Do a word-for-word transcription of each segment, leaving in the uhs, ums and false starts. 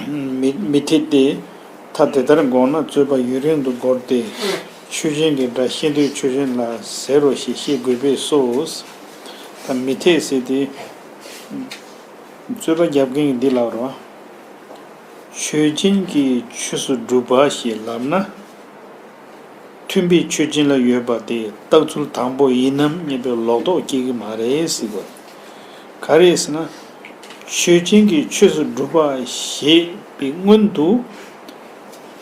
མི་མི་འཐད་དེ། ཐ་དེ་ལྟར་དགོངས་ན་རྩོད་པ་ཡུན་རིང་དུ་འགོར་ཏེ། ཆོས་ཅན་གྱི་སྒྲ་ཤེས་འདོད་ཆོས་ཅན་ལ་ཟེར་རོ་ཞེས་བཤད་དགོས་པས་སོ། ད་མི་འཐད་ཟེར་ཏེ། རྩོད་པ་རྒྱབ་མཁན་གྱི་འདི་ལབ་རོ། ཆོས་ཅན་གྱི་ཆོས་སུ་གྲུབ་པ་ཞེས་ལབ་ན། མཐུན་དཔེ་ཆོས་ཅན་ལ་ཡོད་པ་དེ་རྟགས་ཚུལ་དང་པོ་ཡིན་ནམ་སྙམ་པའི་ལོག་རྟོག་སྐྱེ་གི་མ་རེད་ཟེར་གོ། ག་རེ་ཟེར་ན། ཆོས་ཅན་གྱི་ཆོས་སུ་གྲུབ་པ་ཞེས་པའི་སྔོན་དུ།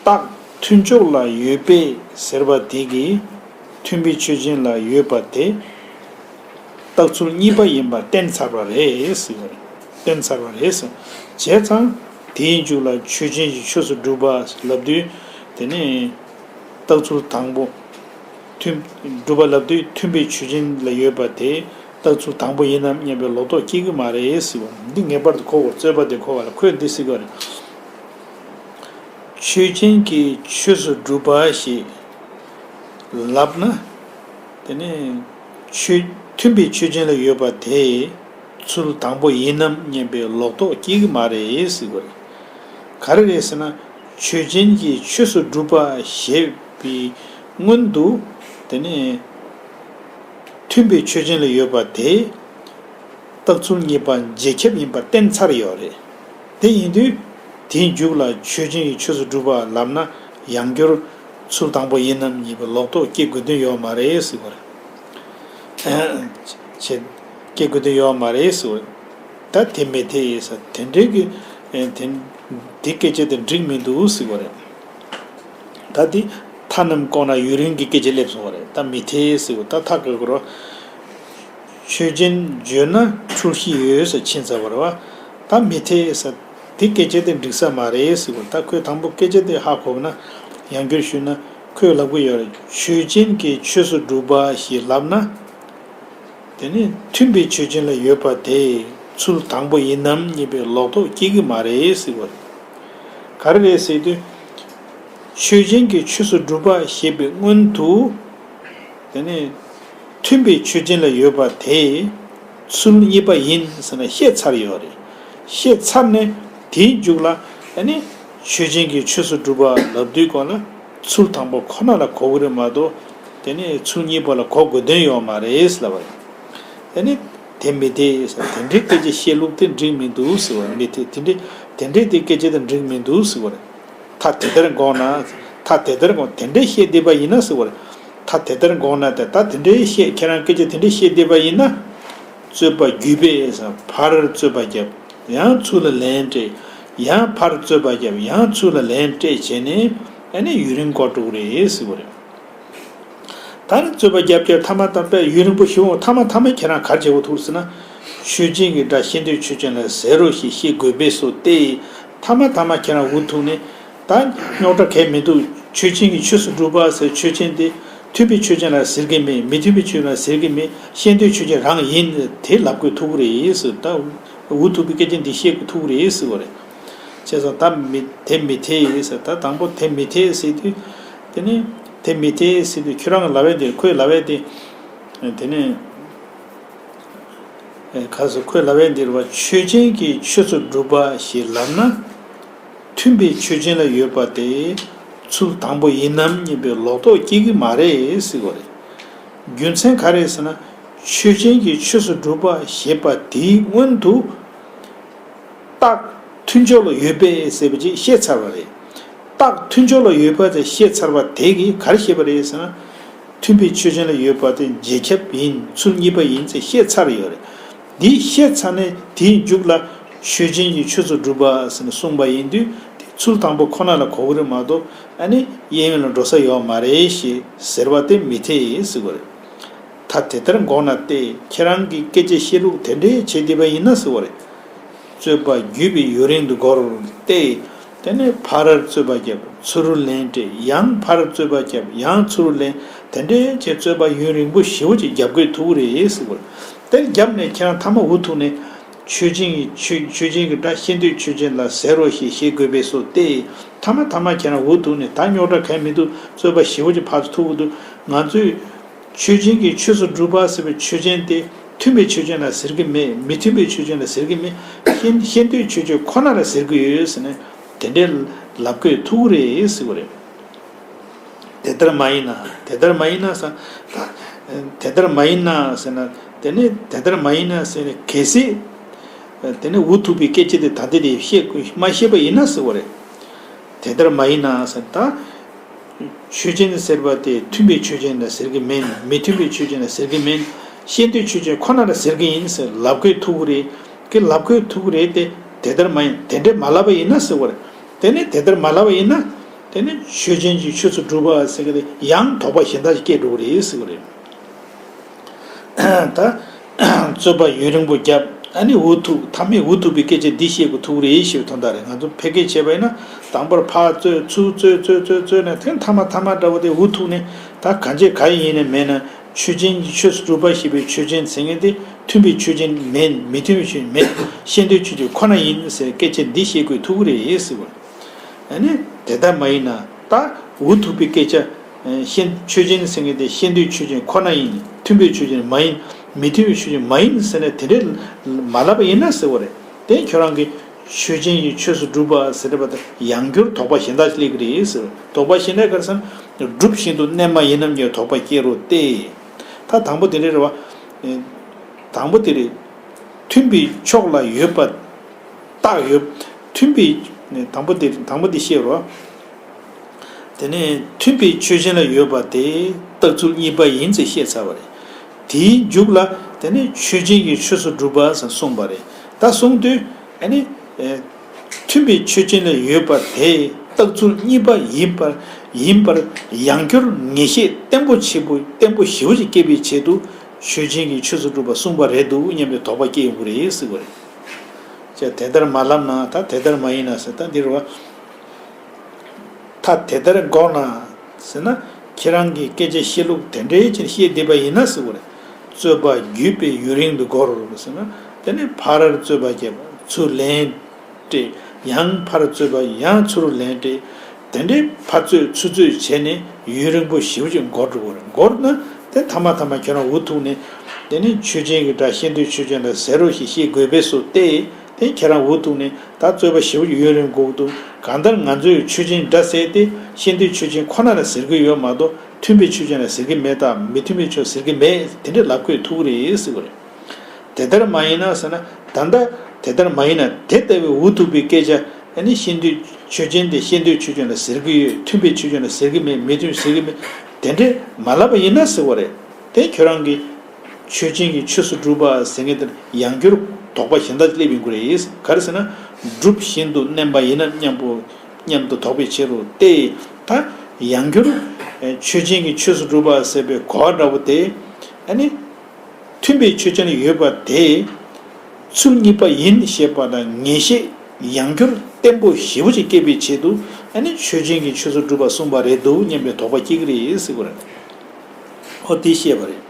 རྟགས་མཐུན་ཕྱོགས་ལ་ཡོད་པས་ཟེར་བ་དེ་གིས་མཐུན་དཔེ་ཆོས་ཅན་ལ་ཡོད་པ་དེ། རྟགས་ཚུལ་གཉིས་པ་ཡིན་པ་བསྟན་ཚར་བ་རེད་ཟེར་བ་རེད། བསྟན་ཚར་བ་རེད་ཟེར། བྱས་ཙང་དེའི་མཇུག་ལ་ཆོས་ཅན་གྱི་ཆོས་སུ་གྲུབ་པ་ལབ་དུས། དེ་ནི་རྟགས་ཚུལ་དང་པོ། མཐུན། གྲུབ་པ་ལབ་དུས་མཐུན་དཔེ་ཆོས་ཅན་ལ་ཡོད་པ་དེ་རྟགས་ཚུལ་དང་པོ་ཡིན་ནམ་སྙམ་པའི་ལོག་རྟོག་སྐྱེ་གི་མ་རེད་ཟེར་བ། འདི་ངེས་པར་དུ་གོ་དགོས། རྩོད་པ་དེ་གོ་བ་ལ་ཁོས་འདི་ཟེར་གི་རེད། ཆོས་ཅན་གྱི་ཆོས་སུ་གྲུབ་པ་ཞེས་ལབ་ན། དེ་ནི་ཆོས། མཐུན་དཔེ་ཆོས་ཅན་ལ་ཡོད་པ་དེ་ཚུལ་དང་པོ་ཡིན་ནམ་སྙམ་པའི་ལོག་རྟོག་སྐྱེ་གི་མ་རེད་ཟེར་གི་རེད། ག་རེ་རེད་ཟེར་ན། ཆོས་ཅན་གྱི་ཆོས་སུ་གྲུབ་པ་ཞེས་པའི་སྔོན་དུ། དེ་ནི་མཐུན་དཔེ་ཆོས་ཅན་ལ་ཡོད་པ་དེ། རྟགས་ཚུལ་གཉིས་པ་རྗེས་ཁྱབ་ཡིན་པ་བསྟན་ཚར་ཡོད་རེད། དེ་ཡིན་དུས། དེའི་མཇུག་ལ་ཆོས་ཅན་གྱི་ཆོས་སུ་གྲུབ་པ་ལབ་ན། ཡང་བསྐྱར་ཚུལ་དང་པོ་ཡིན་ནམ་སྙམ་པའི་ལོག་རྟོག་སྐྱེ་དགོས་དོན་ཡོད་མ་རེད་ཟེར་བ་རེད། བྱེད། སྐྱེ་དགོས་དོན་ཡོད་མ་རེད་ཟེར་བ་རེད། ད་དེ་མི་འཐད་ཟེར། དེ་འདྲའི་གི། ཨེ། དེ། འདི་སྐད་ཆ་དེ་འགྲིག་མི་འདུག་ཟེར་བ་རེད། ད་དེ་མཐའ་རྣམས་བཀོད་ན་ཡུན་རིང་གི་སྐད་ཆ་སླེབས་སོང་བ་རེད། ད་མི་འཐད་ཟེར་བ། ད་ཐག་གི་རོ། ཆོས་ཅན་བརྗོད་ན་འཁྲུལ་གཞི་ཡོད་ཟེར་ཕྱིན་ཚར་བ་རེད་བ། ད་མི་འཐད་ཟེར། དེ་སྐད་ཆ་དེ་འགྲིག་ས་མ་རེད་ཟེར་བ། ད་ཁོས་དང་པོ་སྐད་ཆ་དེ་ཧ་གོ་བ་ན། ཡང་བསྐྱར་ཞུས་ན་ཁོས་ལབ་གི་ཡོད་རེད། ཆོས་ཅན་གྱི་ཆོས་སུ་གྲུབ་པ་ཞེས་ལབ་ན། དེ་ནི་མཐུན་དཔེ་ཆོས་ཅན་ལ་ཡོད་པ་དེ་ཚུལ་དང་པོ་ཡིན་ནམ་སྙམ་པའི་ལོག་རྟོག་སྐྱེ་གི་མ་རེད་ཟེར་བ་རེད། ག་རེ་རེད་ཟེར་དུས། ཆོས་ཅན་གྱི་ཆོས་སུ་གྲུབ་པ་ཞེས་པའི་སྔོན་དུ། དེ་ནི་མཐུན་དཔེ་ཆོས་ཅན་ལ་ཡོད་པ་དེ་ཚུལ་གཉིས་པ་ཡིན་ཟེར་ནས་བཤད་ཚར་ཡོད་རེད། བཤད་ཚར་ནས་དེའི་མཇུག་ལ་ཨ་ནི་ཆོས་ཅན་གྱི་ཆོས་སུ་གྲུབ་པ་ལབ་དུས་གོང་ལ་ཚུལ་དང་པོ་ཁོ་ན་ལ་གོ་གི་རེད་མ་གཏོགས། དེ་ནི་ཚུལ་གཉིས་པ་ལ་གོ་དགོས་དོན་ཡོད་མ་རེད་ལབ་པ་རེད། ཨ་ནི་དེ་མི་འཐད་ཟེར། དེ་འདྲའི་སྐད་ཆ་བཤད་ལུགས་དེ་འགྲིག་མི་འདུག་ཟེར་བ་རེད། མི་འཐད། དེ་འདྲའི། དེ་འདྲའི་དེ་སྐད་ཆ་དེ་འགྲིག་མི་འདུག་ཟེར་བ་རེད། ཐ་དེ་ལྟར་དགོངས་ན། ཐ་དེ་ལྟར་དགོངས། དེ་འདྲའི་བཤད་བསྡད་པ་ཡིན་ན་ཟེར་བ་རེད། ཐ་དེ་ལྟར་དགོངས་ན་དེ། ད་དེ་འདྲའི་བཤད། ཁྱེད་རང་སྐད་ཆ་དེ་འདྲའི་བཤད་བསྡད་པ་ཡིན་ན། རྩོད་པ་བརྒྱུད་པས་ཟེར། ཕར་རྩོད་པ་བརྒྱབ། ཡང་ཚུར་ལ་ལན་སྤྲད། ཡང་ཕར་རྩོད་པ་བརྒྱབ། ཡང་ཚུར་ལ་ལན་སྤྲད་བྱས་ནས་ཨ་ནི་ཡུན་རིང་འགོར་འགྲོ་གི་རེད་ཟེར་བ་རེད། ད་ནི་རྩོད་པ་རྒྱབ་རྒྱབ་མཐའ་མ་དང་པས་ཡུན་རིང་པོ་ཞིག་འོང་། མཐའ་མ་མཐའ་མ་ཁྱེད་རང་ག་རེ་བྱེད་དགོས་ཐུག་ཟེར་ན། ཆོས་ཅན་གྱི་སྒྲ་ཤེས་འདོད་ཆོས་ཅན་ལ་ཟེར་རོ་ཞེས་བཤད་དགོས་པས་སོ་སྟེ། མཐའ་མ་མཐའ་མ་ཁྱེད་རང་འུ་ཐུག་ནས། ད་རྙོག་དྲ་གང་ཡང་མི་འདུག་ཆོས་ཅན་གྱི་ཆོས་སུ་གྲུབ་པ་ཟེར་ཆོས་ཅན་དེ་མཐུན་དཔེ་ཆོས་ཅན་ལ་ཟེར་གི་མེད། མི་མཐུན་དཔེ་ཆོས་ཅན་ལ་ཟེར་གི་མེད། ཤེས་འདོད་ཆོས་ཅན་རང་ཡིན། དེ་ལབ་དགོས་ཐུག་གི་རེད་ཟེར། ད་འུ་ཐུག་པའི་སྐད་ཆ་འདི་བཤད་དགོས་ཐུག་གི་རེད་ཟེར་བ་རེད། བྱས་ཙང་ད་མི། དེ་མི་འཐད་ཟེར། ད་དང་པོ་དེ་མི་འཐད་ཟེར་དུས། དེ་ནི་དེ་མི་འཐད་ཟེར་དུས་ཁྱོད་རང་གི་ལབ་ཡས་དེ། ཁོས་ལབ་ཡས་དེ། དེ་ནི་ག་ཟེར། ཁོས་ལབ་ཡས་འདི་རེད་བ། ཆོས་ཅན་གྱི་ཆོས་སུ་གྲུབ་པ་ཞེས་ལབ་ན། མཐུན་དཔེ་ཆོས་ཅན་ལ་ཡོད་པ་དེ་ཚུལ་དང་པོ་ཡིན་ནམ་སྙམ་པའི་ལོག་རྟོག་སྐྱེ་གི་མ་རེད་ཟེར་བ་རེད། རྒྱུ་མཚན་ག་རེ་ཟེར་ན། ཆོས་ཅན་གྱི་ཆོས་སུ་གྲུབ་པ་ཞེས་པ་དེའི་སྔོན་དུ། རྟགས་མཐུན་ཕྱོགས་ལ་ཡོད་པས་ཟེར་བ་ཅིག་བཤད་ཚར་བ་རེད། རྟགས་མཐུན་ཕྱོགས་ལ་ཡོད་པ་དེ་བཤད་ཚར་བ་དེ་གིས་ག་རེ་བཤད་པ་རེད་ཟེར་ན། མཐུན་དཔེ་ཆོས་ཅན་ལ་ཡོད་པ་དེ་རྗེས་ཁྱབ་ཡིན། ཚུལ་གཉིས་པ་ཡིན་ཟེར་བཤད་ཚར་ཡོད་རེད། འདི་བཤད་ཚར་ནས་དེའི་མཇུག་ལ་ཆོས་ཅན་གྱི་ཆོས་སུ་གྲུབ་པ་ཟེར་ནས་གསུངས་པ་ཡིན་དུས། དེ་ཚུལ་དང་པོ་ཁོ་ན་ལ་གོ་གི་རེད་མ་གཏོགས། ཨ་ནི་གཡས་གཡོན་ལ་འགྲོ་ས་ཡོད་མ་རེད་ཞེས་ཟེར་བ་དེ་མི་འཐད་ཟེར་བ་རེད། ད་དེ་ལྟར་དགོངས་ན་སྟེ། ཁྱེད་རང་གི་སྐད་ཆ་བཤད་ལུགས་དེ་འདྲའི་བྱེད་བསྡད་པ་ཡིན་ན་ཟེར་བ་རེད། རྩོད་པ་བརྒྱུད་པའི་ཡུན་རིང་དུ་འགོར་ཏེ། དེ་ནས་ཕར་རྩོད་པ་བརྒྱབ། ཚུར་ལན་སྤྲད། ཡང་ཕར་རྩོད་པ་བརྒྱབ། ཡང་ཚུར་ལན། དེ་འདྲའི་བྱས་རྩོད་པ་ཡུན་རིང་པོ་ཞེ་པོ་ཅིག་རྒྱབ་དགོས་ཐུག་གི་རེད་ཟེར་བ་རེད། དེ་རྒྱབ་ནས་ཁྱེད་རང་མཐའ་མ་འུ་ཐུག་ནས། ཆོས་ཅན་གྱི་ཆོས། ཆོས་ཅན་གྱི་སྒྲ་ཤེས་འདོད་ཆོས་ཅན་ལ་ཟེར་རོ་ཞེས་བཤད་དགོས་པས་སོ་སྟེ། མཐའ་མ་མཐའ་མ་ཁྱེད་རང་འུ་ཐུག་ནས། ད་རྙོག་དྲ་གང་ཡང་མི་འདུག་རྩོད་པ་ཞེ་པོ་ཅིག་ཕར་ཚུར་ཐུག་གི་འདུག་ང་ཚོས་ཆོས་ཅན་གྱི་ཆོས་སུ་གྲུབ་པ་ཟེར་བའི་ཆོས་ཅན་དེ་མཐུན་པའི་ཆོས་ཅན་ལ་ཟེར་གྱི་མེད། མི་མཐུན་པའི་ཆོས་ཅན་ལ་ཟེར་གྱི་མེད། ཤེས་ཤེས་འདོད་ཆོས་ཅན་ཁོ་ན་ལ་ཟེར་གྱི་ཡོད་ཟེར་ནས། དེ་འདྲའི་ལབ་དགོས་ཐུག་གི་རེད་ཟེར་བ་རེད། དེ་ལྟར་མ་ཡིན་ན། དེ་ལྟར་མ་ཡིན་ན་ཟེར། ད་དེ་ལྟར་མ་ཡིན་ན་ཟེར་ན། དེ་ནི་དེ་ལྟར་མ་ཡིན་ན་ཟེར་ནས་གལ་སྲིད་དེ་ནི་འུ་ཐུག་པའི་སྐད་ཆ་དེ་ད་ལྟ་དེ་བཤད་དགོས་མ་བཤད་པ་ཡིན་ན་ཟེར་བ་རེད། དེ་ལྟར་མ་ཡིན་ན་ཟེར། ད་ཆོས་ཅན་ཟེར་བ་དེ་མཐུན་པའི་ཆོས་ཅན་ལ་ཟེར་གྱི་མིན། མི་མཐུན་པའི་ཆོས་ཅན་ལ་ཟེར་གྱི་མིན། ཤེས་འདོད་ཆོས་ཅན་ཁོ་ན་ལ་ཟེར་གྱི་ཡིན་ཟེར་ལབ་དགོས་ཐུག་གི་རེད། ཀྱི་ལབ་དགོས་ཐུག་གི་རེད་དེ། དེ་ལྟར་མ་ཡིན། དེ་འདྲས་མ་ལབ་པ་ཡིན་ན་ཟེར་བ་རེད། དེ་ནི་དེ་ལྟར་མ་ལབ་པ་ཡིན་ན། དེ་ནི་ཆོས་ཅན་གྱི་ཆོས་སུ་གྲུབ་པ་ཟེར་གྱི་དེ་ཡང་དོགས་པ་གཞན་དག་ཅིག་སྐྱེ་འགྲོ་གི་རེད་ཟེར་བ་རེད། ད་རྩོད་པ་ཡུན་རིང་པོ་བརྒྱབ། ཨ་ནི་འུ་ཐུག་མཐའ་མའི་འུ་ཐུག་པའི་སྐད་ཆ་འདི་བཤད་དགོས་ཐུག་རེད་ཞེས་དོན་དག་རེད། ང་ཚོ་ཕལ་སྐད་བྱས་པ་ཡིན་ན་དང་པོར་ཕར་རྩོད་ཚུར་རྩོད་རྩོད་རྩོད་རྩོད་ནས་དེ་མཐའ་མ་མཐའ་མ་འདྲ་བོ་དེ་འུ་ཐུག་ནས་ད་གང་བྱེད་གང་ཡིན་ནས་མེད་ན། ཆོས་ཅན་གྱི་ཆོས་སུ་གྲུབ་པ་ཞེས་པའི་ཆོས་ཅན་ཟེར་མཁན་དེ་མཐུན་པའི་ཆོས་ཅན་མིན། མི་མཐུན་པའི་ཆོས་ཅན་མིན། ཤེས་འདོད་ཆོས་ཅན་ཁོ་ན་ཡིན་ཟེར་སྐད་ཆ་འདི་བཤད་དགོས་ཐུག་གི་རེད་ཟེར་བ། ཨ་ནི་དེ་ལྟར་མ་ཡིན་ན། ད་འུ་ཐུག་པའི་སྐད་ཆ། ཤེས་ཆོས་ཅན་ཟེར་མཁན་དེ་ཤེས་འདོད་ཆོས་ཅན་ཁོ་ན་ཡིན། མཐུན་པའི་ཆོས་ཅན་མ་ཡིན། མི་མཐུན་པའི་ཆོས་ཅན་མ་ཡིན་ཟེར་ནས་དེ་འདྲས་མ་ལབ་པ་ཡིན་ན་ཟེར་བ་རེད། དེ་ཁྱོད་རང་གིས་ཆོས་ཅན་གྱི་ཆོས་སུ་གྲུབ་པ་ཟེར་བ་དང་ཡང་བསྐྱར་དོགས་པ་གཞན་དག་ཅིག་སླེབས་ཀྱི་རེད་ཟེར། དོགས་པ་གཞན་དག་ག་རེ་ཟེར་ན། སྒྲུབ་བཞིན་དུ་གནས་མ་ཡིན་ནམ་ཡང་དོགས་པ་སྐྱེ་རུང་སྟེ། ད་དང་པོ་དེ་རེད་རེད་བ། དང་པོ་དེ་རེད། མཐུན་པའི་ཕྱོགས་ལ་ཡོད་པ་བཏགས་ཡོད། མཐུན་པའི། དང་པོ་དེ་དང་པོ་དེ་བཤད་རོགས། དེ་ནས་མཐུན་པའི་ཆོས་ཅན་ལ་ཡོད་པ་དེ་རྟགས་ཚུལ་གཉིས་པ་ཡིན་ཚུལ་བཤད་ཚར་བ་རེད། དེའི་མཇུག་ལ་དེ་ནས་ཆོས་ཅན་གྱི་ཆོས་སུ་གྲུབ་པ་ཟེར་གསུངས་པ་རེད། ད་གསུངས་དུས་ཨ་ནི། མཐུན་པའི་ཆོས་ཅན་ལ་ཡོད་པ་དེ་རྟགས་ཚུལ་གཉིས་པ་ཡིན་པར་ཡིན་པར་ཡང་བསྐྱར་ངེས་ཤེས་བརྟན་པོ་ཆེ་པོ་བརྟན་པོ་ཞེ་པོ་ཅིག་སྐྱེད་པའི་ཆེད་དུ་ཆོས་ཅན་གྱི་ཆོས་སུ་གྲུབ་པ་གསུངས་པ་རེད་འདུག་སྙམ་པའི་དོགས་པ་སྐྱེ་ཡོང་གི་རེད་ཟེར་བ་རེད། ཅེས་དེ་ལྟར་མ་ལབ་ན་ད་དེ་ལྟར་མ་ཡིན་ན་ཟེར། ད་འདིར་བ། ད་དེ་ལྟར་འགོག་ན་ཟེར་ན། ཁྱེད་རང་གིས་སྐད་ཆ་བཤད་ལུགས་དེ་འདྲའི་ཕྱིར་བཤད་བསྡད་པ་ཡིན་ན་ཟེར་བ་རེད། རྩོད་པ་བརྒྱུད་པའི་ཡུན་རིང་དུ་འགོར་ཟེར་ན། དེ་ནས་ཕར་རྩོད་པ་བརྒྱབ། ཚུར་ལན་སྤྲད། ཡང་ཕར་རྩོད་པ་ཡང་ཚུར་ལན་སྤྲད། དེ་འདྲའི་ཕར་རྩོད་ཚུར་རྩོད་བྱས་ནས་ཡུན་རིང་པོ་ཞེ་པོ་ཅིག་འགོར་འགྲོ་གི་རེད། འགོར་ན་དེ་མཐའ་མ་མཐའ་མ་ཁྱེད་རང་འུ་ཐུག་ནས། དེ་ནི་ཆོས་ཅན་གྱི་སྒྲ་ཤེས་འདོད་ཆོས་ཅན་ལ་ཟེར་རོ་ཞེས་བཤད་དགོས་པས་སོ་སྟེ། དེ་ཁྱེད་རང་འུ་ཐུག་ནས་ད་རྩོད་པ་ཞེ་པོ་ཅིག་ཡུན་རིང་འགོར་འདུག་གང་ལྟར་ང་ཚོས་ཆོས་ཅན་སྒྲ་ཟེར་ཏེ་ཤེས་འདོད་ཆོས་ཅན་ཁོ་ན་ལ་ཟེར་གྱི་ཡོད་མ་གཏོགས་མཐུན་པའི་ཆོས་ཅན་ལ་ཟེར་གྱི་མེད་དམ། མི་མཐུན་པའི་ཆོས་ཟེར་གྱི་མེད། དེ་འདྲ་ལབ་དགོས་ཐུག་གི་རེད་ཟེར་བ་རེད། དེ་ལྟར་མ་ཡིན་ན་ཟེར་ན། ད་ལྟ་དེ་ལྟར་མ་ཡིན་ན་དེ་ལྟ་བུའི་འུ་ཐུག་པའི་སྐད་ཆ་ཨ་ནི་ཤེས་འདོད་ཆོས་ཅན་དེ་ཤེས་འདོད་ཆོས་ཅན་ལ་ཟེར་གྱི་ཡོད། མཐུན་པའི་ཆོས་ཅན་ལ་ཟེར་གྱི་མེད། མི་མཐུན་ཟེར་གྱི་མེད། དེ་འདྲས་མ་ལབ་པ་ཡིན་ན་ཟེར་བ་རེད། དེ་ཁྱོད་རང་གིས་ཆོས་ཅན་གྱི་ཆོས་སུ་གྲུབ་པ་ཟེར་མཁན་དེར་ཡང་བསྐྱར་དོགས་པ་གཞན་དག་སླེབས་ཡོང་གི་རེད། ག་རེ་ཟེར་ན། སྒྲུབ་བཞིན་དུ་གནས་པ་ཡིན་ནམ་སྙམ་པོ་སྙམ་དུ་དོགས་པའི་ཕྱིར་རོ་སྟེ། ད་ཡང་བསྐྱར་ཆོས་ཅན་གྱི་ཆོས་སུ་གྲུབ་པ་ཟེར་བའི་གོ་བ་འདྲ་བོ་དེ་ཨ་ནི། མཐུན་པའི་ཆོས་ཅན་ཡོད་པ་དེ་ཚུལ་གཉིས་པ་ཡིན་ཞེས་པ་དང་ངེས་ཤེས་ཡང་བསྐྱར་བརྟན་པོ་ཞེ་པོ་ཅིག་སྐྱེད་པའི་ཆེད་དུ་ཨ་ནི་ཆོས་ཅན་གྱི་ཆོས་སུ་གྲུབ་པ་གསུངས་པ་རེད་འདུག་སྙམ་པའི་དོགས་པ་སྐྱེ་གི་རེད་ཟེར་བ་རེད། ཨོ་དེ་བཤད་པ་རེད།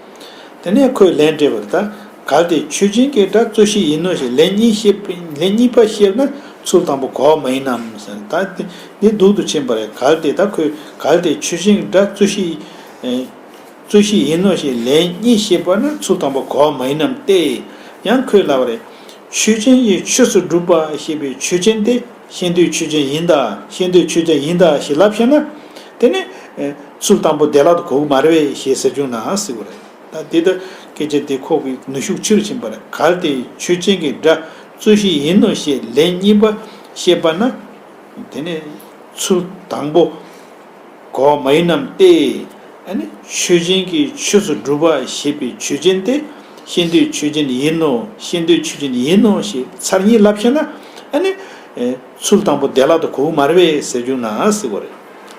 དེ་ནས་ཁོས་ལན་སྤྲད་པར་ད། གལ་ཏེ་ཆོས་ཅན་གྱི་སྒྲ་རྩོད་གཞི་ཡིན་ནོ་ཞེས་ལན་གཉིས་བཤད་པ། ལན་གཉིས་པ་བཤད་ན་ཚུལ་དང་པོ་གོ་བ་མ་ཡིན་ནམ་ཟེར། ད་དེ་འདི་སྡུག་ཏུ་ཕྱིན་པ་རེད། གལ་ཏེ་ད་ཁོས་གལ་ཏེ་ཆོས་ཅན་གྱི་སྒྲ་རྩོད་གཞི། རྩོད་གཞི་ཡིན་ནོ་ཞེས་ལན་གཉིས་བཤད་པ་ན་ཚུལ་དང་པོ་གོ་བ་མ་ཡིན་ནམ་སྟེ། ཡང་ཁོས་ལབ་པ་རེད། ཆོས་ཅན་གྱི་ཆོས་སུ་གྲུབ་པ་ཞེས་པའི་ཆོས་ཅན་དེ་ཤེས་འདོད་ཆོས་ཅན་ཡིན་ད། ཤེས་འདོད་ཆོས་ཅན་ཡིན་ད་ཞེས་ལབ་ཤེ་ན། དེ་ནི་ཚུལ་དང་པོ་བདེ་བླག་ཏུ་གོ་གི་མ་རེད་པས་ཞེས་ཟེར་བྱུང་ན་ཟེར་བ་རེད། ད་དེ་ལྟར་སྐད་ཆ་དེ་ཁོག་གི་ནུས་ཤུགས་ཆེ་རུ་ཕྱིན་པ་རེད། གལ་ཏེ་ཆོས་ཅན་གྱི་སྒྲ་རྩོད་གཞི་ཡིན་ནོ་ཞེས་ལན་གཉིས་པ་བཤད་པ་ན། དེ་ནས་ཚུལ་དང་པོ་གོ་བ་མ་ཡིན་ནམ་སྟེ། ཨ་ནི་ཆོས་ཅན་གྱི་ཆོས་སུ་གྲུབ་པ་ཞེས་པའི་ཆོས་ཅན་དེ་ཤེས་འདོད་ཆོས་ཅན་ཡིན་ནོ། ཤེས་འདོད་ཆོས་ཅན་ཡིན་ནོ་ཞེས་ཚར་གཉིས་ལབ་ཤེ་ན། ཨ་ནི་ཚུལ་དང་པོ་བདེ་བླག་ཏུ་གོ་གི་མ་རེད་པས་ཟེར་བྱུང་ན་ཟེར་བ་རེད།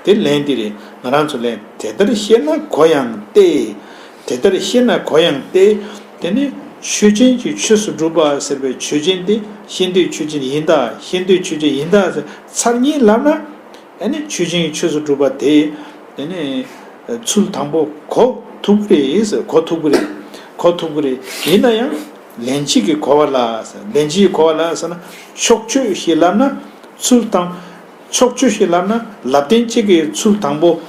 དེ་ལན་འདི་རེད། ང་རང་ཚོ་ལན་དེ་ལྟར་བཤད་ན་གོ་ཡང་སྟེ། དེ་ལྟར་བཤད་ན་གོ་ཡང་སྟེ། དེ་ནི་ཆོས་ཅན་གྱི་ཆོས་སུ་གྲུབ་པ་ཟེར་བའི་ཆོས་ཅན་དེ་ཤེས་འདོད་ཆོས་ཅན་ཡིན་ད། ཤེས་འདོད་ཆོས་ཅན་ཡིན་ད་ཟེར་ཚར་གཉིས་ལབ་ན། ཨ་ནི་ཆོས་ཅན་གྱི་ཆོས་སུ་གྲུབ་པ་དེ། དེ་ནི་ཚུལ་དང་པོ་གོ་ཐུབ་ཀྱི་རེད་ཟེར། གོ་ཐུབ་ཀྱི་རེད། གོ་ཐུབ་ཀྱི་རེད། ཡིན་ན་ཡང་ལན་གཅིག་གི་གོ་བ་ལ་ཟེར། ལན་གཅིག་གི་གོ་བ་ལ་ཟེར་ན་ཕྱོགས་ཆོས་ཞེས་ལབ་ན་ཚུལ་དང་། ཕྱོགས་ཆོས་ཞེས་ལབ་ན་ལབ་དོན་གཅིག་གི་ཚུལ་དང་པོ་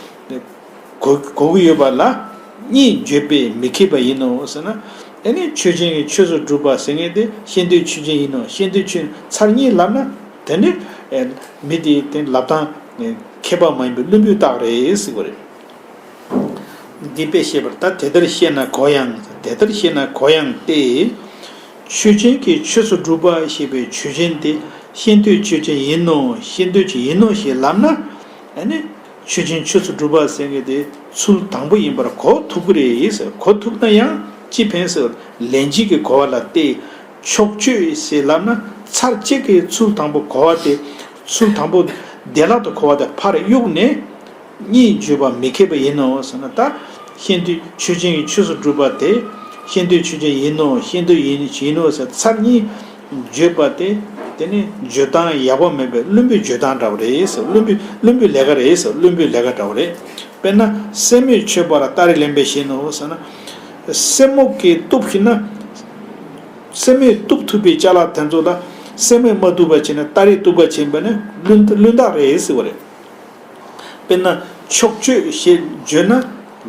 གོ་གོ་གི་ཡོད་པ་ལ་གཉིས་བརྗོད་པས་མི་ཁེགས་པ་ཡིན་ནོ་ཟེར་ན། ཨ་ནི་ཆོས་ཅན་གྱི་ཆོས་སུ་གྲུབ་པ་ཟེར་མཁན་དེ་ཤེས་འདོད་ཆོས་ཅན་ཡིན་ནོ། ཤེས་འདོད་ཆོས་ཚར་གཉིས་ལབ་ན་དེ་ནི་ མི་དེ་དེ་ལབ་སྟངས་མཁས་པ་མ་ཡིན་པའི་བླུན་པོའི་རྟགས་རེད་ཟེར་བ་རེད། འདི་དཔེ་བཤད་པར་ད་དེ་ལྟར་ཤེས་ན་གོ་ཡང་། དེ་ལྟར་ཤེས་ན་གོ་ཡང་སྟེ། ཆོས་ཅན་གྱི་ཆོས་སུ་གྲུབ་པ་ཞེས་པའི་ཆོས་ཅན་དེ་ཤེས་འདོད་ཆོས་ཅན་ཡིན་ནོ། ཤེས་འདོད་ཅན་ཡིན་ནོ་ཞེས་ལབ་ན། ཨ་ནི་ཆོས་ཅན་ཆོས་སུ་གྲུབ་པ་ཟེར་མཁན་དེ་ཚུལ་དང་པོ་ཡིན་པར་གོ་ཐུབ་ཀྱི་རེད་ཟེར། གོ་ཐུབ་ན་ཡང་ཅི་ཕན་ཟེར། ལན་གཅིག་གི་གོ་བ་ལ་སྟེ། ཕྱོགས་ཆོས་ཞེས་ལབ་ན་ཚར་གཅིག་གི་ཚུལ་དང་པོ་གོ་བ་དེ། ཚུལ་དང་པོ་བདེ་བླག་ཏུ་གོ་བ་དེ་ཕར་གཡུགས་ནས། གཉིས་བརྗོད་པ་མི་ཁེགས་པ་ཡིན་ནོ་ཟེར་ན། ད་ཤེས་འདོད་ཆོས་ཅན་གྱི་ཆོས་སུ་གྲུབ་པ་དེ་ཤེས་འདོད་ཆོས་ཅན་ཡིན་ནོ། ཤེས་འདོད་ཡིན་ཡིན་ནོ་ཟེར་ཚར་གཉིས་བརྗོད་པ་དེ། དེ་ནི་བརྗོད་སྟངས་ཡག་པོ་མེད་པའི་བླུན་པོའི་བརྗོད་སྟངས་འདྲ་བོ་རེད་ཟེར། བླུན་པོའི་བླུན་པོའི་ལས་ཀ་རེད་ཟེར། བླུན་པོའི་ལས་ཀ་འདྲ་བོ་རེད། དཔེར་ན་སེན་མོས་ཆོད་པ་ལ་སྟ་རེ་ལེན་པས་ཞེས་ནོ་ཟེར་ན། སེན་མོ་གིས་གཏུབ་ཤེས་ན། སེན་མོས་གཏུབ་ཐུབ་པའི་ཅ་ལག་དེ་ཚོ་ལ་སེན་མོས་མ་གཏུབ་པ་བྱས་ན་སྟ་རེས་གཏུབ་པ་བྱས་པ་ནི་བླུན་བླུན་རྟགས་རེད་ཟེར་བ་རེད། དཔེར་ན་ཕྱོགས་ཆོས་ཞེས་བརྗོད་ན་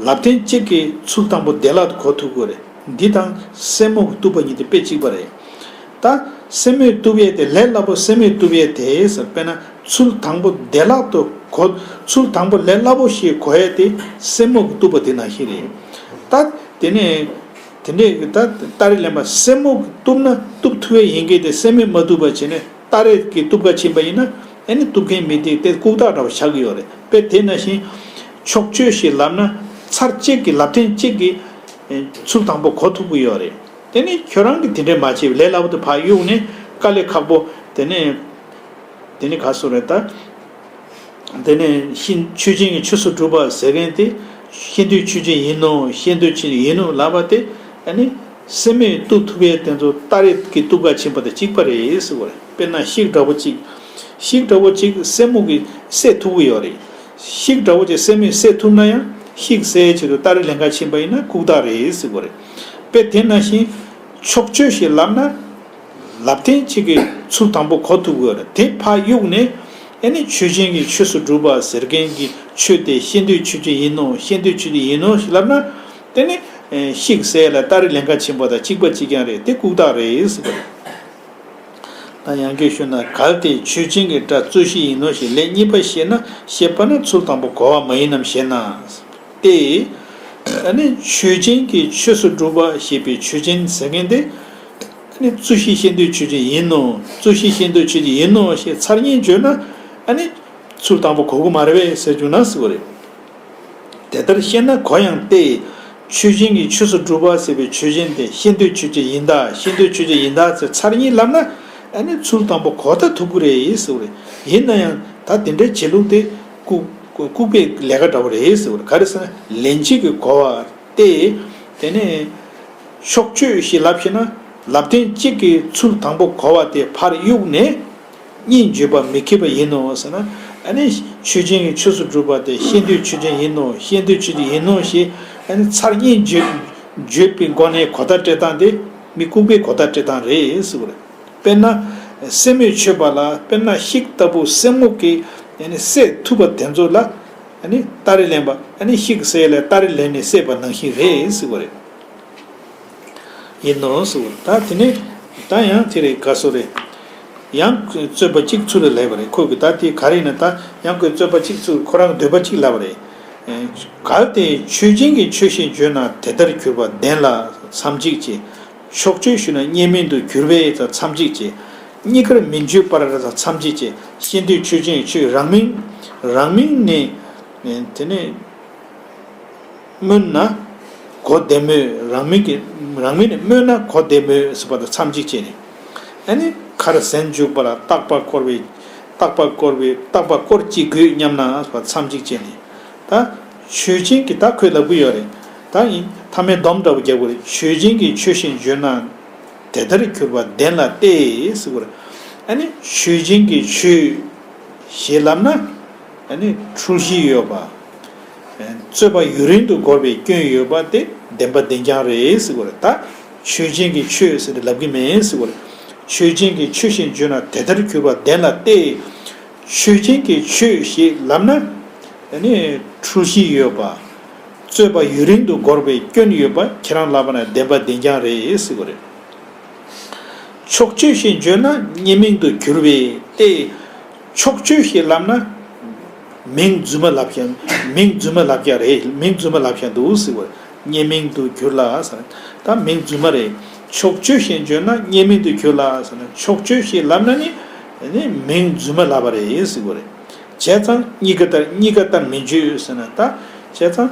ལབ་དོན་གཅིག་གིས་ཚུལ་དང་པོ་བདེ་བླག་ཏུ་གོ་ཐུབ་དགོས་རེད། འདི་དང་སེན་མོ་གིས་གཏུབ་པ་གཉིས་དེ་དཔེ་གཅིག་པ་རེད། ད་སེན་མོས་གཏུབ་ཡས་དེ་ལས་སླ་པོ། སེན་མོས་གཏུབ་ཡས་དེ་ཟེར། དཔེར་ན་ཚུལ་དང་པོ་བདེ་བླག་ཏུ་གོ། ཚུལ་དང་པོ་ལས་སླ་པོ་ཞེས་གོ་ཡས་དེ་སེན་མོ་གིས་གཏུབ་པ་དེ་ནང་བཞིན་རེད། ད་དེ་ནས་དེ་འདྲས་ད་སྟ་རེ་ལེན་པ། སེན་མོ་གིས་གཏུབ་ན་གཏུབ་ཐུབ་ཡས་ཡིན་གྱི་དེ་སེན་མོས་མ་གཏུབ་པ་བྱས་ནས་སྟ་རེ་གིས་གཏུབ་ག་ཕྱིན་པ་ཡིན་ན། ཨ་ནི་གཏུབ་མཁན་མི་དེ་དེ་ལྐུགས་རྟགས་འདྲ་བོ་ཆགས་ཀྱི་ཡོད་རེད། དཔེ་དེ་ནང་བཞིན་ཕྱོགས་ཆོས་ཞེས་ལབ་ན་ཚར་གཅིག་གི་ལབ་དོན་གཅིག་གིས་ཚུལ་དང་པོ་གོ་ཐུབ་ཀྱི་ཡོད་རེད། དེ་ནི་ཁྱོད་རང་གིས་དེ་འདྲས་མ་བྱས་པའི་ལས་སླ་པོ་དེ་ཕར་གཡུགས་ནས་དཀའ་ལས་ཁག་པོ། དེ་ནས་དེ་ནི་ག་སོ་རེད་ད། དེ་ནས་ཤེས་ཆོས་ཅན་གྱི་ཆོས་སུ་གྲུབ་པ་ཟེར་མཁན་དེ་ཤེས་འདོད་ཆོས་ཅན་ཡིན་ནོ། ཤེས་འདོད་ཆོས་ཅན་ཡིན་ནོ་ལབ་པ་དེ། ཨ་ནི་སེན་མོས་གཏུབ་ཐུབ་ཡས་དེ་ཚོ་སྟ་རེ་གིས་གཏུབ་ག་ཕྱིན་པ་དང་གཅིག་པ་རེད་ཟེར་བ་རེད། དཔེར་ན་ཤིག་འདྲ་བོ་གཅིག་ཤིག་འདྲ་བོ་གཅིག་སེན་མོ་གིས་བསད་ཐུབ་ཀྱི་ཡོད་རེད། ཤིག་འདྲ་བོ་གཅིག་སེན་མོས་བསད་ཐུབ་ན་ཡང་ཤིག་བསད་ཡས་ཆེད་དུ་སྟ་རེ་ལེན་ག་ཕྱིན་པ་ཡིན་ན་ལྐུགས་རྟགས་རེད་ཟེར་བ་རེད། དཔེ་དེ་ནང་བཞིན་ཕྱོགས་ཆོས་ཞེས་ལབ་ན། ལབ་དོན་གཅིག་གིས་ཚུལ་དང་པོ་གོ་ཐུབ་དགོས་རེད། དེ་ཕར་གཡུགས་ནས། ཨ་ནི་ཆོས་ཅན་གྱི་ཆོས་སུ་གྲུབ་པ་ཟེར་མཁན་གྱི་ཆོས་དེ་ཤེས་འདོད་ཆོས་ཅན་ཡིན་ནོ། ཤེས་འདོད་ཆོས་ཅན་ཡིན་ནོ་ཞེས་ལབ་ན། དེ་ནི་ཤིག་བསད་ལ་སྟ་རེ་ལེན་ག་ཕྱིན་པ་དང་གཅིག་པ་གཅིག་རྐྱང་རེད། དེ་ལྐུགས་རྟགས་རེད་ཟེར་བ་རེད། ད་ཡང་བསྐྱར་ཞུས་ན། གལ་ཏེ་ཆོས་ཅན་གྱི་སྒྲ་རྩོད་གཞི་ཡིན་ནོ་ཞེས་ལན་གཉིས་པ་བཤད་ན། བཤད་པ་ན་ཚུལ་དང་པོ་གོ་བ་མ་ཡིན་ནམ་ཞེ་ན། སྟེ། ཨ་ནི་ཆོས་ཅན་གྱི་ཆོས་སུ་གྲུབ་པ་ཞེས་པའི་ཆོས་ཅན་ཟེར་མཁན་དེ། ཨ་ནི་རྩོད་གཞི་ཤེས་འདོད་ཆོས་ཅན་ཡིན་ནོ། རྩོད་གཞི་ཤེས་འདོད་ཆོས་ཅན་ཡིན་ནོ་ཞེས་ཚར་གཉིས་བརྗོད་ན། ཨ་ནི་ཚུལ་དང་པོ་གོ་གི་མ་རེད་པས་ཟེར་བརྗོད་ན་ཟེར་བ་རེད། དེ་ལྟར་ཤེས་ན་གོ་ཡང་སྟེ། ཆོས་ཅན་གྱི་ཆོས་སུ་གྲུབ་པ་ཟེར་བའི་ཆོས་ཅན་དེ་ཤེས་འདོད་ཆོས་ཅན་ཡིན་ད། ཤེས་འདོད་ཆོས་ཅན་ཡིན་ད་ཟེར་ཚར་གཉིས་ལབ་ན། ཨ་ནི་ཚུལ་དང་པོ་གོ་ད་ཐུབ་ཀྱི་རེད་ཟེར་བ་རེད། ཡིན་ན་ཡང་ད་དེ་འདྲའི་བྱེད་ལུགས་དེ་ལྐུགས་ལྐུགས་པའི་ལས་ཀ་འདྲ་བོ་རེད་ཟེར་བ་རེད། ག་རེ་ཟེར་ན་ལན་གཅིག་གིས་གོ་བ་སྟེ། དེ་ནས་ཕྱོགས་ཆོས་ཞེས་ལབ་ཤེ་ན། ལབ་དོན་གཅིག་གིས་ཚུལ་དང་པོ་གོ་བ་དེ་ཕར་གཡུགས་ནས། གཉིས་བརྗོད་པ་མི་ཁེགས་པ་ཡིན་ནོ་ཟེར་ན། ཨ་ནི་ཆོས་ཅན་གྱི་ཆོས་སུ་གྲུབ་པ་དེ་ཤེས་འདོད་ཆོས་ཅན་ཡིན་ནོ། ཤེས་འདོད་ཆོས་ཅན་ཡིན་ནོ་ཞེས། ཨ་ནི་ཚར་གཉིས་བརྗོད་བརྗོད་པའི་སྒོ་ནས་གོ་བརྡ་སྤྲད་སྟངས་དེ་མི་ལྐུགས་པའི་གོ་བརྡ་སྤྲད་སྟངས་རེད་ཟེར་བ་རེད། དཔེར་ན་སེན་མོས་ཆོད་པ་ལ། དཔེར་ན་ཤིག་ལྟ་བུ་སེན་མོ་གིས་ཨ་ནི་བསད་ཐུབ་པ་དེ་ཚོ་ལ། ཨ་ནི་སྟ་རེ་ལེན་པ། ཨ་ནི་ཤིག་བསད་ལ་སྟ་རེ་ལེན་ནས་བསད་པ་ནང་བཞིན་རེད་ཟེར་བ་རེད། ཡིན་ནོ་ཟེར་བ། ད་དེ་ནས་ད་ཡང་དེ་རེད། ག་སོ་རེད། ཡང་རྩོད་པ་གཅིག་ཚུར་ལ་ལབ་པ་རེད། ཁོ་གིས་ད་དེ་ག་རེ་ཡིན་ན། ད་ཡང་ཁོས་རྩོད་པ་གཅིག་ཚུར་ཁོ་རང་འདོད་པ་གཅིག་ལབ་པ་རེད། གལ་ཏེ་ཆོས་ཅན་གྱི་ཆོས་ཞེས་བརྗོད་ན་དེ་ལྟར་གྱུར་པ་བདེན་ལ་མཚམས་གཅིག་བྱས། ཕྱོགས་ཆོས་ཞུས་ན་བརྙན་མིན་དུ་གྱུར་པས་མཚམས་གཅིག་བྱས། གཉིས་ཀར་མི་འཇུག་པར་མཚམས་གཅིག་བྱས། ཤེས་འདོད་ཆོས་ཅན་ཆོས་རང་མིང་རང་མིང་ནས་དེ་ནས། སྨོས་ན་གོ་བདེ་མོད། རང་མིང་གི་རང་མིང་ནས་སྨོས་ན་གོ་བདེ་མོད་ཟེར་བ་དང་མཚམས་གཅིག་བྱས་ནས། ཨ་ནི་ཁར་ཟན་འཇུག་པ་ལ་རྟག་པ་བསྐོར་བའི་རྟག་པ་བསྐོར་བའི་རྟག་པ་བསྐོར་ཅི་དགོས་སྙམ་ན་ཟེར་བ་མཚམས་གཅིག་བྱས་ནས། ད་ཆོས་ཅན་གྱི་ད་ཁོས་ལབ་གི་ཡོད་རེད། ད་ཡིན་མཐའ་མའི་སྡོམ་འདྲ་བོ་རྒྱག་དགོས་རེད། ཆོས་ཅན་གྱི་ཆོས་ཞེས་བརྗོད་ན། དེ་ལྟར་གྱུར་པ་བདེན་ལ་སྟེ་ཟེར་བ་རེད། ཨ་ནི་ཆོས་ཅན་གྱི་ཆོས་ཞེས་ལབ་ན། ཨ་ནི་འཁྲུལ་གཞི་ཡོད་པ། རྩོད་པ་ཡུན་རིང་དུ་འགོར་བའི་སྐྱོན་ཡོད་པ་དེ་བདེན་པ་བདེན་རྐྱང་རེད་ཟེར་བ་རེད། ད་ཆོས་ཅན་གྱི་ཆོས་ཟེར་ཏེ་ལབ་ཀྱི་མེད་ཟེར་བ་རེད། ཆོས་ཅན་གྱི་ཆོས་ཞེས་བརྗོད་ན་དེ་ལྟར་གྱུར་པ་བདེན་ལ་སྟེ། ཆོས་ཅན་གྱི་ཆོས་ཞེས་ལབ་ན། ཨ་ནི་འཁྲུལ་གཞི་ཡོད་པ། རྩོད་པ་ཡུན་རིང་དུ་འགོར་བའི་སྐྱོན་ཡོད་པ་ཁྱེད་རང་ལབ་པ་ན་བདེན་པ་བདེན་རྐྱང་རེད་ཟེར་བ་རེད། ཕྱོགས་ཆོས་ཞེས་བརྗོད་ན་བརྙན་མིང་དུ་གྱུར་པས་ཏེ། ཕྱོགས་ཆོས་ཞེས་ལབ་ན། མིང་རྫུན་མ་ལབ་ཀྱང་མིང་རྫུན་མ་ལབ་ཀྱང་རེད། མིང་རྫུན་མ་ལབ་ཀྱང་འདུག་ཟེར་བ། བརྙན་མིང་དུ་གྱུར་ལ་ཟེར་ན། ད་མིང་རྫུན་མ་རེད། ཕྱོགས་ཆོས་ཞེས་བརྗོད་ན་བརྙན་མིང་དུ་གྱུར་ལ་ཟེར་ན། ཕྱོགས་ཆོས་ཞེས་ལབ་ན་ནི་ནི་མིང་རྫུན་མ་ལབ་པ་རེད་ཟེར་བ་རེད། བྱས་ཙང་གཉིས་ཀ་ལྟར་གཉིས་ཀ་ལྟར་མི་བརྗོད་ཟེར་ན། ད་བྱས་ཙང་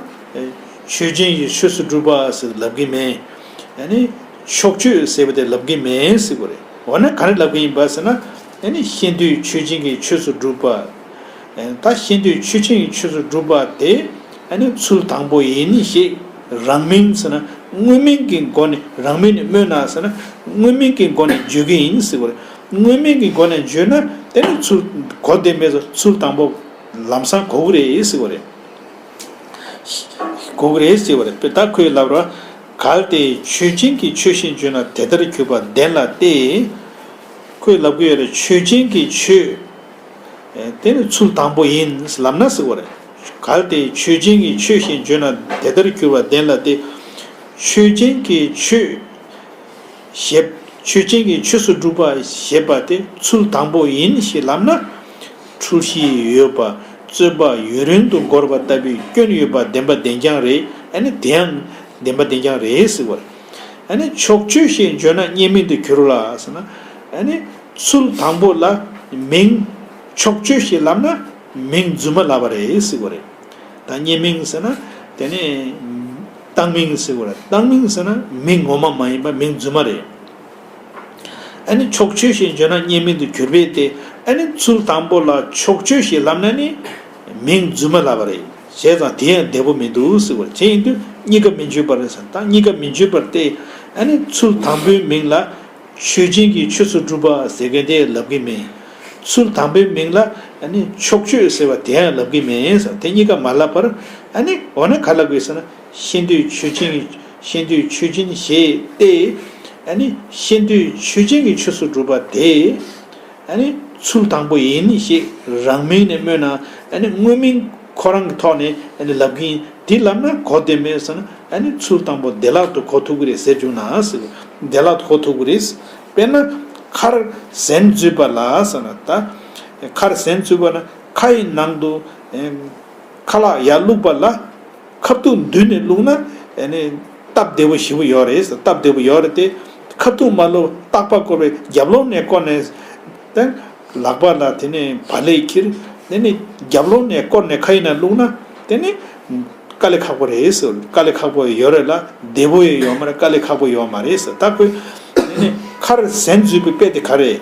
ཆོས་ཅན་གྱི་ཆོས་སུ་གྲུབ་པ་ཟེར་ལབ་ཀྱི་མེད། ཨ་ནི་ཕྱོགས་ཆོས་ཟེར་བ་དེ་ལབ་ཀྱི་མེད་ཟེར་བ་རེད། འོ་ན་ག་རེ་ལབ་ཀྱི་ཡིན་པ་ཟེར་ན། ཨ་ནི་ཤེས་འདོད་ཆོས་ཅན་གྱི་ཆོས་སུ་གྲུབ་པ། ད་ཤེས་འདོད་ཆོས་ཅན་གྱི་ཆོས་སུ་གྲུབ་པ་དེ་ཨ་ནི་ཚུལ་དང་པོ་ཡིན་ཞེས་རང་མིང་ཟེར་ན། དངོས་མིང་གི་སྒོ་ནས་རང་མིང་ནས་སྨོས་ན་ཟེར་ན། དངོས་མིང་གི་སྒོ་ནས་བརྗོད་ཀྱི་ཡིན་ཟེར་བ་རེད། དངོས་མིང་གི་སྒོ་ནས་བརྗོད་ན་དེ་ནི་ཚུལ་གོ་བདེ་མེད་ཚུལ་དང་པོ་ལམ་སང་གོ་གི་རེད་ཟེར་བ་རེད། གོ་གི་རེད་ཟེར་བ་རེད། དཔེ་ད་ཁོས་ལབ་ར། གལ་ཏེ་ཆོས་ཅན་གྱི་ཆོས་ཞེས་བརྗོད་ན་དེ་ལྟར་གྱུར་པ་བདེན་ལ་སྟེ། ཁོས་ལབ་གི་ཡོད་རེད། ཆོས་ཅན་གྱི་ཆོས། དེ་ནི་ཚུལ་དང་པོ་ཡིན་ལབ་ན་ཟེར་བ་རེད། གལ་ཏེ་ཆོས་ཅན་གྱི་ཆོས་ཞེས་བརྗོད་ན་དེ་ལྟར་གྱུར་པ་བདེན་ལ་སྟེ། ཆོས་ཅན་གྱི་ཆོས། ཞེས། ཆོས་ཅན་གྱི་ཆོས་སུ་གྲུབ་པ་ཞེས་པ་དེ་ཚུལ་དང་པོ་ཡིན་ཞེས་ལབ་ན། འཁྲུལ་གཞི་ཡོད་པ། རྩོད་པ་ཡུན་རིང་དུ་འགོར་བ་ལྟ་བུའི་སྐྱོན་ཡོད་པ་བདེན་པ་བདེན་རྐྱང་རེད། ཨ་ནི་དེ་ཡང་བདེན་པ་བདེན་རྐྱང་རེད་ཟེར་བ་རེད། ཨ་ནི་ཕྱོགས་ཆོས་ཞེས་བརྗོད་ན་བརྙན་མིང་དུ་གྱུར་ལ་ཟེར་ན། ཨ་ནི་ཚུལ་དང་པོ་ལ་མིང་། ཕྱོགས་ཆོས་ཞེས་ལབ་ན་མིང་རྫུན་མ་ལབ་པ་རེད་ཟེར་བ་རེད། ད་བརྙན་མིང་ཟེར་ན། དེ་ནས་བཏང་མིང་ཟེར་བ་རེད། བཏང་མིང་ཟེར་ན་མིང་ངོ་མ་མ་ཡིན་པ་མིང་རྫུན་མ་རེད། ཨ་ནི་ཕྱོགས་ཆོས་ཞེས་བརྗོད་ན་བརྙན་མིང་དུ་གྱུར་པས་ཏེ། ཨ་ནི་ཚུལ་དང་པོ་ལ་ཕྱོགས་ཆོས་ཞེས་ལབ་ན་ནི་མིང་རྫུན་མ་ལབ་པ་རེད། བྱས་ཙང་དེ་ཡང་བདེ་པོ་མི་འདུག་ཟེར་བ་རེད། དེ་ཡིན་དུས་གཉིས་ཀ་མི་འཇུག་པ་རེད་ཟེར། ད་གཉིས་ཀ་མི་འཇུག་པར་ཏེ། ཨ་ནི་ཚུལ་དང་པོའི་མིང་ལ། ཆོས་ཅན་གྱི་ཆོས་སུ་གྲུབ་པ་ཟེར་མཁན་དེ་ལབ་ཀྱི་མེད། ཚུལ་དང་པོའི་མིང་ལ་ཨ་ནི་ཕྱོགས་ཆོས་ཟེར་བ་དེ་ཡང་ལབ་ཀྱི་མེད་ཟེར། དེ་གཉིས་ཀ་མ་ལབ་པར། ཨ་ནི་འོ་ན་ག་ལབ་དགོས་ཟེར་ན། ཤེས་འདོད་ཆོས་ཅན། ཤེས་འདོད་ཆོས་ཅན་ཞེས་ཏེ། ཨ་ནི་ཤེས་འདོད་ཆོས་ཅན་གྱི་ཆོས་སུ་གྲུབ་པ་དེ། ཨ་ནི་ཚུལ་དང་པོ་ཡིན་ཞེས་རང་མིང་ནས་སྨོས་ན། ཨ་ནི་དངོས་མིང་ཁོ་རང་གི་ཐོག་ནས་ཨ་ནི་ལབ་ཀྱི་ཡིན། དེ་ལབ་ན་གོ་བདེ་མེད་ཟེར་ན། ཨ་ནི་ཚུལ་དང་པོ་བདེ་བླག་ཏུ་གོ་ཐུབ་ཀྱི་རེད་ཟེར་བྱུང་ན་ཟེར། བདེ་བླག་ཏུ་གོ་ཐུབ་ཀྱི་རེད། དཔེར་ན་ཁར་ཟན་འཛུད་པ་ལ་ཟེར་ན། ད་ཁར་ཟན་འཛུད་པ་ན་ཁ་ཡི་ནང་དུ་ཨེ་ཁ་ལག་ཡར་བླུགས་པ་ལ། ཁ་ཐུག་མདུན་ནས་བླུགས་ན་ཨ་ནི་སྟབས་བདེ་པོ་ཞེ་པོ་ཡོད་རེད་ཟེར། སྟབས་བདེ་པོ་ཡོད་རེད་དེ། ཁ་ཐུག་མ་བླུགས་ལྟག་པ་བསྐོར་བའི་རྒྱབ་ལོགས་ནས་བསྐོར་ནས་དེ་ལག་པ་ལ་དེ་ནས་བག་ལེབ་ཁྱེར། དེ་ནས་རྒྱབ་ལོགས་ནས་བསྐོར་ནས་ཁ་ཡི་ནང་བླུགས་ན་དེ་ནི་དཀའ་ལས་ཁག་པོ་རེད་ཟེར། དཀའ་ལས་ཁག་པོ་ཡོད་རེད་ལ། བདེ་པོ་ཡང་ཡོད་མ་རེད། དཀའ་ལས་ཁག་པོ་ཡོད་མ་རེད་ཟེར། ད་ཁོས་དེ་ནས་ཁར་ཟན་འཛུད་པའི་དཔེ་དེ་ག་རེད།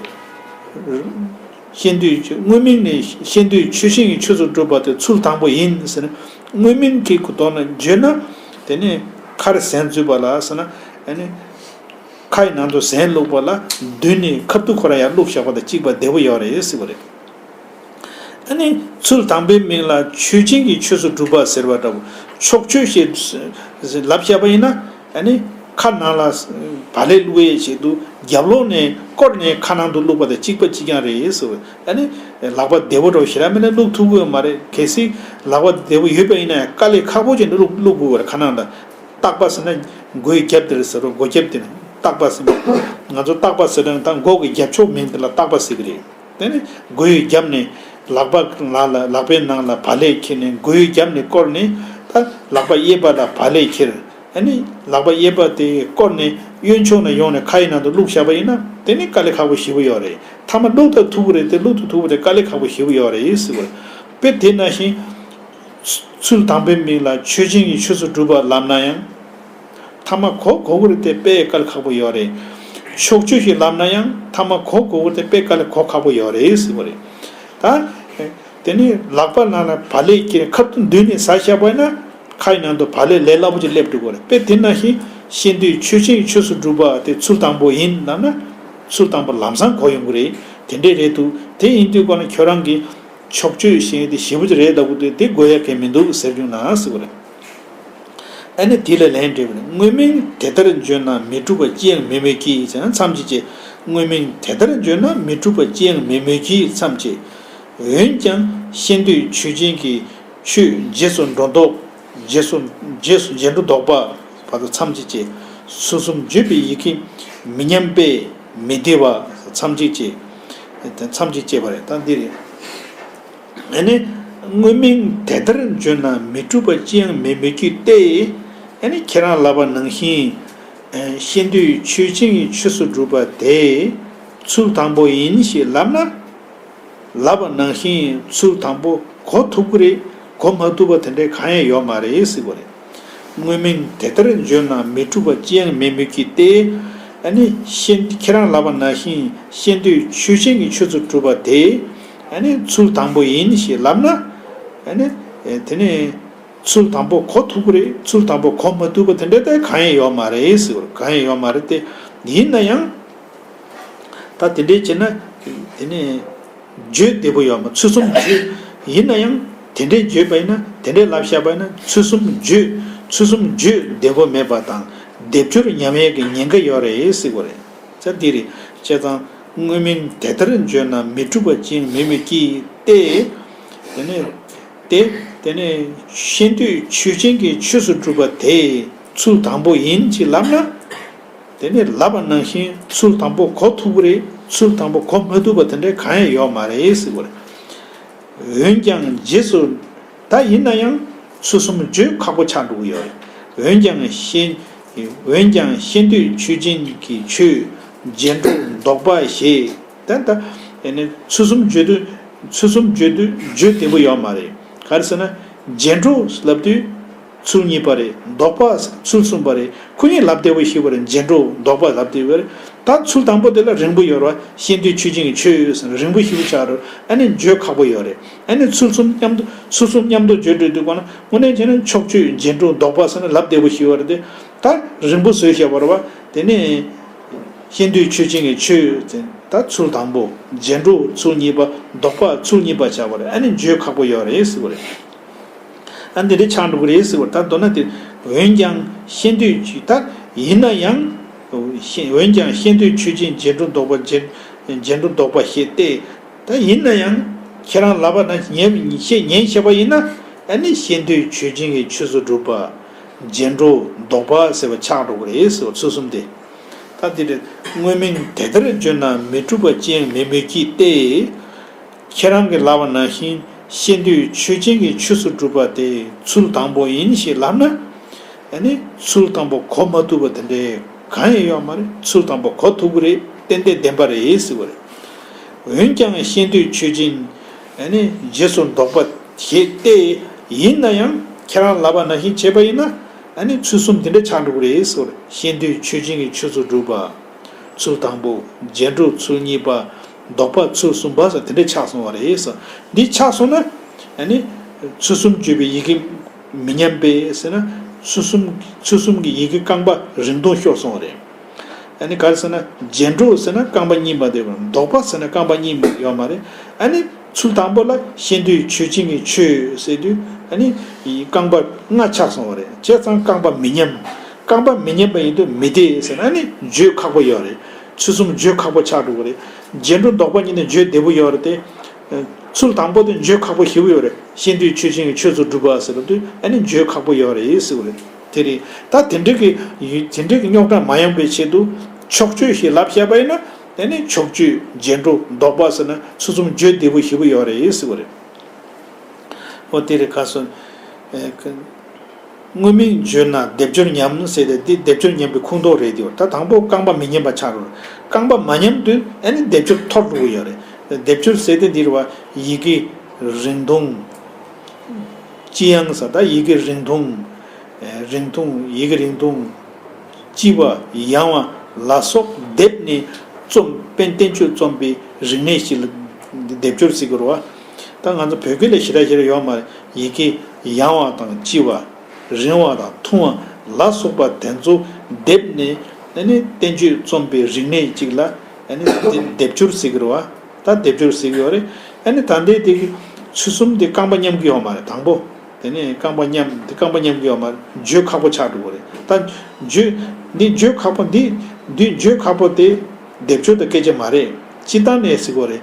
ཤེས་འདོད་དངོས་མིང་ནས་ཤེས་འདོད་ཆོས་ཅན་གྱི་ཆོས་སུ་གྲུབ་པ་དེ་ཚུལ་དང་པོ་ཡིན་ཟེར་ན། དངོས་མིང་གི་གུ་དོག་ན་བརྗོད་ན། དེ་ནས་ཁར་ཟན་འཛུད་པ་ལ་ཟེར་ན། ཨ་ནི་ཁ་ཡི་ནང་དུ་ཟན་བླུགས་པ་ལ་མདུན་ནས་ཁ་ཐུག་ཁོ་རང་ཡར་བླུགས་བཞག་པ་དང་གཅིག་པ་བདེ་པོ་ཡོད་རེད་ཟེར་བ་རེད། ཨ་ནི་ཚུལ་དང་པོའི་མིང་ལ་ཆོས་ཅན་གྱི་ཆོས་སུ་གྲུབ་པ་ཟེར་བ་འདྲ་བོ། ཕྱོགས་ཆོས་ཞེས་ལབ་བཞག་པ་ཡིན་ན། ཨ་ནི་ཁ་ནང་ལ་བག་ལེབ་བླུགས་ཡས་ཆེད་དུ་རྒྱབ་ལོགས་ནས་བསྐོར་ནས་ཁ་ནང་དུ་བླུགས་པ་དང་གཅིག་པ་གཅིག་རྐྱང་རེད་ཟེར། ཨ་ནི་ལག་པ་བདེ་པོ་འདྲ་བོ་ཞེ་དྲག་མེད་ན་བླུགས་ཐུབ་ཀྱི་ཡོད་མ་རེད། གལ་སྲིད་ལག་པ་བདེ་པོ་ཡོད་པ་ཡིན་ན་ཡང་དཀའ་ལས་ཁག་པོ་བྱས་ནས་བླུགས་བླུགས་དགོས་པ་རེད། ཁ་ནང་ལ་སྟག་པ་ཟེར་ན་མགོའི་རྒྱབ་དེ་རེད་ཟེར་རོ། མགོ་རྒྱབ་དེ་ནས་སྟག་པ་ཟེར་ན། ང་ཚོ་སྟག་པ་ཟེར་ན་ད་མགོ་གི་རྒྱབ་ཕྱོགས་མིང་དེ་ལ་སྟག་པ་ཟེར་གི་རེད། དེ་ནས་མགོ་ཡི་རྒྱབ་ནས་ལག་པ་ནང་ལ་ལག་པའི་ནང་ལ་བག་ལེབ་ཁྱེར་ནས་མགོ་ཡི་རྒྱབ་ནས་བསྐོར་ནས་ད་ལག་པ་གཡས་པ་ལ་བག་ལེབ་ཁྱེར། ཨ་ནི་ལག་པ་གཡས་པ་དེ་བསྐོར་ནས་གཡོན་ཕྱོགས་ནས་ཡོང་ནས་ཁ་ཡི་ནང་དུ་བླུགས་བཞག་པ་ཡིན་ན་དེ་ནི་དཀའ་ལས་ཁག་པོ་ཞེ་པོ་ཡོད་རེད། མཐའ་མ་བླུགས་ད་ཐུབ་ཀྱི་རེད་དེ། བླུགས་ད་ཐུབ་ཀྱི་རེད། དཀའ་ལས་ཁག་པོ་ཞེ་པོ་ཡོད་རེད་ཟེར་བ་རེད། དཔེ་དེ་ནང་བཞིན། ཚུལ་དང་པོའི་མིང་ལ་ཆོས་ཅན་གྱི་ཆོས་སུ་གྲུབ་པ་ལབ་ན་ཡང་། མཐའ་མ་གོ་གོ་གི་རེད་དེ། དཔེ་དཀའ་ལས་ཁག་པོ་ཡོད་རེད། ཕྱོགས་ཆོས་ཞེས་ལབ་ན་ཡང་མཐའ་མ་གོ་གོ་གི་རེད་དེ། དཔེ་དཀའ་ལས་གོ་ཁག་པོ་ཡོད་རེད་ཟེར་བ་རེད། ད། དེ་ནི་ལག་པ་ནང་ལ་བག་ལེབ་ཁྱེར་ཁ་ཐུག་མདུན་ནས་ཟ་བཞག་པ་ཡིན་ན། ཁ་ཡི་ནང་དུ་བག་ལེབ་ལས་སླ་པོ་ཅིག་སླེབས་འགྲོ་གི་རེད། དཔེ་དེ་ནང་བཞིན་ཤེས་འདོད་ཆོས་ཅན་གྱི་ཆོས་སུ་གྲུབ་པ་དེ་ཚུལ་དང་པོ་ཡིན་ལབ་ན། ཚུལ་དང་པོ་ལམ་སང་གོ་ཡོང་གི་རེད། དེ་འདྲས་རེད་འདུག་དེ་ཡིན་དུས་ཁོ་ན་ཁྱོད་རང་གིས། ཕྱོགས་ཆོས་ཞེས་དེ་ཞེ་པོ་ཅིག་རེད་ལབ་གི་འདུག་དེ་དགོས་ཡ་གང་མི་འདུག་ཟེར་བྱུང་ན་ཟེར་བ་རེད། ཨ་ནི་དེ་ལ་ལན་འདེབས་པ་ནི། དངོས་མིང་དེ་ལྟར་བརྗོད་ན་མི་འགྲུབ་པ་ཅི་ཡང་མེད་མོད་ཀྱི་ཟེར་ན་མཚམས་ཅིག་བཅད། དངོས་མིང་དེ་ལྟར་བརྗོད་ན་མི་འགྲུབ་པ་ཅི་ཡང་མེད་མོད་ཀྱི་མཚམས་བཅད། འོན་ཀྱང་ཤེས་འདོད་ཆོས་ཅན་གྱི་ཆོས་རྗེས་སུ་འགྲོ་ལྡོག་རྗེས་སུ་རྗེས་སུ་རྗེས་འགྲོ་ལྡོག་པ་བར་དུ་མཚམས་ཅིག་བཅད། ཚུལ་གསུམ་བརྗོད་པའི་ཡི་གེ་མི་མཉམ་པས་མི་བདེ་བ་མཚམས་ཅིག་བཅད། མཚམས་ཅིག་བཅད་པ་རེད། ད་འདི་རེད། ཨ་ནི་དངོས་མིང་དེ་ལྟར་བརྗོད་ན་མི་འགྲུབ་པ་ཅི་ཡང་མེད་མོད་ཀྱི་སྟེ། ཨ་ནི་ཁྱེད་རང་ལབ་པ་ནང་བཞིན། ཤེས་འདོད་ཆོས་ཅན་གྱི་ཆོས་སུ་གྲུབ་པ་དེ་ཚུལ་དང་པོ་ཡིན་ཞེས་ལབ་ན། ལབ་པ་ནང་བཞིན་ཚུལ་དང་པོ་གོ་ཐུབ་ཀྱི་རེད། གོ་མ་ཐུབ་པ་དེ་འདྲའི་གང་ཡང་ཡོད་མ་རེད་ཟེར་བ་རེད། དངོས་མིང་དེ་ལྟར་བརྗོད་ན་མི་འགྲུབ་པ་ཅི་ཡང་མེད་མོད་ཀྱི་སྟེ། ཨ་ནི་ཤེས་ཁྱེད་རང་ལབ་པ་ནང་བཞིན་ཤེས་འདོད་ཆོས་ཅན་གྱི་ཆོས་སུ་གྲུབ་པ་དེ། ཨ་ནི་ཚུལ་དང་པོ་ཡིན་ཞེས་ལབ་ན། ཨ་ནི་དེ་ནི་ཚུལ་དང་པོ་གོ་ཐུབ་ཀྱི་རེད། ཚུལ་དང་པོ་གོ་མ་ཐུབ་པ་དེ་འདྲ་དེ་གང་ཡང་ཡོད་མ་རེད་ཟེར་བ་རེད། གང་ཡང་ཡོད་མ་རེད་དེ། ཡིན་ན་ཡང་། ད་དེ་འདྲའི་བྱས་ན་དེ་ནི་བརྗོད་བདེ་པོ་ཡོད་མ། ཚུལ་གསུམ་བརྗོད། ཡིན་ན་ཡང་དེ་འདྲའི་བརྗོད་པ་ཡིན་ན། དེ་འདྲའི་ལབ་བཞག་པ་ཡིན་ན། ཚུལ་གསུམ་བརྗོད། ཚུལ་གསུམ་བརྗོད་བདེ་པོ་མེད་པ་དང་། སྡེབ་སྦྱོར་ཉམས་ཡས་ཀྱི་ཉེན་ཁ་ཡོད་རེད་ཟེར་བ་རེད། ད་འདི་རེད། བྱས་ཙང་དངོས་མིང་དེ་ལྟར་བརྗོད་ན་མི་འགྲུབ་པ་ཅི་ཡང་མེད་མོད་ཀྱི་སྟེ། དེ་ནས་དེ་དེ་ནས་ཤེས་འདོད་ཆོས་ཅན་གྱི་ཆོས་སུ་གྲུབ་པ་དེ་ཚུལ་དང་པོ་ཡིན་ཅེས་ལབ་ན། དེ་ནས་ལབ་པ་ནང་བཞིན་ཚུལ་དང་པོ་གོ་ཐུབ་ཀྱི་རེད། ཚུལ་དང་པོ་གོ་མ་ཐུབ་པ་དེ་འདྲའི་གང་ཡང་ཡོད་མ་རེད་ཟེར་བ་རེད། འོན་ཀྱང་རྗེས་སུ། ད་ཡིན་ན་ཡང་ཚུལ་གསུམ་བརྗོད་ཁག་པོ་ཆགས་འགྲོ་གི་ཡོད་རེད། འོན་ཀྱང་ཤེས། འོན་ཀྱང་ཤེས་འདོད་ཆོས་ཅན་གྱི་ཆོས། རྗེས་འགྲོ་ལྡོག་པ་ཞེས། ད་ད། ཨ་ནི་ཚུལ་གསུམ་བརྗོད་དུས། ཚུལ་གསུམ་བརྗོད་དུས་བརྗོད་བདེ་པོ་ཡོད་མ་རེད། ག་རེ་ཟེར་ན། རྗེས་འགྲོ་ལབ་དུས་ཚུལ་གཉིས་པ་རེད། ལྡོག་པ་ཚུལ་གསུམ་པ་རེད། ཁོ་གཉིས་ལབ་བདེ་པོ་ཞིག་པ་རེད། རྗེས་འགྲོ་ལྡོག་པ་ལབ་བདེ་པོ་རེད། ད་ཚུལ་དང་པོ་དེ་ལ་རིང་པོ་ཡོད་རེད་བ། ཤེས་འདོད་ཆོས་ཅན་གྱི་ཆོས་ཟེར་ན་རིང་པོ་ཞིག་ཆགས་རེད། ཨ་ནི་བརྗོད་ཁག་པོ་ཡོད་རེད། ཨ་ནི་ཚུལ་གསུམ་མཉམ་དུ་ཚུལ་གསུམ་མཉམ་དུ་བརྗོད་འགྲོ་དུས་གོ་ན་དངོས་གནས་བྱས་ན་ཕྱོགས་ཆོས་རྗེས་འགྲོ་ལྡོག་པ་ཟེར་ན་ལབ་བདེ་པོ་ཞིག་ཡོད་རེད་དེ། ད་རིང་པོ་བཟོས་བཞག་པ་རེད་བ། དེ་ནས་ཤེས་འདོད་ཆོས་ཅན་གྱི་ཆོས་ཟེར་ད་ཚུལ་དང་པོ། རྗེས་འགྲོ་ཚུལ་གཉིས་པ། ལྡོག་པ་ཚུལ་གཉིས་པ་ཆགས་པ་རེད། ཨ་ནི་བརྗོད་ཁག་པོ་ཡོད་རེད་ཟེར་བ་རེད། ཨ་འདི་འདྲ་ཆགས་འགྲོ་གི་རེད་ཟེར་བ། ད་མདོར་ན་དེ། འོན་ཀྱང་ཤེས་འདོད་ཆོས། ད་ཡིན་ན་ཡང་། ཤེས། འོན་ཀྱང་ཤེས་འདོད་ཆོས་ཅན། རྗེས་འགྲོ་ལྡོག་པ། རྗེས་རྗེས་འགྲོ་ལྡོག་པ་ཞེས་ཏེ། ད་ཡིན་ན་ཡང་ཁྱེད་རང་ལབ་པ་ན་ཉན་ཉན་བྱས་པ་ཡིན་ན། ཨ་ནི་ཤེས་འདོད་ཆོས་ཅན་གྱི་ཆོས་སུ་གྲུབ་པ། རྗེས་འགྲོ་ལྡོག་པ་ཟེར་བ་ཆགས་འགྲོ་གི་རེད་ཟེར་བ། ཚུལ་གསུམ་དེ། ད་དེ་འདྲ་དངོས་མིང་དེ་ལྟར་བརྗོད་ན་མི་འགྲུབ་པ་ཅི་ཡང་མེད་མོད་ཀྱི་སྟེ། ཁྱེད་རང་གིས་ལབ་པ་ནང་བཞིན་ཤེས་འདོད་ཆོས་ཅན་གྱི་ཆོས་སུ་གྲུབ་པ་དེ་ཚུལ་དང་པོ་ཡིན་ཞེས་ལབ་ན། ཨ་ནི་ཚུལ་དང་པོ་གོ་མ་ཐུབ་པ་དེ་འདྲའི་གང་ཡང་ཡོད་མ་རེད། ཚུལ་དང་པོ་གོ་ཐུབ་ཀྱི་རེད། ཏན་ཏན་བདེན་པ་རེད་ཟེར་བ་རེད། འོན་ཀྱང་ཤེས་འདོད་ཆོས་ཅན། ཨ་ནི་རྗེས་སུ་ལྡོག་པ་ཞེས་ཏེ། ཡིན་ན་ཡང་ཁྱེད་རང་ལབ་པ་ནང་བཞིན་བྱས་པ་ཡིན་ན། ཨ་ནི་ཚུལ་གསུམ་དེ་འདྲ་ཆགས་འགྲོ་གི་རེད་ཟེར་བ་རེད། ཤེས་འདོད་ཆོས་ཅན་གྱི་ཆོས་སུ་གྲུབ་པ། ཚུལ་དང་པོ། རྗེས་འགྲོ་ཚུལ་གཉིས་པ། ལྡོག་པ་ཚུལ་གསུམ་པ་ཟེར་དེ་འདྲ་ཆགས་སོང་བ་རེད་ཟེར། འདི་ཆགས་སོང་ན། ཨ་ནི་ཚུལ་གསུམ་བརྗོད་པའི་ཡི་གེ་མི་མཉམ་པས་ཟེར་ན། ཚུལ་གསུམ་ཚུལ་གསུམ་གྱི་ཡི་གེ་རྐང་པ་རིང་ཐུང་ཤོར་སོང་བ་རེད། ཨ་ནི་ག་རེ་ཟེར་ན། རྗེས་འགྲོ་ཟེར་ན་རྐང་པ་གཉིས་མ་འདུས་པ། ལྡོག་པ་ཟེར་ན་རྐང་པ་གཉིས་མ་ཡོད་མ་རེད། ཨ་ནི་ཚུལ་དང་པོ་ལ་ཤེས་འདོད་ཆོས་ཅན་གྱི་ཆོས་ཟེར་དུས། ཨ་ནི་རྐང་པ་ལྔ་ཆགས་སོང་བ་རེད། བྱས་ཙང་རྐང་པ་མི་མཉམ། རྐང་པ་མི་མཉམ་པ་ཡིན་དུས་མི་བདེ་ཟེར་ན། ཨ་ནི་བརྗོད་ཁག་པོ་ཡོད་རེད། ཚུལ་གསུམ་བརྗོད་ཁག་པོ་ཆགས་འགྲོ་གི་རེད། རྗེས་འགྲོ་ལྡོག་པ་གཉིས་ནི་བརྗོད་བདེ་པོ་ཡོད་རེད་དེ། ཚུལ་དང་པོ་དེ་བརྗོད་ཁག་པོ་ཞེ་པོ་ཡོད་རེད། ཤེས་འདོད་ཆོས་ཅན་གྱི་ཆོས་སུ་གྲུབ་པ་ཟེར་བ་དེ། ཨ་ནི་བརྗོད་ཁག་པོ་ཡོད་རེད་ཟེར་བ་རེད། དེ་རེད། ད་དེ་འདྲ་གི་དེ་འདྲ་གི་རྙོག་དྲ་མ་ཡོང་བའི་ཆེད་དུ་ཕྱོགས་ཆོས་ཞེས་ལབ་བཞག་པ་ཡིན་ན། དེ་ནི་ཕྱོགས་ཆོས་རྗེས་འགྲོ་ལྡོག་པ་ཟེར་ན་ཚུལ་གསུམ་བརྗོད་བདེ་པོ་ཞེ་པོ་ཡོད་རེད་ཟེར་བ་རེད། འོ་དེ་རེད། ག་སོ། ཨེ། དངོས་མིང་བརྗོད་ན་སྡེབ་སྦྱོར་ཉམས་ཟེར་ཏེ། འདི་སྡེབ་སྦྱོར་ཉམས་པའི་ཁུངས་གཏོགས་རེད་དེ། ད་དང་པོ་རྐང་པ་མི་མཉམ་པ་ཆགས་རུང་། རྐང་པ་མ་མཉམ་དུས་ཨ་ནི་སྡེབ་སྦྱོར་འཐོར་འགྲོ་གི་ཡོད་རེད། སྡེབ་སྦྱོར་ཟེར་ཏེ་འདི་རེད་བ། ཡི་གེ་རིང་ཐུང་། ལྕི་ཡང་ཟེར། ད་ཡི་གེ་རིང་ཐུང་། ཨེ། རིང་ཐུང་། ཡི་གེ་རིང་ཐུང་། ལྕི་བ། ཡང་བ་ལ་སོགས་སྡེབ་ནས་རྩོམ། བསྟན་བསྟན་བཅོས་རྩོམ་པའི་རིག་གནས་ཤིག་ལ་སྡེབ་སྦྱོར་ཟེར་གྱི་རེད་བ། ད་ང་ཚོ་བོད་སྐད་ལ་ཞེ་དྲག་ཞེ་དྲག་ཡོད་མ་རེད། ཡི་གེ་ཡང་བ་དང་ལྕི་བ། རིང་བ་དང་ཐུང་བ་ལ་སོགས་པ་དེ་ཚོ་སྡེབ་ནས། ཨ་ནི་བསྟན་བཅོས་རྩོམ་པའི་རིག་གནས་ཅིག་ལ། ཨ་ནི་སྡེབ་སྦྱོར་ཟེར་གྱི་རེད་བ། ད་སྡེབ་སྦྱོར་ཟེར་གྱི་ཡོད་རེད། ཨ་ནི་ད་ལྟའི་དེ་གི་ཚུལ་གསུམ་དེ་རྐང་པ་མཉམ་གྱི་ཡོད་མ་རེད། དང་པོ། དེ་ནས་རྐང་པ་མཉམ། དེ་རྐང་པ་མཉམ་གྱི་ཡོད་མ་རེད། བརྗོད་ཁག་པོ་ཆགས་འགྲོ་གི་རེད། ད་བརྗོད། འདི་བརྗོད་ཁག་པོ། འདི་འདི་བརྗོད་ཁག་པོ་དེ་སྡེབ་སྦྱོར་དང་སྐད་ཆ་མ་རེད། སྤྱིར་བཏང་ནས་ཟེར་གྱི་ཡོད་རེད།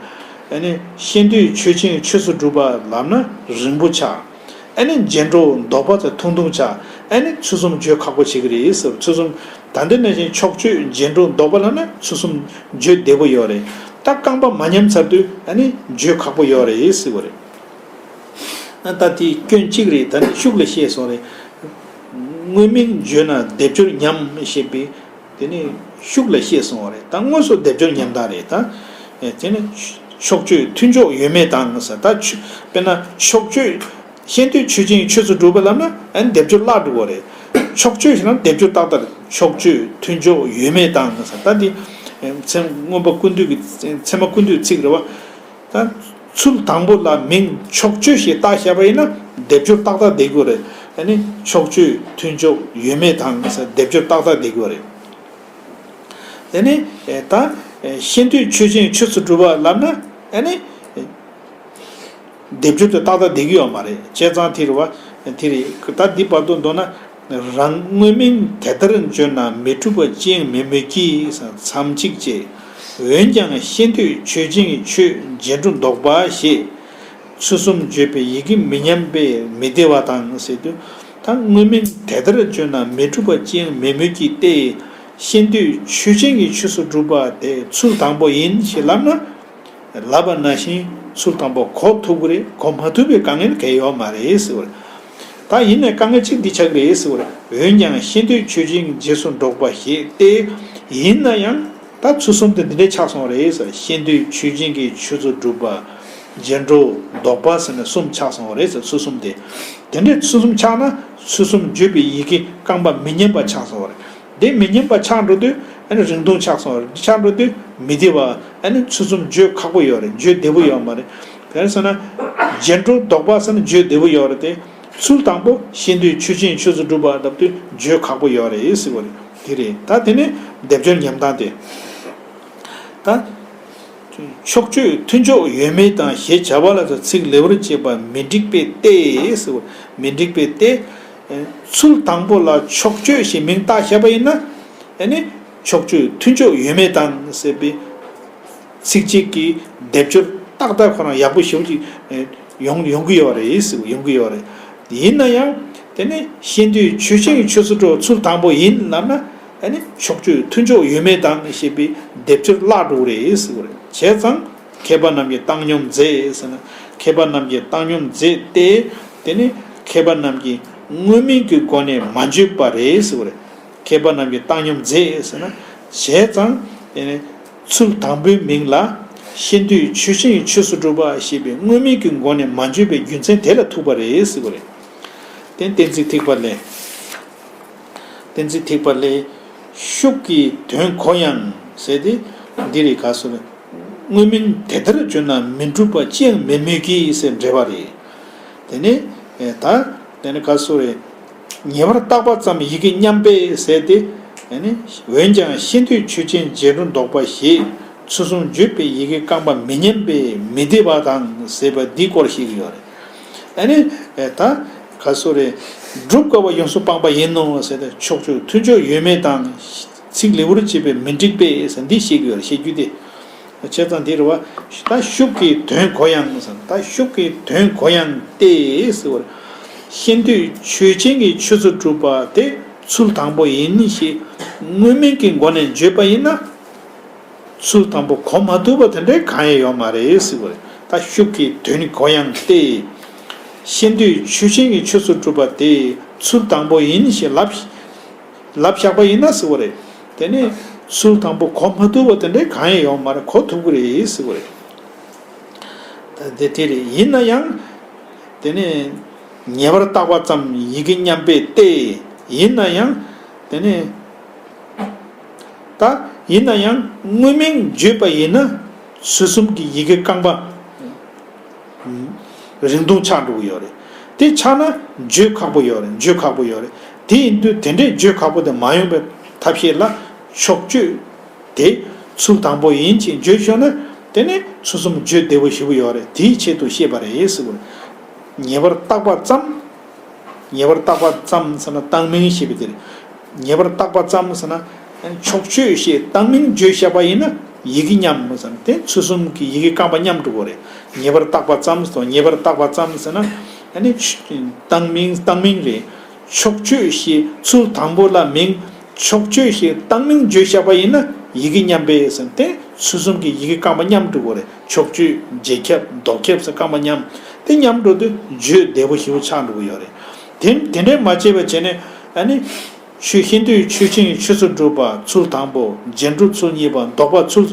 ཨ་ནི་ཤེས་འདོད་ཆོས་ཅན་ཆོས་སུ་གྲུབ་པ་ལབ་ན་རིང་པོ་ཆགས། ཨ་ནི་རྗེས་འགྲོ་ལྡོག་པ་ཚ་ཐུང་ཐུང་ཆགས། ཨ་ནི་ཚུལ་གསུམ་བརྗོད་ཁག་པོ་བྱེད་ཀྱི་རེད་ཟེར། ཚུལ་གསུམ། ད་འདི་ནང་བཞིན་ཕྱོགས་ཆོས་རྗེས་འགྲོ་ལྡོག་པ་ལབ་ན་ཚུལ་གསུམ་བརྗོད་བདེ་པོ་ཡོད་རེད། ད་རྐང་པ་མ་མཉམ་ཚར་དུས་ཨ་ནི་བརྗོད་ཁག་པོ་ཡོད་རེད་ཟེར་གྱི་ཡོད་རེད། ད་དེ་སྐྱོན་གཅིག་རེད། ད་ནི་ཤུགས་ལ་བཤད་སོང་རེད། དངོས་མིང་བརྗོད་ན་སྡེབ་སྦྱོར་ཉམས་ཞེས་པའི་དེ་ནི་ཤུགས་ལ་བཤད་སོང་བ་རེད། ད་དངོས་སུ་སྡེབ་སྦྱོར་ཉམས་སྟངས་རེད་ད། དེ་ནི་ཕྱོགས་ཆོས་མཐུན་ཕྱོགས་ཡོད་མེད་དང་ཟེར། ད་ཆོས་དཔེར་ན་ཕྱོགས་ཆོས་ཤེས་འདོད་ཆོས་ཅན་གྱི་ཆོས་སུ་གྲུབ་པ་ལབ་ན་ཨ་ནི་སྡེབ་སྦྱོར་བརླག་འགྲོ་གི་རེད། ཕྱོགས་ཆོས་ཞེས་ན་སྡེབ་སྦྱོར་ཏག་ཏག་རེད། ཕྱོགས་ཆོས་མཐུན་ཕྱོགས་ཡོད་མེད་དང་ཟེར། ད་འདི་ཚད་མ་མངོན་པ་ཀུན་བཏུས་ཀྱི་ཚད་མ་ཀུན་བཏུས་ཚིག་རེད་བ། ད་ཚུལ་དང་པོ་ལ་མིང་ཕྱོགས་ཆོས་ཞེས་བཏགས་བཞག་པ་ཡིན་ན་སྡེབ་སྦྱོར་ཏག་ཏག་བསྡད་དགོས་རེད། ཨ་ནི་ཕྱོགས་ཆོས་མཐུན་ཕྱོགས་ཡོད་མེད་དང་ཟེར་སྡེབ་སྦྱོར་ཏག་ཏག་བསྡད་དགོས་རེད། དེ་ནི་ད་ཤེས་འདོད་ཆོས་ཅན་ཆོས་སུ་གྲུབ་པ་ལབ་ན་ཨ་ནི་སྡེབ་སྦྱོར་དེ་ཏག་ཏག་བསྡད་ཀྱི་ཡོད་མ་རེད། བྱས་ཙང་དེ་རེད་བ། དེ་རེད། ད་འདི་བར་དུ་མདོར་ན། རང་དངོས་མིང་དེ་ལྟར་བརྗོད་ན་མི་འགྲུབ་པ་ཅི་ཡང་མེད་མོད་ཀྱི། མཚམས་གཅིག་ཅེས། འོན་ཀྱང་ཤེས་འདོད་ཆོས་ཅན་གྱི་ཆོས་རྗེས་འགྲོ་ལྡོག་པ་ཞེས་ཚུལ་གསུམ་བརྗོད་པའི་ཡི་གེ་མི་མཉམ་པས་མི་བདེ་བ་དང་ཟེར་དུས། ད་དངོས་མིང་དེ་ལྟར་བརྗོད་ན་མི་འགྲུབ་པ་ཅི་ཡང་མེད་མོད་ཀྱི་སྟེ། ཤེས་འདོད་ཆོས་ཅན་གྱི་ཆོས་སུ་གྲུབ་པ་དེ་ཚུལ་དང་པོ་ཡིན་ཞེས་ལབ་ན། ལབ་པ་ནང་བཞིན་ཚུལ་དང་པོ་གོ་ཐུབ་ཀྱི་རེད། གོ་མ་ཐུབ་པའི་དཀའ་ངལ་གང་ཡང་ཡོད་མ་རེད་ཟེར་བ་རེད། ད་ཡིན་ནའི་དཀའ་ངལ་གཅིག་འདི་ཆགས་ཀྱི་རེད་ཟེར་བ་རེད། འོན་ཀྱང་ཤེས་འདོད་ཆོས་ཅན་གྱི་རྗེས་སུ་འགྲོ་ལྡོག་པ་ཞེས་ཏེ། ཡིན་ན་ཡང་ད་ཚུལ་གསུམ་དེ་འདི་འདྲའི་ཆགས་སོང་བ་རེད་ཟེར། ཤེས་འདོད་ཆོས་ཅན་གྱི་ཆོས་སུ་གྲུབ་པ། རྗེས་འགྲོ་ལྡོག་པ་ཟེར་ནས་གསུམ་ཆགས་སོང་བ་རེད་ཟེར། ཚུལ་གསུམ་དེ། དེ་འདྲའི་ཚུལ་གསུམ་ཆགས་ན་ཚུལ་གསུམ་བརྗོད་པའི་ཡི་གེ་རྐང་པ་མི་མཉམ་པ་ཆགས་སོང་བ་རེད། དེ་མི་མཉམ་པ་ཆགས་འགྲོ་དུས་ཨ་ནི་རིང་ཐུང་ཆགས་སོང་བ་རེད། ཆགས་འགྲོ་དུས་མི་བདེ་བ། ཨ་ནི་ཚུལ་གསུམ་བརྗོད་ཁག་པོ་ཡོད་རེད། བརྗོད་བདེ་པོ་ཡོད་མ་རེད། ག་རེ་ཟེར་ན། རྗེས་འགྲོ་ལྡོག་པ་ཟེར་ན་བརྗོད་བདེ་པོ་ཡོད་རེད་དེ། ཚུལ་དང་པོ་ཤེས་འདོད་ཆོས་ཅན་ཆོས་སུ་གྲུབ་པ་ལབ་དུས་བརྗོད་ཁག་པོ་ཡོད་རེད་ཟེར་བ་རེད། དེ་རེད། ད་དེ་ནི་སྡེབ་སྦྱོར་ཉམས་སྟངས་དེ། ད། ཕྱོགས་ཆོས་མཐུན་ཕྱོགས་ཡོད་མེད་དང་ཞེས་བྱ་བ་ལ་སོགས་ཚིག་ལེགས་པར་བྱས་པ་མི་འགྲིག་པས་ཏེ་ཟེར་བ། མི་འགྲིག་པས་ཏེ། ཚུལ་དང་པོ་ལ་ཕྱོགས་ཆོས་ཞེས་མིང་བཏགས་བཞག་པ་ཡིན་ན། ཨ་ནི་ཕྱོགས་ཆོས་མཐུན་ཕྱོགས་ཡོད་མེད་དང་ཟེར་བའི་ཚིག་གཅིག་གིས་སྡེབ་སྦྱོར་ཏག་ཏག་ཁོ་རང་ཡག་པོ་ཞེ་པོ་ཅིག་ཡོང་ཡོང་གི་ཡོད་རེད་ཟེར་བ། ཡོང་གི་ཡོད་རེད། ཡིན་ན་ཡང་དེ་ནི་ཤེས་འདོད་ཆོས་ཅན་གྱི་ཆོས་སུ་གྲུབ་པ་ཚུལ་དང་པོ་ཡིན་ལབ་ན། ཨ་ནི་ཕྱོགས་ཆོས་མཐུན་ཕྱོགས་ཡོད་མེད་དང་ཞེས་པའི་སྡེབ་སྦྱོར་བརླག་འགྲོ་གི་རེད་ཟེར་བ་རེད། བྱས་ཙང་མཁས་པ་རྣམས་ཀྱིས་བཏང་སྙོམས་མཛད་ཟེར་ན། མཁས་པ་རྣམས་ཀྱིས་བཏང་སྙོམས་མཛད་དེ། དེ་ནི་མཁས་པ་རྣམས་ཀྱིས་དངོས་མིང་གི་སྒོ་ནས་མ་བརྗོད་པ་རེད་ཟེར་བ་རེད། མཁས་པ་རྣམས་ཀྱིས་བཏང་སྙོམས་མཛད་ཟེར་ན། བྱས་ཙང་དེ་ནི་ཚུལ་དང་པོའི་མིང་ལ་ཤེས་འདོད་ཆོས་ཅན་གྱི་ཆོས་སུ་གྲུབ་པ་ཞེས་པའི་དངོས་མིང་གི་སྒོ་ནས་མ་བརྗོད་པའི་རྒྱུ་མཚན་དེ་ལ་ཐུག་པ་རེད་ཟེར་བ་རེད། དེ་གཏན་ཚིགས་ཐིགས་པ་ལས། གཏན་ཚིགས་ཐིགས་པ་ལས། ཤུགས་ཀྱིས་དོན་གོ་ཡང་ཟེར་ཏེ། འདི་རེད། ག་སོ་རེད། དངོས་མིང་དེ་ལྟར་བརྗོད་ན་མི་འགྲུབ་པ་ཅི་ཡང་མེད་མོད་ཀྱི་ཟེར་འགྲེལ་པ་རེད། དེ་ནས་ད་དེ་ནས་ག་སོ་རེད། ཉེ་བར་བཏགས་པ་ཙམ་ཡི་གེ་མཉམ་པས་ཟེར་ཏེ། འོན་ཀྱང་ཤེས་འདོད་ཆོས་ཅན་རྗེས་འགྲོ་ལྡོག་པ་ཞེས་ཚུལ་གསུམ་བརྗོད་པའི་ཡི་གེ་རྐང་པ་མི་མཉམ་པས་མི་བདེ་བ་དང་ཟེར་བ་འདིའི་སྐོར་བཤད་ཀྱི་ཡོད་རེད། ཨ་ནི། ད་ག་སོ་རེད། སྒྲུབ་དཀའ་བ་ཡོངས་སུ་སྤངས་པ་ཡིན་ནོ་ཟེར་ཏེ། ཕྱོགས་ཆོས་མཐུན་ཕྱོགས་ཡོད་མེད་དང་། ཚིག་ལེགས་པར་བྱས་པས་མི་འགྲིག་པས་ཟེར་འདི་བཤད་ཀྱི་ཡོད་རེད། བཤད་རྒྱུ་དེ། བྱས་ཙང་འདི་རེད་བ། ད་ཤུགས་ཀྱིས་དོན་གོ་ཡང་ཟེར། ད་ཤུགས་ཀྱིས་དོན་གོ་ཡང་སྟེ་ཟེར་བ་རེད། ཤེས་འདོད་ཆོས་ཅན་གྱི་ཆོས་སུ་གྲུབ་པ་དེ་ཚུལ་དང་པོ་ཡིན་ཞེས་དངོས་མིང་གི་སྒོ་ནས་བརྗོད་པ་ཡིན་ན། ཚུལ་དང་པོ་གོ་མ་ཐུབ་པ་དེ་འདྲའི་གང་ཡང་ཡོད་མ་རེད་ཟེར་བ་རེད། ད་ཤུགས་ཀྱིས་དོན་གོ་ཡང་སྟེ། ཤེས་འདོད་ཆོས་ཅན་གྱི་ཆོས་སུ་གྲུབ་པ་དེ་ཚུལ་དང་པོ་ཡིན་ཞེས་ལབ། ལབ་བཞག་པ་ཡིན་ན་ཟེར་བ་རེད། དེ་ནི་ཚུལ་དང་པོ་གོ་མ་ཐུབ་པ་དེ་འདྲའི་གང་ཡང་ཡོད་མ་རེད། གོ་ཐུབ་ཀྱི་རེད་ཟེར་བ་རེད། ད་དེ་དེ་རེད། ཡིན་ན་ཡང་དེ་ནི་ཉེ་བར་བཏགས་པ་ཙམ་ཡི་གེ་མཉམ་པས་ཏེ། ཡིན་ན་ཡང་དེ་ནི། ད་ཡིན་ན་ཡང་དངོས་མིང་བརྗོད་པ་ཡིན་ན་ཚུལ་གསུམ་གྱི་ཡི་གེ་རྐང་པ་རིང་ཐུང་ཆགས་འགྲོ་གི་ཡོད་རེད། དེ་ཆགས་ན་བརྗོད་ཁག་པོ་ཡོད་རེད། བརྗོད་ཁག་པོ་ཡོད་རེད། དེ་ཡིན་དུས་དེ་འདྲའི་བརྗོད་ཁག་པོ་དེ་མ་ཡོང་བའི་ཐབས་ཤེས་ལ་ཕྱོགས་ཆོས་དེ་ཚུལ་དང་པོ་ཡིན་ཅེས་བརྗོད་ཤོག་ན། དེ་ནི་ཚུལ་གསུམ་བརྗོད་བདེ་པོ་ཞེ་པོ་ཡོད་རེད། དེའི་ཆེད་དུ་བཤད་པ་རེད་ཟེར་བ་རེད། ཉེ་བར་བཏགས་པ་ཙམ། ཉེ་བར་བཏགས་པ་ཙམ་ཟེར་ན་བཏང་མིང་ཞེས་པའི་དེ་རེད། ཉེ་བར་བཏགས་པ་ཙམ་ཟེར་ན་ཕྱོགས་ཆོས་ཞེས་བཏང་མིང་བརྗོད་བཞག་པ་ཡིན་ན་ཡི་གེ་མཉམ་ཟེར་ན་དེ་ཚུལ་གསུམ་གྱི་ཡི་གེ་རྐང་པ་མཉམ་འགྲོ་གི་རེད། ཉེ་བར་བཏགས་པ་ཙམ་ཟེར། ཉེ་བར་བཏགས་པ་ཙམ་ཟེར་ན་ཨ་ནི་བཏང་མིང་བཏང་མིང་རེད། ཕྱོགས་ཆོས་ཞེས་ཚུལ་དང་པོ་ལ་མིང་ཕྱོགས་ཆོས་ཞེས་བཏང་མིང་བརྗོད་བཞག་པ་ཡིན་ན་ཡི་གེ་མཉམ་པས་ཟེར་ན་དེ་ཚུལ་གསུམ་གྱི་ཡི་གེ་རྐང་པ་མཉམ་འགྲོ་གི་རེད། ཕྱོགས་ཆོས་རྗེས་ཁྱབ་ལྡོག་ཁྱབ་ཟེར་རྐང་པ་མཉམ། དེ་མཉམ་འགྲོ་དུས་བརྗོད་བདེ་པོ་ཞེ་པོ་ཆགས་འགྲོ་གི་ཡོད་རེད། དེ་དེ་འདྲས་མ་བྱས་པ་བྱས་ནས་ཨ་ནི། ཆོས་ཤིན་ཏུའི་ཆོས་ཅན་ཆོས་སུ་གྲུབ་པ་ཚུལ་དང་པོ། རྗེས་འགྲོ་ཚུལ་གཉིས་པ། ལྡོག་པ་ཚུལ་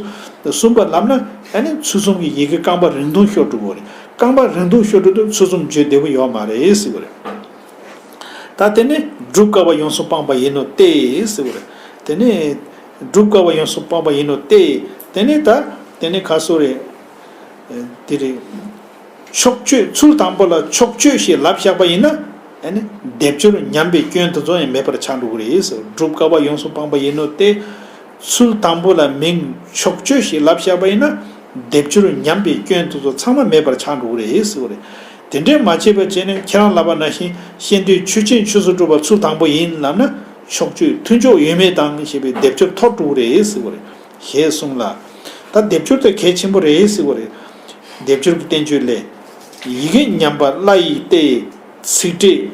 གསུམ་པ་ལབ་ན་ཨ་ནི་ཚུལ་གསུམ་གྱི་ཡི་གེ་རྐང་པ་རིང་ཐུང་ཤོར་འགྲོ་གི་རེད། རྐང་པ་རིང་ཐུང་ཤོར་འགྲོ་དུས་ཚུལ་གསུམ་བརྗོད་བདེ་པོ་ཡོད་མ་རེད་ཟེར་གི་རེད། ད་དེ་ནི་སྒྲུབ་དཀའ་བ་ཡོངས་སུ་སྤངས་པ་ཡིན་ནོ་སྟེ་ཟེར་གི་རེད། དེ་ནི་སྒྲུབ་དཀའ་བ་ཡོངས་སུ་སྤངས་པ་ཡིན་ནོ་སྟེ། དེ་ནི་ད་དེ་ནི་ག་སོ་རེད། དེ་རེད། ཕྱོགས་ཆོས་ཚུལ་དང་པོ་ལ་ཕྱོགས་ཆོས་ཞེས་ལབ་བཞག་པ་ཡིན་ན། ཨ་ནི་སྡེབ་སྦྱོར་ཉམས་པའི་སྐྱོན་དེ་ཚོ་ཡང་མེད་པར་ཆགས་འགྲོ་གི་རེད། སྒྲུབ་དཀའ་བ་ཡོངས་སུ་སྤངས་པ་ཡིན་ནོ་སྟེ། ཚུལ་དང་པོ་ལ་མིང་ཕྱོགས་ཆོས་ཞེས་ལབ་བཞག་པ་ཡིན་ན། སྡེབ་སྦྱོར་ཉམས་པའི་སྐྱོན་དེ་ཚོ་ཚང་མ་མེད་པར་ཆགས་འགྲོ་གི་རེད་ཟེར་བ་རེད། དེ་འདྲས་མ་བྱས་པ་བྱས་ནས་ཁྱེད་རང་ལབ་པ་ནང་བཞིན་ཤེས་འདོད་ཆོས་ཅན་ཆོས་སུ་གྲུབ་པ་ཚུལ་དང་པོ་ཡིན་ལབ་ན། ཕྱོགས་ཆོས་མཐུན་ཕྱོགས་ཡོད་མེད་དང་ཞེས་པའི་སྡེབ་སྦྱོར་ཐོར་འགྲོ་གི་རེད་ཟེར་བ་རེད། ཞེས་གསུངས་ལ། ད་སྡེབ་སྦྱོར་དེ་གལ་ཆེན་པོ་རེད་ཟེར་བ་རེད། སྡེབ་སྦྱོར་གྱི་བསྟན་བཅོས་ལས། ཡི་གེ་ཉམས་པ་ལྷ་ཡིས་ཏེ། ཚིག་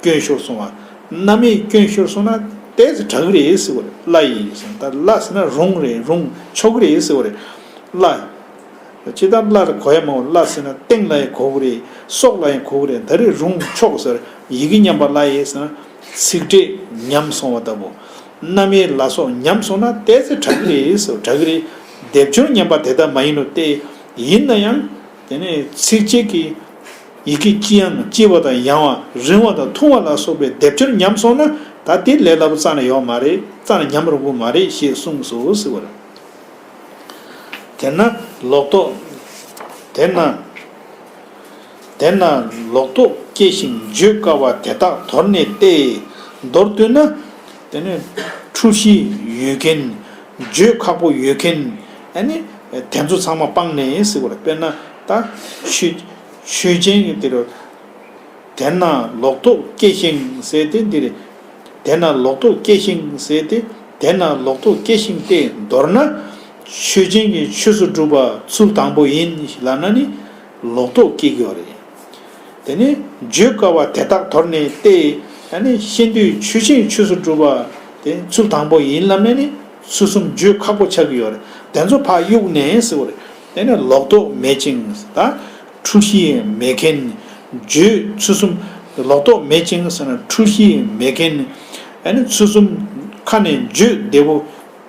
འགྲེལ་སྐྱོན་ཤོར་སོང་བ། རྣམ་དབྱེ་སྐྱོན་ཤོར་སོང་ན་ཏོག་ཙམ་དྲག་གི་རེད་ཟེར་བ་རེད། ལྷ་ཡིས་ཟེར་ན་ད་ལྷ་ཟེར་ན་རུང་རེད། རུང་ཆོག་གི་རེད་ཟེར་བ་རེད། ལྷ། ཇི་ལྟར་ལྷ་ལ་གོ་ཡ་མང་བ། ལྷ་ཟེར་ན་སྟེང་ལ་ཡང་གོ་གི་རེད། སོགས་ལ་ཡང་གོ་གི་རེད། ད་རེས་རུང་ཆོག་ཟེར། ཡི་གེ་ཉམས་པ་ལྷ་ཡིས་ཟེར་ན་ཚིག་འགྲེལ་ཉམས་སོང་བ་ལྟ་བུ། རྣམ་དབྱེ་ལ་སོགས་ཉམས་སོང་ན་ཏོག་ཙམ་དྲག་གི་རེད་ཟེར། དྲག་གི་རེད། སྡེབ་སྦྱོར་ཉམས་པ་དེ་ལྟར་མ་ཡིན་ནོ་སྟེ། ཡིན་ན་ཡང་དེ་ནས་ཚིགས་བཅད་ཀྱི་ཡི་གེ་ལྕི་ཡང་ལྕི་བ་དང་ཡང་བ་རིང་བ་དང་ཐུང་བ་ལ་སོགས་པའི་སྡེབ་སྦྱོར་ཉམས་སོང་ན་ད་དེ་ལས་སླ་པོ་རྩ་ནས་ཡོད་མ་རེད། རྩ་ནས་ཉམས་རུང་པོ་མ་རེད་ཞེས་གསུངས་སོ་ཟེར་བ་རེད། དེས་ན་ལོག་རྟོག་དེས་ན། དེས་ན་ལོག་རྟོག་སྐྱེ་ཞིང་བརྗོད་དཀའ་བ་དེ་དག་དོར་ནས་ཏེ། མདོར་བསྡུས་ན། དེ་ནི་འཁྲུལ་གཞི་ཡོད་མཁན། བརྗོད་ཁག་པོ་ཡོད་མཁན། ཨ་ནི་དེ་ཚོ་ཚང་མ་སྤངས་ནས་ཟེར་བ་རེད། དཔེར་ན་ད་ཆོས་ཆོས་ཅན་གྱི་དེ་རུ། དེས་ན་ལོག་རྟོག་སྐྱེ་ཞིང་ཟེར་ཏེ་འདི་རེད། དེས་ན་ལོག་རྟོག་སྐྱེ་ཞིང་ཟེར་ཏེ། དེས་ན་ལོག་རྟོག་སྐྱེ་ཞིང་སྟེ། མདོར་ན་ཆོས་ཅན་གྱི་ཆོས་སུ་གྲུབ་པ་ཚུལ་དང་པོ་ཡིན་ལབ་ན་ནི་ལོག་རྟོག་སྐྱེ་གི་ཡོད་རེད། དེ་ནི་བརྗོད་དཀའ་བ་དེ་དག་དོར་ནས་ཏེ། ཨ་ནི་ཤེས་འདོད་ཆོས་ཅན་ཆོས་སུ་གྲུབ་པ་དེ་ཚུལ་དང་པོ་ཡིན་ལབ་ན་ནི་ཚུལ་གསུམ་བརྗོད་ཁག་པོ་ཆགས་ཀྱི་ཡོད་རེད། དེ་ཚོ་ཕར་གཡུག་ནས་ཟེར་བ་རེད། དེ་ནི་ལོག་རྟོག་མེད་ཅིང་ད། འཁྲུལ་གཞི་མེད་མཁན། བརྗོད་ཚུལ་གསུམ་ལོག་རྟོག་མེད་ཅིང་ཟེར་ན་འཁྲུལ་གཞི་མེད་མཁན། ཨ་ནི་ཚུལ་གསུམ་ཁ་ནས་བརྗོད་བདེ་པོ་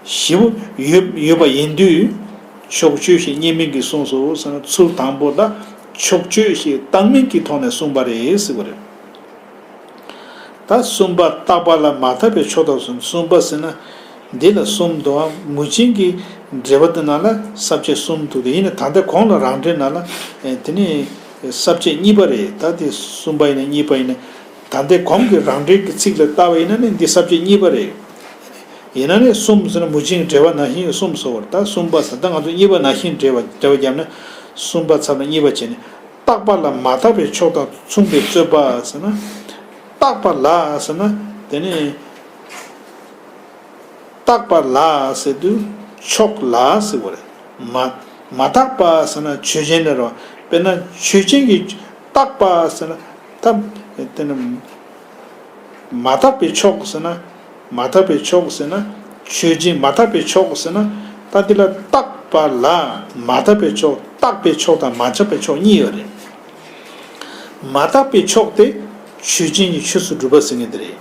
ཞེ་པོ་ཡོད་ཡོད་པ་ཡིན་དུས། ཕྱོགས་ཆོས་ཞེས་གཉིས་མིང་གིས་གསུངས་སོ་ཟེར་ན་ཚུལ་དང་པོ་ལ་ཕྱོགས་ཆོས་ཞེས་བཏགས་མིང་གི་ཐོག་ནས་གསུངས་པ་རེད་ཟེར་བ་རེད། ད་གསུམ་པ་རྟག་པ་ལ་མ་དག་པའི་ཕྱོགས་དང་གསུམ་གསུམ་པ་ཟེར་ན། འདི་ལ་གསུམ་འདུག་ཨ། མུས་ཆེན་གྱི་འགྲེལ་པ་དེ་ནང་ལ་ས་བཅད་གསུམ་འདུག་དེ་ཡིན་ན་ད་ལྟའི་གོང་ལ་རང་འགྲེལ་ནང་ལ་ཨེ་དེ་ནི་ས་བཅད་གཉིས་པ་རེད། ད་དེ་གསུམ་པ་ཡིན་ན་གཉིས་པ་ཡིན་ན། ད་ལྟའི་གོང་གི་རང་འགྲེལ་གྱི་ཚིག་ལ་ལྟ་བ་ཡིན་ན་ནི་འདི་ས་བཅད་གཉིས་པ་རེད། ཡིན་ན་ནི་གསུམ་ཟེར་ན་མུས་ཆེན་གྱི་འགྲེལ་པ་ནང་བཞིན་གསུམ་སོང་བར། ད་གསུམ་པ་ཟེར་ད་ང་ཚོ་གཉིས་པ་ནང་བཞིན་འགྲེལ་པ་འགྲེལ་པ་བརྒྱབ་ན་གསུམ་པ་ཚབ་ལ་གཉིས་པ་བྱས་ནས། རྟག་པ་ལ་མ་དག་པའི་ཕྱོགས་དང་མཚུངས་པའི་རྩོད་པ་ཟེར་ན། རྟག་པ་ལ་ཟེར་ན་དེ་ནི། རྟག་པ་ལ་ཟེར་དུས་ཕྱོགས་ལ་ཟེར་བ་རེད། མ་མ་དག་པ་ཟེར་ན་ཆོས་ཅན་ལ་རོ། དཔེར་ན་ཆོས་ཅན་གྱི་རྟག་པ་ཟེར་ན་ད་དེ་ནི། མ་དག་པའི་ཕྱོགས་ཟེར་ན། མ་དག་པའི་ཕྱོགས་ཟེར་ན། ཆོས་ཅན་མ་དག་པའི་ཕྱོགས་ཟེར་ན། ད་འདི་ལ་རྟག་པ་ལ་མ་དག་པའི་ཕྱོགས། དག་པའི་ཕྱོགས་དང་མ་དག་པའི་ཕྱོགས་གཉིས་ཡོད་རེད། མ་དག་པའི་ཕྱོགས་དེ་ཆོས་ཅན་གྱི་ཆོས་སུ་གྲུབ་པ་ཟེར་མཁན་དེ་རེད།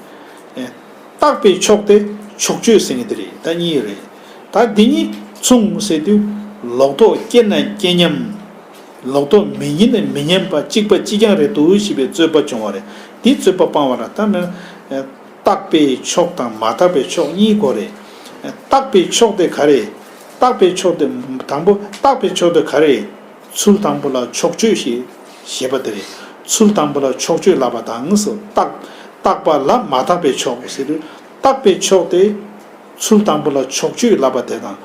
ཨེ། རྟག་པའི་ཕྱོགས་དེ་ཕྱོགས་ཆོས་ཟེར་མཁན་དེ་རེད། ད་གཉིས་ཡོད་རེད། ད་འདི་གཉིས་མཚུངས་ཟེར་དུས་ལོག་རྟོག་སྐྱེ་ན་སྐྱེ་མཉམ། ལོག་རྟོག་མི་ཉིད་ནི་མི་མཉམ་པ་གཅིག་པ་གཅིག་རྐྱང་རེད་འདུག་ཞེས་པའི་རྩོད་པ་བྱུང་བ་རེད། དེའི་རྩོད་པ་སྤང་བ་ལ་ད་ནི། རྟག་པའི་ཕྱོགས་དང་མ་དག་པའི་ཕྱོགས་གཉིས་དགོས་རེད། རྟག་པའི་ཕྱོགས་དེ་ག་རེ། རྟག་པའི་ཕྱོགས་དེ་དང་པོ་རྟག་པའི་ཕྱོགས་དེ་ག་རེ། ཚུལ་དང་པོ་ལ་ཕྱོགས་ཆོས་ཞེས་ཞེས་པ་དེ་རེད། ཚུལ་དང་པོ་ལ་ཕྱོགས་ཆོས་ལབ་པ་དང་ཟེར། རྟག་རྟག་པ་ལ་མ་དག་པའི་ཕྱོགས་ཟེར་དུས་རྟག་པའི་ཕྱོགས་དེ། ཚུལ་དང་པོ་ལ་ཕྱོགས་ཆོས་ལབ་པ་དེ་དང་།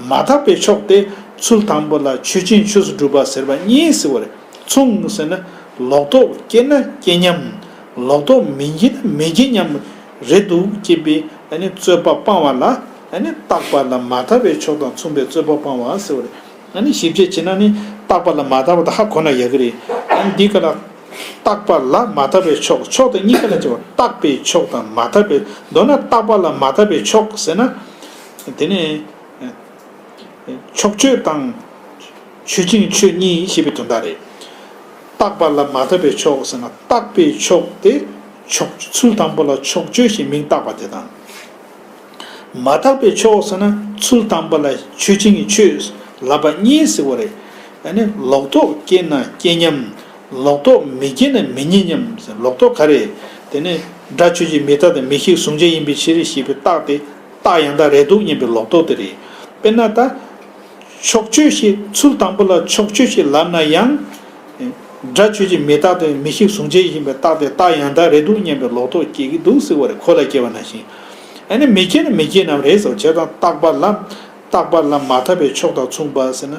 མ་དག་པའི་ཕྱོགས་དེ་ཚུལ་དང་པོ་ལ་ཆོས་ཅན་ཆོས་སུ་གྲུབ་པ་ཟེར་བ་གཉིས་ཟེར་བ་རེད། མཚུངས་ཟེར་ན་ལོག་རྟོག་སྐྱེ་ན་སྐྱེ་མཉམ། ལོག་རྟོག་མི་སྐྱེ་ན་མི་སྐྱེ་མཉམ་རེད་འདུག་ཅེས་པའི་ཨ་ནི་རྩོད་པ་སྤང་བ་ལ་ཨ་ནི་རྟག་པ་ལ་མ་དག་པའི་ཕྱོགས་དང་མཚུངས་པའི་རྩོད་པ་སྤང་བ་ཟེར་བ་རེད། ཨ་ནི་ཞིབ་དཔྱད་བྱས་ན་ནི་རྟག་པ་ལ་མ་དག་པ་དང་ཧ་གོ་ན་ཡག་གི་རེད། ཨ་ནི་འདི་ག་ལ། རྟག་པ་ལ་མ་དག་པའི་ཕྱོགས། ཕྱོགས་དེ་གཉིས་ཀ་ལ་བྱེད་པ། རྟག་པའི་ཕྱོགས་དང་མ་དག་པའི། མདོར་ན་རྟག་པ་ལ་མ་དག་པའི་ཕྱོགས་ཟེར་ན། དེ་ནི་ཕྱོགས་ཆོས་དང་ཆོས་ཅན་ཆོས་གཉིས་ཞེས་པའི་དོན་དག་རེད། བཏགས་པ་ལ་མ་བཏགས་པའི་ཕྱོགས་ཟེར་ན། བཏགས་པའི་ཕྱོགས་དེ་ཕྱོགས་ཚུལ་དང་པོ་ལ་ཕྱོགས་ཆོས་ཞེས་མིང་བཏགས་པ་དེ་དང་། མ་བཏགས་པའི་ཕྱོགས་ཟེར་ན་ཚུལ་དང་པོ་ལ་ཆོས་ཅན་གྱི་ཆོས་ལབ་པ་གཉིས་ཟེར་བ་རེད། ཨ་ནི་ལོག་རྟོག་སྐྱེས་ན་སྐྱེ་སྙམ། ལོག་རྟོག་མི་སྐྱེས་ན་མི་སྐྱེ་སྙམ་ཟེར། ལོག་རྟོག་ག་རེ། དེ་ནི་སྒྲ་ཆོས་ཅན་མི་རྟག་སྟེ་མིག་ཤེས་གཟུང་བྱ་ཡིན་པའི་ཕྱིར་ཞེས་པའི་རྟགས་དེ་རྟགས་ཡང་དག་རེད་འདུག་སྙམ་པའི་ལོག་རྟོག་དེ་རེད། དཔེར་ན་ད། ཕྱོགས་ཆོས་ཞེས་ཚུལ་དང་པོ་ལ་ཕྱོགས་ཆོས་ཞེས་ལབ་ན་ཡང་། སྒྲ་ཆོས་ཅན་མི་རྟག་སྟེ་མིག་ཤེས་གཟུང་བྱ་ཡིན་པའི་རྟགས་དེ་རྟགས་ཡང་དག་རེད་འདུག་སྙམ་པའི་ལོག་རྟོག་སྐྱེ་གི་འདུག་ཟེར་བ་རེད། ཁོ་ལ་སྐྱེ་བ་ནང་བཞིན། ཨ་ནི་མི་སྐྱེ་ན་མི་སྐྱེ་རྣམས་རེད་ཟེར་བ་བྱས་ཙང་། བཏགས་པ་ལ། བཏགས་པ་ལ་མ་བཏགས་པའི་ཕྱོགས་དང་མཚུངས་པ་ཟེར་ན།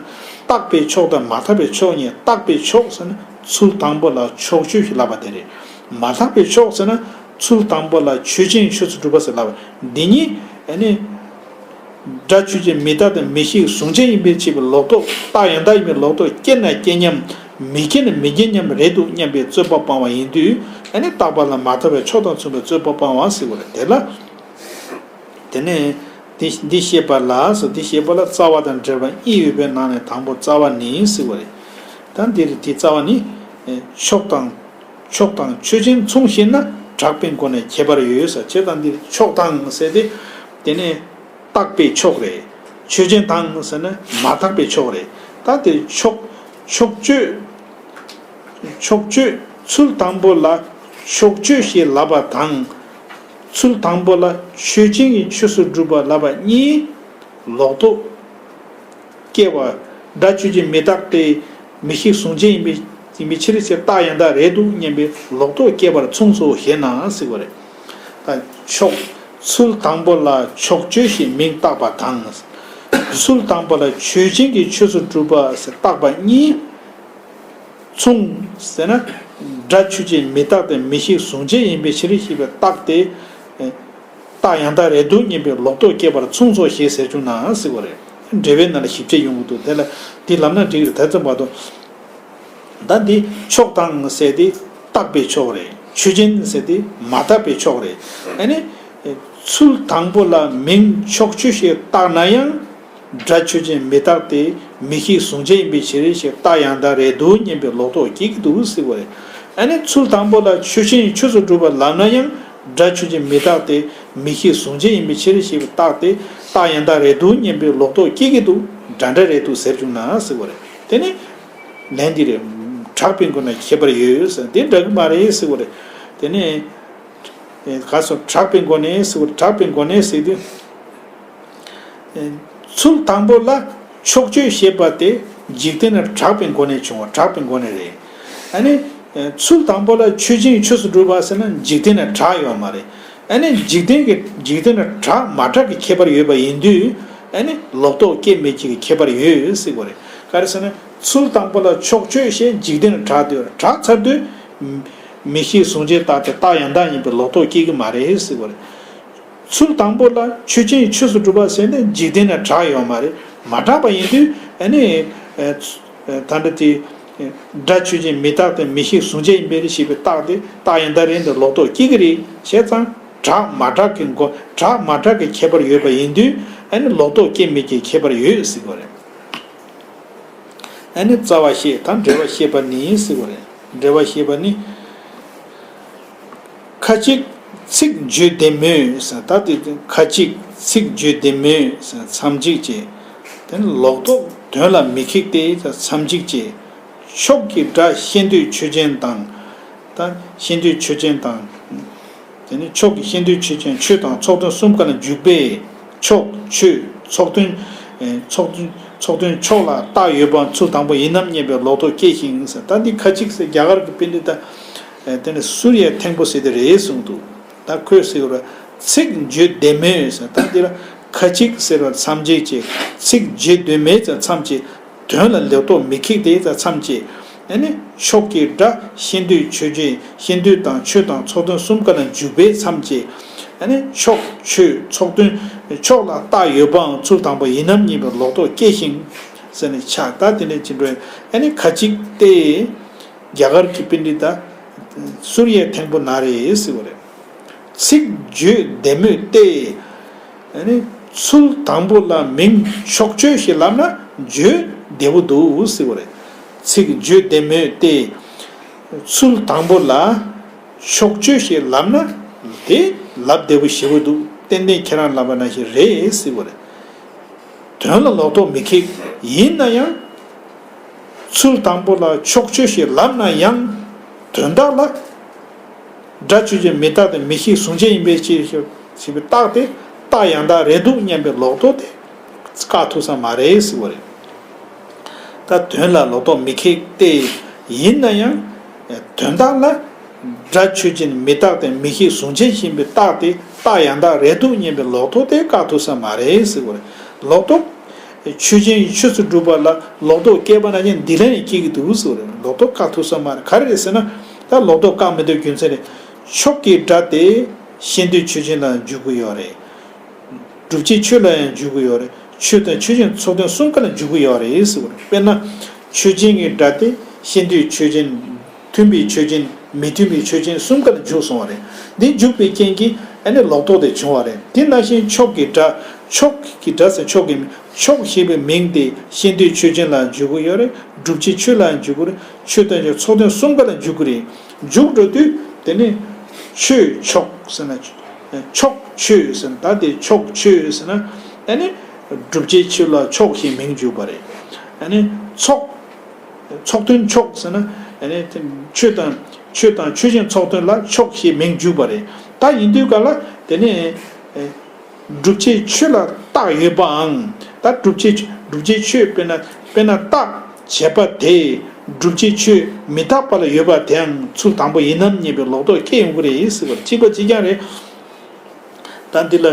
བཏགས་པའི་ཕྱོགས་དང་མ་བཏགས་པའི་ཕྱོགས་གཉིས། བཏགས་པའི་ཕྱོགས་ཟེར་ན་ཚུལ་དང་པོ་ལ་ཕྱོགས་ཆོས་ཞེས་ལབ་པ་དེ་རེད། མ་བཏགས་པའི་ཕྱོགས་ཟེར་ན་ཚུལ་དང་པོ་ལ་ཆོས་ཅན་ཆོས་སུ་གྲུབ་པ་ཟེར་ལབ་པ་འདི་གཉིས། ཨ་ནི། སྒྲ་ཆོས་ཅན་མི་རྟག་སྟེ་མིག་ཤེས་གཟུང་བྱ་ཡིན་པའི་ཕྱིར་ལོག་རྟོག་རྟགས་ཡང་དག་ཡིན་པའི་ལོག་རྟོག་སྐྱེས་ན་སྐྱེ་སྙམ། མི་སྐྱེས་ན་མི་སྐྱེ་སྙམ་རེད་འདུག་སྙམ་པའི་རྩོད་པ་སྤང་བ་ཡིན་དུས། ཨ་ནི་བཏགས་པ་ལ་མ་བཏགས་པའི་ཕྱོགས་དང་མཚུངས་པའི་རྩོད་པ་སྤང་བ་ཟེར་བ་རེད། དེ་ལ། དེ་ནས་འདི་འདི་བཤད་པ་ལ་ཟེར། འདི་བཤད་པ་ལ་རྩ་བ་དང་འགྲེལ་པ་གཉིས་ཡོད་པའི་ནང་ནས་དང་པོ་རྩ་བ་ནི་ཟེར་བ་རེད། ད་འདིར་དེ་རྩ་བ་ནི། ཕྱོགས་དང་། ཕྱོགས་དང་ཆོས་ཅན་མཚུངས་ཤེ་ན་གྲགས་པའི་སྒོ་ནས་ཁྱད་པར་ཡོད་ཟེར། བྱས་ཙང་འདིར་ཕྱོགས་དང་ཟེར་ཏེ། དེ་ནས་བཏགས་པའི་ཕྱོགས་རེད། ཆོས་ཅན་དང་ཟེར་ན་མ་བཏགས་པའི་ཕྱོགས་རེད། ད་དེ་ཕྱོགས། ཕྱོགས་ཆོས། ཕྱོགས་ཆོས་ཚུལ་དང་པོ་ལ་ཕྱོགས་ཆོས་ཞེས་ལབ་པ་དང་། ཚུལ་དང་པོ་ལ་ཆོས་ཅན་གྱི་ཆོས་སུ་གྲུབ་པ་ལབ་པ་གཉིས་ལོག་རྟོག་སྐྱེ་བ། སྒྲ་ཆོས་ཅན་མི་རྟག་སྟེ་མིག་ཤེས་གཟུང་བྱ་ཡིན་པའི་ཡིན་པའི་ཕྱིར་ཞེས་རྟགས་ཡང་དག་རེད་འདུག་སྙམ་པའི་ལོག་རྟོག་སྐྱེ་བར་མཚུངས་སོ་ཞེ་ན་ཟེར་བ་རེད། ད་ཕྱོགས། ཚུལ་དང་པོ་ལ་ཕྱོགས་ཆོས་ཞེས་མིང་བཏགས་པ་དང་། ཚུལ་དང་པོ་ལ་ཆོས་ཅན་གྱི་ཆོས་སུ་གྲུབ་པ་ཞེས་བཏགས་པ་གཉིས། མཚུངས་ཟེར་ན། སྒྲ་ཆོས་ཅན་མི་རྟག་སྟེ་མིག་ཤེས་གཟུང་བྱ་ཡིན་པའི་ཕྱིར་ཞེས་པའི་རྟགས་དེ། རྟགས་ཡང་དག་རེད་འདུག་སྙམ་པའི་ལོག་རྟོག་སྐྱེ་བར་མཚུངས་སོ་ཞེས་ཟེར་བྱུང་ན་ཟེར་བ་རེད། འགྲེལ་པའི་ནང་ལ་ཞིབ་ཆ་ཡོང་གི་འདུག་དེ་ལ་འདི་ལབ་ན་འགྲིག་རེད། ད་ཙམ་པ་དུ། ད་འདི་ཕྱོགས་དང་ཟེར་དེ་བཏགས་པའི་ཕྱོགས་རེད། ཆོས་ཅན་ཟེར་དེ་མ་བཏགས་པའི་ཕྱོགས་རེད། ཨ་ནི། ཚུལ་དང་པོ་ལ་མིང་ཕྱོགས་ཆོས་ཞེས་བཏགས་ན་ཡང་། སྒྲ་ཆོས་ཅན་མི་རྟག་སྟེ་མིག་ཤེས་གཟུང་བྱ་ཡིན་པའི་ཕྱིར་ཞེས་རྟགས་ཡང་དག་རེད་འདུག་སྙམ་པའི་ལོག་རྟོག་སྐྱེ་གི་འདུག་ཟེར་བ་རེད། ཨ་ནི་ཚུལ་དང་པོ་ལ་ཆོས་ཅན་ཆོས་སུ་གྲུབ་པ་ལབ་ན་ཡང་སྒྲ་ཆོས་ཅན་མི་རྟག་སྟེ་མིག་ཤེས་གཟུང་བྱ་ཡིན་པའི་ཕྱིར་ཞེས་པའི་རྟགས་དེ་རྟགས་ཡང་དག་རེད་འདུག་སྙམ་པའི་ལོག་རྟོག་སྐྱེ་གི་འདུག་འདྲ་འདྲ་རེད་འདུག་ཟེར་བྱུང་ན་ཟེར་བ་རེད། དེ་ནི་ལན་འདི་རེད། གྲགས་པའི་སྒོ་ནས་ཁྱད་པར་ཡོད་ཟེར། དེ་འདྲ་གི་མ་རེད་ཟེར་བ་རེད། དེ་ནི། ཨེ། ག་སོ་གྲགས་པའི་སྒོ་ནས་ཟེར་བ། གྲགས་པའི་སྒོ་ནས་ཟེར་དུས། ཨེ། ཚུལ་དང་པོ་ལ་ཕྱོགས་ཆོས་ཞེས་པ་དེ་འཇིག་རྟེན་ན་གྲགས་པའི་སྒོ་ནས་བྱུང་བ། གྲགས་པའི་སྒོ་ནས་རེད། ཨ་ནི། ཨེ། ཚུལ་དང་པོ་ལ་ཆོས་ཅན་ཆོས་སུ་གྲུབ་པ་ཟེར་ན་འཇིག་རྟེན་ན་གྲགས་ཡོད་མ་རེད། ཨ་ནི་འཇིག་རྟེན་གྱི་འཇིག་རྟེན་ན་གྲགས་མ་གྲགས་ཀྱི་ཁྱད་པར་ཡོད་པ་ཡིན་དུས། ཨ་ནི་ལོག་རྟོག་སྐྱེ་མི་སྐྱེ་གི་ཁྱད་པར་ཡོད་ཟེར་བ་རེད། ག་རེ་ཟེར་ན། ཚུལ་དང་པོ་ལ་ཕྱོགས་ཆོས་ཞེས་འཇིག་རྟེན་ན་གྲགས་དུས། གྲགས་ཚར་དུས། མིག་ཤེས་གཟུང་བྱའི་རྟགས་དེ་རྟགས་ཡང་དག་ཡིན་པའི་ལོག་རྟོག་སྐྱེ་གི་མ་རེད་ཟེར་བ་རེད། ཚུལ་དང་པོ་ལ་ཆོས་ཅན་ཆོས་སུ་གྲུབ་པ་ཟེར་ནས་འཇིག་རྟེན་ན་གྲགས་ཡོད་མ་རེད། མ་གྲགས་པ་ཡིན་དུས་ཨ་ནི། ཨེ། ད་ལྟ་དེ། སྒྲ་ཆོས་ཅན་མི་རྟག་སྟེ་མིག་ཤེས་གཟུང་བྱ་ཡིན་པའི་ཞེས་པའི་རྟགས་དེ་རྟགས་ཡང་དག་རེད་འདི་ལོག་རྟོག་སྐྱེ་གི་རེད། བྱས་ཙང་གྲགས་མ་གྲགས་ཀྱི་སྒོ་གྲགས་མ་གྲགས་ཀྱི་ཁྱད་པར་ཡོད་པ་ཡིན་དུས་ཨ་ནི་ལོག་རྟོག་སྐྱེ་མི་སྐྱེའི་ཁྱད་པར་ཡོད་ཟེར་བ་རེད། ཨ་ནི་རྩ་བ་བཤད། ད་འགྲེལ་བ་བཤད་པ་ནི་ཟེར་བ་རེད། འགྲེལ་བ་བཤད་པ་ནི། ཁ་ཅིག་ཚིག་བརྗོད་བདེ་མོད་ཟེར། ད་དེ་ཁ་ཅིག་ཚིག་བརྗོད་བདེ་མོད་ཟེར། མཚམས་གཅིག་བྱས། དེ་ནི་ལོག་རྟོག་དོན་ལ་མི་ཁེགས་ཏེ་མཚམས་གཅིག་བྱས། ཕྱོགས་ཀྱི་སྒྲ་ཤེས་འདོད་ཆོས་ཅན་དང་། ད་ཤེས་འདོད་ཆོས་ཅན་དང་། དེ་ནི་ཕྱོགས་ཀྱི་ཤེས་འདོད་ཆོས་ཅན་ཆོས་དང་ཚོགས་དོན་གསུམ་ཀ་ལ་འཇུག་པས་ཕྱོགས་ཆོས་ཚོགས་དོན། ཨེ། ཚོགས་དོན་ཚོགས་དོན་ཕྱོགས་ལ་རྟགས་ཡོད་པའང་ཚུལ་དང་པོ་ཡིན་ནམ་སྙམ་པའི་ལོག་རྟོག་སྐྱེ་ཞིང་ཟེར། ད་འདི་ཁ་ཅིག་ཟེར་རྒྱ་གར་གྱི་པཎྜི་ཏ། ཨེ། དེ་ནི་སུརྱ་ཐེང་པོ་ཟེར་དེ་རེད་གསུངས་འདུག་ད་ཁོས་ཟེར་བ་ཚིག་བརྗོད་བདེ་མོད་ཟེར། ད་འདི་ལ་ཁ་ཅིག་ཟེར་བ་མཚམས་གཅིག་བྱས། ཚིག་བརྗོད་བདེ་མོད་ཟེར་མཚམས་གཅིག་དོན་ལ་ལོག་རྟོག་མི་ཁེགས་ཏེ་ཟེར་མཚམས་གཅིག་ཨ་ནི་ཕྱོགས་ཀྱི་སྒྲ་ཤེས་འདོད་ཆོས་ཅན། ཤེས་འདོད་དང་ཆོས་དང་ཚོགས་དོན་གསུམ་ཀ་ལ་འཇུག་པས་མཚམས་གཅིག་ཨ་ནི་ཕྱོགས་ཆོས་ཚོགས་དོན་ཕྱོགས་ལ་རྟགས་ཡོད་པའང་ཚུལ་དང་པོ་ཡིན་ནམ་སྙམ་པའི་ལོག་རྟོག་སྐྱེ་ཞིང་ཟེར་ནས་ཆགས། ད་དེ་ནས་ཅི་འགྲོ། ཨ་ནི་ཁ་ཅིག་སྟེ། རྒྱ་གར་གྱི་པཎྜི་ཏ་སུརྱ་ཐེང་པོ་ན་རེ་ཟེར་བ་རེད། ཚིག་བརྗོད་བདེ་མོད་དེ། ཨ་ནི་ཚུལ་དང་པོ་ལ་མིང་ཕྱོགས་ཆོས་ཞེས་ལབ་ན་བརྗོད་བདེ་པོ་འདུག་ཟེར་བ་རེད། ཚིག་བརྗོད་བདེ་མོད་དེ། ཚུལ་དང་པོ་ལ་ཕྱོགས་ཆོས་ཞེས་ལབ་ན་དེ་ལབ་བདེ་པོ་ཞེ་པོ་འདུག་ཏན་ཏན་ཁྱེད་རང་ལབ་པ་ནང་བཞིན་རེད་ཟེར་བ་རེད། དོན་ལ་ལོག་རྟོག་མི་ཁེགས་ཡིན་ན་ཡང་། ཚུལ་དང་པོ་ལ་ཕྱོགས་ཆོས་ཞེས་ལབ་ན་ཡང་། དོན་དག་ལ་སྒྲ་ཆོས་ཅན་མི་རྟག་སྟེ་མིག་ཤེས་གཟུང་བྱ་ཡིན་པའི་ཕྱིར་ཞེས་པའི་རྟགས་དེ་རྟགས་ཡང་དག་རེད་འདུག་སྙམ་པའི་ལོག་རྟོག་དེ་བཀག་ཐུབ་ས་མ་རེད་ཟེར་བ་རེད། ད་དོན་ལ་ལོག་རྟོག་མི་ཁེགས་ཏེ། ཡིན་ན་ཡང་། དོན་དག་ལ། སྒྲ་ཆོས་ཅན་མི་རྟག་སྟེ་མིག་ཤེས་གཟུང་བྱ་ཡིན་པའི་རྟགས་དེ་རྟགས་ཡང་དག་རེད་འདུག་སྙམ་པའི་ལོག་རྟོག་དེ་བཀག་ཐུབ་ས་མ་རེད་ཟེར་བ་རེད། ལོག་རྟོག་ཆོས་ཅན་གྱི་ཆོས་སུ་གྲུབ་པ་ལ་ལོག་རྟོག་སྐྱེས་པ་ན་ཡང་འདི་ལ་ཡང་སྐྱེ་གི་འདུག་ཟེར་བ་རེད། ལོག་རྟོག་བཀག་ཐུབ་ས་མ་རེད། ག་རེ་རེད་ཟེར་ན། ད་ལོག་རྟོག་བཀག་མི་ཐུབ་རྒྱུ་མཚན་རེད། ཕྱོགས་ཀྱི་སྒྲ་དེ་ཤེས་འདོད་ཆོས་ཅན་ལ་འཇུག་གི་ཡོད་རེད། སྒྲུབ་བྱེད་ཆོས་ལ་ཡང་འཇུག་གི་ཡོད་རེད། ཆོས་དང་ཆོས་ཅན་ཚོགས་དོན་གསུམ་ཀ་ལ་འཇུག་གི་ཡོད་རེད་ཟེར་བ་རེད། དཔེར་ན། ཆོས་ཅན་གྱི་སྒྲ་དེ་ཤེས་འདོད་ཆོས་ཅན། མཐུན་པའི་ཆོས་ཅན། མི་མཐུན་པའི་ཆོས་ཅན་གསུམ་ཀ་ལ་འཇུག་སོང་བ་རེད། འདི་འཇུག་པའི་རྐྱེན་གྱིས་ཨ་ནི་ལོག་རྟོག་དེ་བྱུང་བ་རེད། དེ་ནང་བཞིན་ཕྱོགས་ཀྱི་སྒྲ། ཕྱོགས་ཀྱི་སྒྲ་ཟེར་ཕྱོགས་ཀྱི་མིང་། ཕྱོགས་ཞེས་པའི་མིང་དེ་ཤེས་འདོད་ཆོས་ཅན་ལ་འཇུག་གི་ཡོད་རེད། སྒྲུབ་བྱེད་ཆོས་ལ་འཇུག་གི་རེད། ཆོས་དང་ཆོས་ཚོགས་དོན་གསུམ་ཀ་ལ་འཇུག་གི་རེད། འཇུག་འགྲོ་དུས་དེ་ནི་ཆོས་ཕྱོགས་ཟེར་ན། ཕྱོགས་ཆོས་ཟེར་ན། ད་དེ་ཕྱོགས་ཆོས་ཟེར་ན། ཨ་ནི་སྒྲུབ་བྱེད་ཆོས་ལ་ཕྱོགས་ཞེས་མིང་འཇུག་པ་རེད། ཨ་ནི་ཚོགས། ཚོགས་དོན་ཕྱོགས་ཟེར་ན། ཨ་ནི་ཆོས་དང་ཆོས་དང་ཆོས་ཅན་ཚོགས་དོན་ལ་ཕྱོགས་ཞེས་མིང་འཇུག་པ་རེད། ད་ཡིན་དུས་ག་ལ་དེ་ནི། སྒྲུབ་བྱེད་ཆོས་ལ་རྟགས་ཡོད་པའང་། ད་སྒྲུབ་བྱེད་སྒྲུབ་བྱེད་ཆོས་དཔེར་ན་དཔེར་ན་རྟགས་བྱས་པ་དེ་སྒྲུབ་བྱེད་ཆོས་མི་རྟག་པ་ལ་ཡོད་པ་དེའང་ཚུལ་དང་པོ་ཡིན་ནམ་སྙམ་པའི་ལོག་རྟོག་སྐྱེ་ཡོང་གི་རེད་ཟེར་བ་གཅིག་པ་གཅིག་རྐྱང་རེད། ད་འདི་ལ་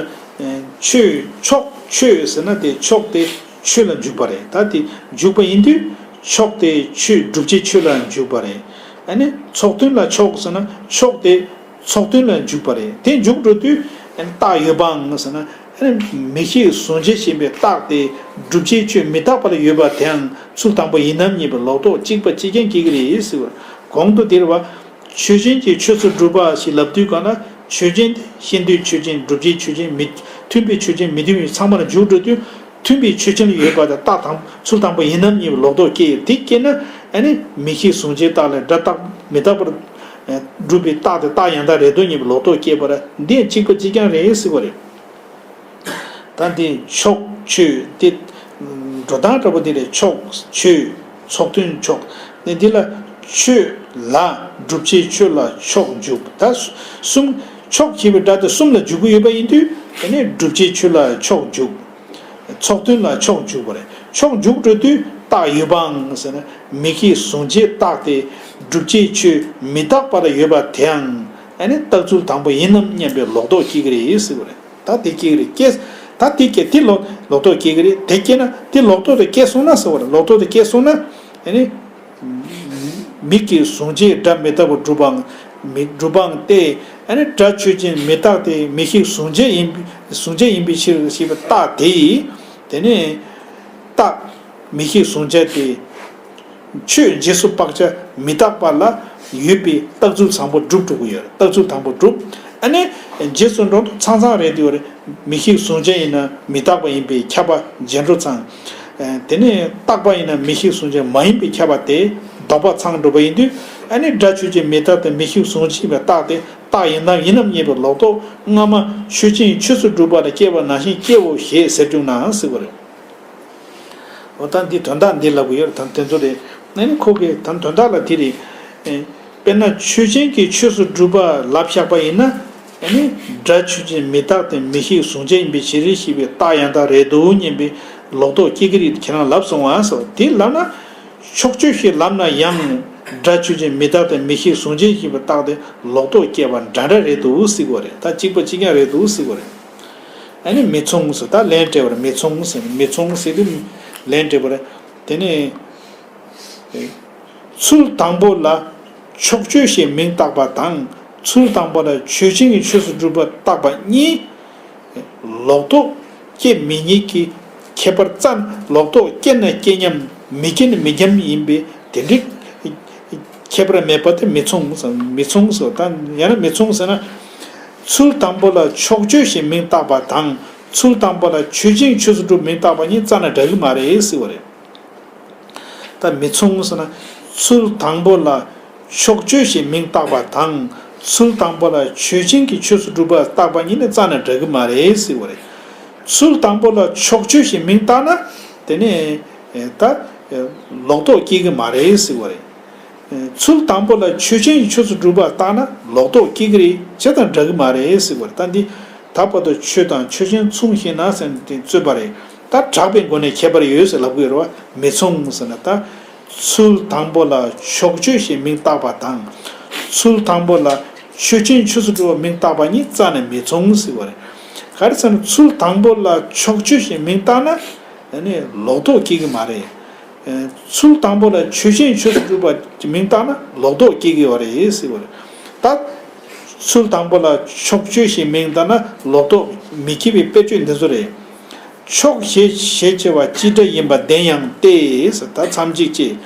ཆོས་ཕྱོགས་ཆོས་ཟེར་ན་དེ་ཕྱོགས་དེ་ཆོས་ལ་འཇུག་པ་རེད། ད་དེ་འཇུག་པ་ཡིན་དུས་ཕྱོགས་དེ་ཆོས་སྒྲུབ་བྱེད་ཆོས་ལ་འཇུག་པ་རེད། ཨ་ནི་ཚོགས་དོན་ལ་ཕྱོགས་ཟེར་ན་ཕྱོགས་དེ། ཚོགས་དོན་ལ་འཇུག་པ་རེད། དེ་འཇུག་འགྲོ་དུས་རྟགས་ཡོད་པའང་ཟེར་ན། མིག་ཤེས་གཟུང་བྱ་ཞེས་པའི་རྟགས་དེ་སྒྲུབ་བྱེད་ཆོས་མི་རྟག་པ་ལ་ཡོད་པ་དེའང་ཚུལ་དང་པོ་ཡིན་ནམ་སྙམ་པའི་ལོག་རྟོག་གཅིག་པ་གཅིག་རྐྱང་སྐྱེ་གི་རེད་ཟེར་བ། གོང་དུ་དེར་བ། ཆོས་ཅན་གྱི་ཆོས་སུ་གྲུབ་པ་ཞེས་ལབ་དུས་གང་ལ་ཆོས་ཅན་དེ་ཤེས་འདོད་ཆོས་ཅན། སྒྲུབ་བྱེད་ཆོས་ཅན། མི་མཐུན་པའི་ཆོས་ཅན། མི་མཐུན་པའི་ཚང་མ་ལ་འཇུག་འགྲོ་དུས། མཐུན་པའི་ཆོས་ཅན་ལ་ཡོད་པ་དང་རྟགས་དང་ཚུལ་དང་པོ་ཡིན་ནམ་སྙམ་པའི་ལོག་རྟོག་སྐྱེ་ཡོད། དེ་སྐྱེས་ན་ཨ་ནི་མིག་ཤེས་གཟུང་བྱའི་རྟགས་ལས་སྒྲ་རྟག་མི་རྟག་པར་སྒྲུབ་པའི་རྟགས་དེ་རྟགས་ཡང་དག་རེད་འདུག་སྙམ་པའི་ལོག་རྟོག་སྐྱེས་པ་ར། འདི་ཡང་གཅིག་པ་གཅིག་རྐྱང་རེད་ཟེར་བ་རེད། ད་འདི་ཕྱོགས་ཆོས་དེ་འགྲོ་སྟངས་འདྲ་པོ་དེ་རེད། ཕྱོགས་ཆོས་ཚོགས་དོན་ཕྱོགས་ནི་འདི་ལ་ཆོས་ལ་སྒྲུབ་བྱེད་ཆོས་ལ་ཕྱོགས་འཇུག་ད་གསུམ་ཕྱོགས་ཞེས་པའི་སྒྲ་དེ་གསུམ་ལ་འཇུག་གི་ཡོད་པ་ཡིན་དུས་དེ་ནི་སྒྲུབ་བྱེད་ཆོས་ལ་ཕྱོགས་འཇུག་ཚོགས་དོན་ལ་ཕྱོགས་འཇུག་པ་རེད། ཕྱོགས་འཇུག་འགྲོ་དུས་རྟགས་ཡོད་པའང་ཟེར་ན་མིག་ཤེས་གཟུང་བྱའི་རྟགས་དེ་སྒྲུབ་བྱེད་ཆོས་མི་རྟག་པ་ལ་ཡོད་པ་དེའང་ཨ་ནི་རྟགས་ཚུལ་དང་པོ་ཡིན་ནམ་སྙམ་པའི་ལོག་རྟོག་སྐྱེ་གི་རེད་ཟེར་བ་རེད། ད་དེ་སྐྱེ་གི་རེད། སྐྱེས། ད་དེ་སྐྱེ་དེ་ལོག་ལོག་རྟོག་སྐྱེ་གི་རེད། དེ་སྐྱེས་ན་དེ་ལོག་རྟོག་དེ་སྐྱེས་སོང་ན་ཟེར་བ་རེད། ལོག་རྟོག་དེ་སྐྱེས་སོང་ན་ཨ་ནི། མིག་གིས་གཟུང་བྱའི་སྒྲ་མི་རྟག་པར་སྒྲུབ་པའང་མི་སྒྲུབ་པའང་སྟེ། ཨ་ནི་སྒྲ་ཆོས་ཅན་མི་རྟག་སྟེ་མིག་ཤེས་གཟུང་བྱ་ཡིན་པའི་གཟུང་བྱ་ཡིན་པའི་ཕྱིར་ཞེས་པའི་རྟགས་དེ་ཡིས་དེ་ནི་རྟགས་མིག་ཤེས་གཟུང་བྱ་སྟེ། ཆོས་རྗེས་སུ་དཔག་བྱ་མི་རྟག་པ་ལ་ཡོད་པའི་རྟགས་ཚུལ་དང་པོ་སྒྲུབ་ཐུབ་ཀྱི་ཡོད་རེད། རྟགས་ཚུལ་དང་པོ་སྒྲུབ། ཨ་ནི་རྗེས་སུ་འགྲོ་དུས་ཚང་ཚང་རེད་དེ་ཡོད་རེད། མིག་ཤེས་གཟུང་བྱ་ཡིན་ན་མི་རྟག་པ་ཡིན་པས་ཁྱབ་པ་རྗེས་འགྲོ་ཚང་། དེ་ནས་རྟག་པ་ཡིན་ན་མིག་ཤེས་གཟུང་བྱ་མ་ཡིན་པས་ཁྱབ་པ་དེ་ལྡོག་པ་ཚང་འགྲོ་བ་ཡིན་དུས། ཨ་ནི་སྒྲ་ཆོས་ཅན་མི་རྟག་སྟེ་མིག་ཤེས་གཟུང་བྱ་ཡིན་པའི་རྟགས་དེ་རྟགས་ཡིན་ནམ་ཡིན་ནམ་སྙམ་པའི་ལོག་རྟོག་སྔ་མ་ཆོས་ཅན་ཆོས་སུ་གྲུབ་པ་ལ་སྐྱེས་པ་ནང་བཞིན་སྐྱེའོ་ཞེས་ཟེར་བྱུང་ན་ཟེར་བ་རེད། འོ་ད་འདི་དོན་དག་འདི་ལབ་ཀྱི་ཡོད་རེད། ད་དེ་ཚོ་རེད། ཨ་ནི་ཁོ་གིས་ད་དོན་དག་ལ་དེ་རེད། ཨེ། དཔེར་ན་ཆོས་ཅན་གྱི་ཆོས་སུ་གྲུབ་པ་ལབ་བཞག་པ་ཡིན་ན། ཨ་ནི་སྒྲ་ཆོས་ཅན་མི་རྟག་སྟེ་མིག་ཤེས་གཟུང་བྱ་ཡིན་པའི་ཕྱིར་ཞེས་པའི་རྟགས་ཡང་དག་རེད་འདུག་སྙམ་པའི་ལོག་རྟོག་སྐྱེ་གི་རེད། ཁྱེད་རང་ལབ་སོང་བ་ཟེར་བ་དེ་ལབ་ན། ཕྱོགས་ཆོས་ཞེས་ལབ་ན་ཡང་། སྒྲ་ཆོས་ཅན་མི་རྟག་སྟེ་མིག་ཤེས་གཟུང་བྱ་ཞེས་པའི་རྟགས་དེ་ལོག་རྟོག་སྐྱེ་བ་འདྲ་འདྲ་རེད་འདུག་ཟེར་གྱི་ཡོད་རེད། ད་གཅིག་པ་གཅིག་རྐྱང་རེད་འདུག་ཟེར་གྱི་ཡོད་རེད། ཨ་ནི་མི་མཚུངས་ཟེར། ད་ལན་སྤྲད་པ་རེད། མི་མཚུངས་ཟེར། མི་མཚུངས་ཟེར་དུས་ལན་སྤྲད་པ་རེད། དེ་ནས་ཚུལ་དང་པོ་ལ་ཕྱོགས་ཆོས་ཞེས་མིང་བཏགས་པ་དང་། ཚུལ་དང་པོ་ལ་ཆོས་ཅན་གྱི་ཆོས་སུ་གྲུབ་པ་བཏགས་པ་གཉིས་ལོག་རྟོག་སྐྱེ་མི་ཉིད་ཀྱི་ཁྱད་པར་རྩ། ལོག་རྟོག་སྐྱེ་ན་སྐྱེ་མཉམ། མི་སྐྱེ་ན་མི་མཉམ་ཡིན་པས་དེ་འདྲའི་ཁྱད་པར་མེད་པ་དེ་མི་མཚུངས། མི་མཚུངས་ཟེར། ད་ཡང་ན་མི་མཚུངས་ཟེར་ན། ཚུལ་དང་པོ་ལ་ཕྱོགས་ཆོས་ཞེས་མིང་བཏགས་པ་དང་། ཚུལ་དང་པོ་ལ་ཆོས་ཅན་ཆོས་སུ་གྲུབ་མིང་བཏགས་པ་གཉིས་རྩ་ནས་འདྲ་གི་མ་རེད་ཟེར་བ་རེད། ད་མི་མཚུངས་ཟེར་ན། ཚུལ་དང་པོ་ལ་ ཕྱོགས་ཆོས་ཞེས་མིང་བཏགས་པ་དང་། ཚུལ་དང་པོ་ལ་ཆོས་ཅན་གྱི་ཆོས་སུ་གྲུབ་པ་བཏགས་པ་གཉིས་ནི་རྩ་ནས་འདྲ་གི་མ་རེད་ཟེར་བ་རེད། ཚུལ་དང་པོ་ལ་ཕྱོགས་ཆོས་ཞེས་མིང་བཏགས་ན། དེ་ནས་ད་ལོག་རྟོག་སྐྱེ་གི་མ་རེད་ཟེར་བ་རེད། ཚུལ་དང་པོ་ལ་ཆོས་ཅན་གྱི་ཆོས་སུ་གྲུབ་པ་བཏགས་ན་ལོག་རྟོག་སྐྱེ་གི་རེད། ཆོས་དང་འདྲ་གི་མ་རེད་ཟེར་བ་རེད། ད་འདི་ད་བར་དུ་ཆོས་དང་ཆོས་ཅན་མཚུངས་ཤིང་ན་ཟེར་ནས་དེ་རྩོད་པ་རེད། ད་གྲགས་པའི་སྒོ་ནས་ཁྱད་པར་ཡོད་ཟེར་ལབ་གི་ཡོད་རེད་བ། མི་མཚུངས་ཟེར་ན་ད། ཚུལ་དང་པོ་ལ་ཕྱོགས་ཆོས་ཞེས་མིང་བཏགས་པ་དང་། ཚུལ་དང་པོ་ལ་ཆོས་ཅན་ཆོས་སུ་གྲུབ་པ་མིང་བཏགས་པ་གཉིས་རྩ་ནས་མི་མཚུངས་ཟེར་བ་རེད། ག་རེ་ཟེར་ན་ཚུལ་དང་པོ་ལ་ཕྱོགས་ཆོས་ཞེས་མིང་བཏགས་ན། ཨ་ནི་ལོག་རྟོག་སྐྱེ་གི་མ་རེད། ཚུལ་དང་པོ་ལ་ཆོས་ཅན་ཆོས་སུ་གྲུབ་པ་མིང་བཏགས་ན་ལོག་རྟོག་སྐྱེ་གི་ཡོད་རེད་ཟེར་བ་རེད། ད། ཚུལ་དང་པོ་ལ་ཕྱོགས་ཆོས་ཞེས་མིང་བཏགས་ན་ལོག་རྟོག་མི་སྐྱེ་བའི་དཔེར་བརྗོད་འདི་ཚོ་རེད། ཕྱོགས་ཞེས་ཞེས་བྱ་བ་སྤྱི་སྒྲ་ཡིན་པ་བདེན་ཡང་སྟེ། ད་མཚམས་གཅིག་ཅེས།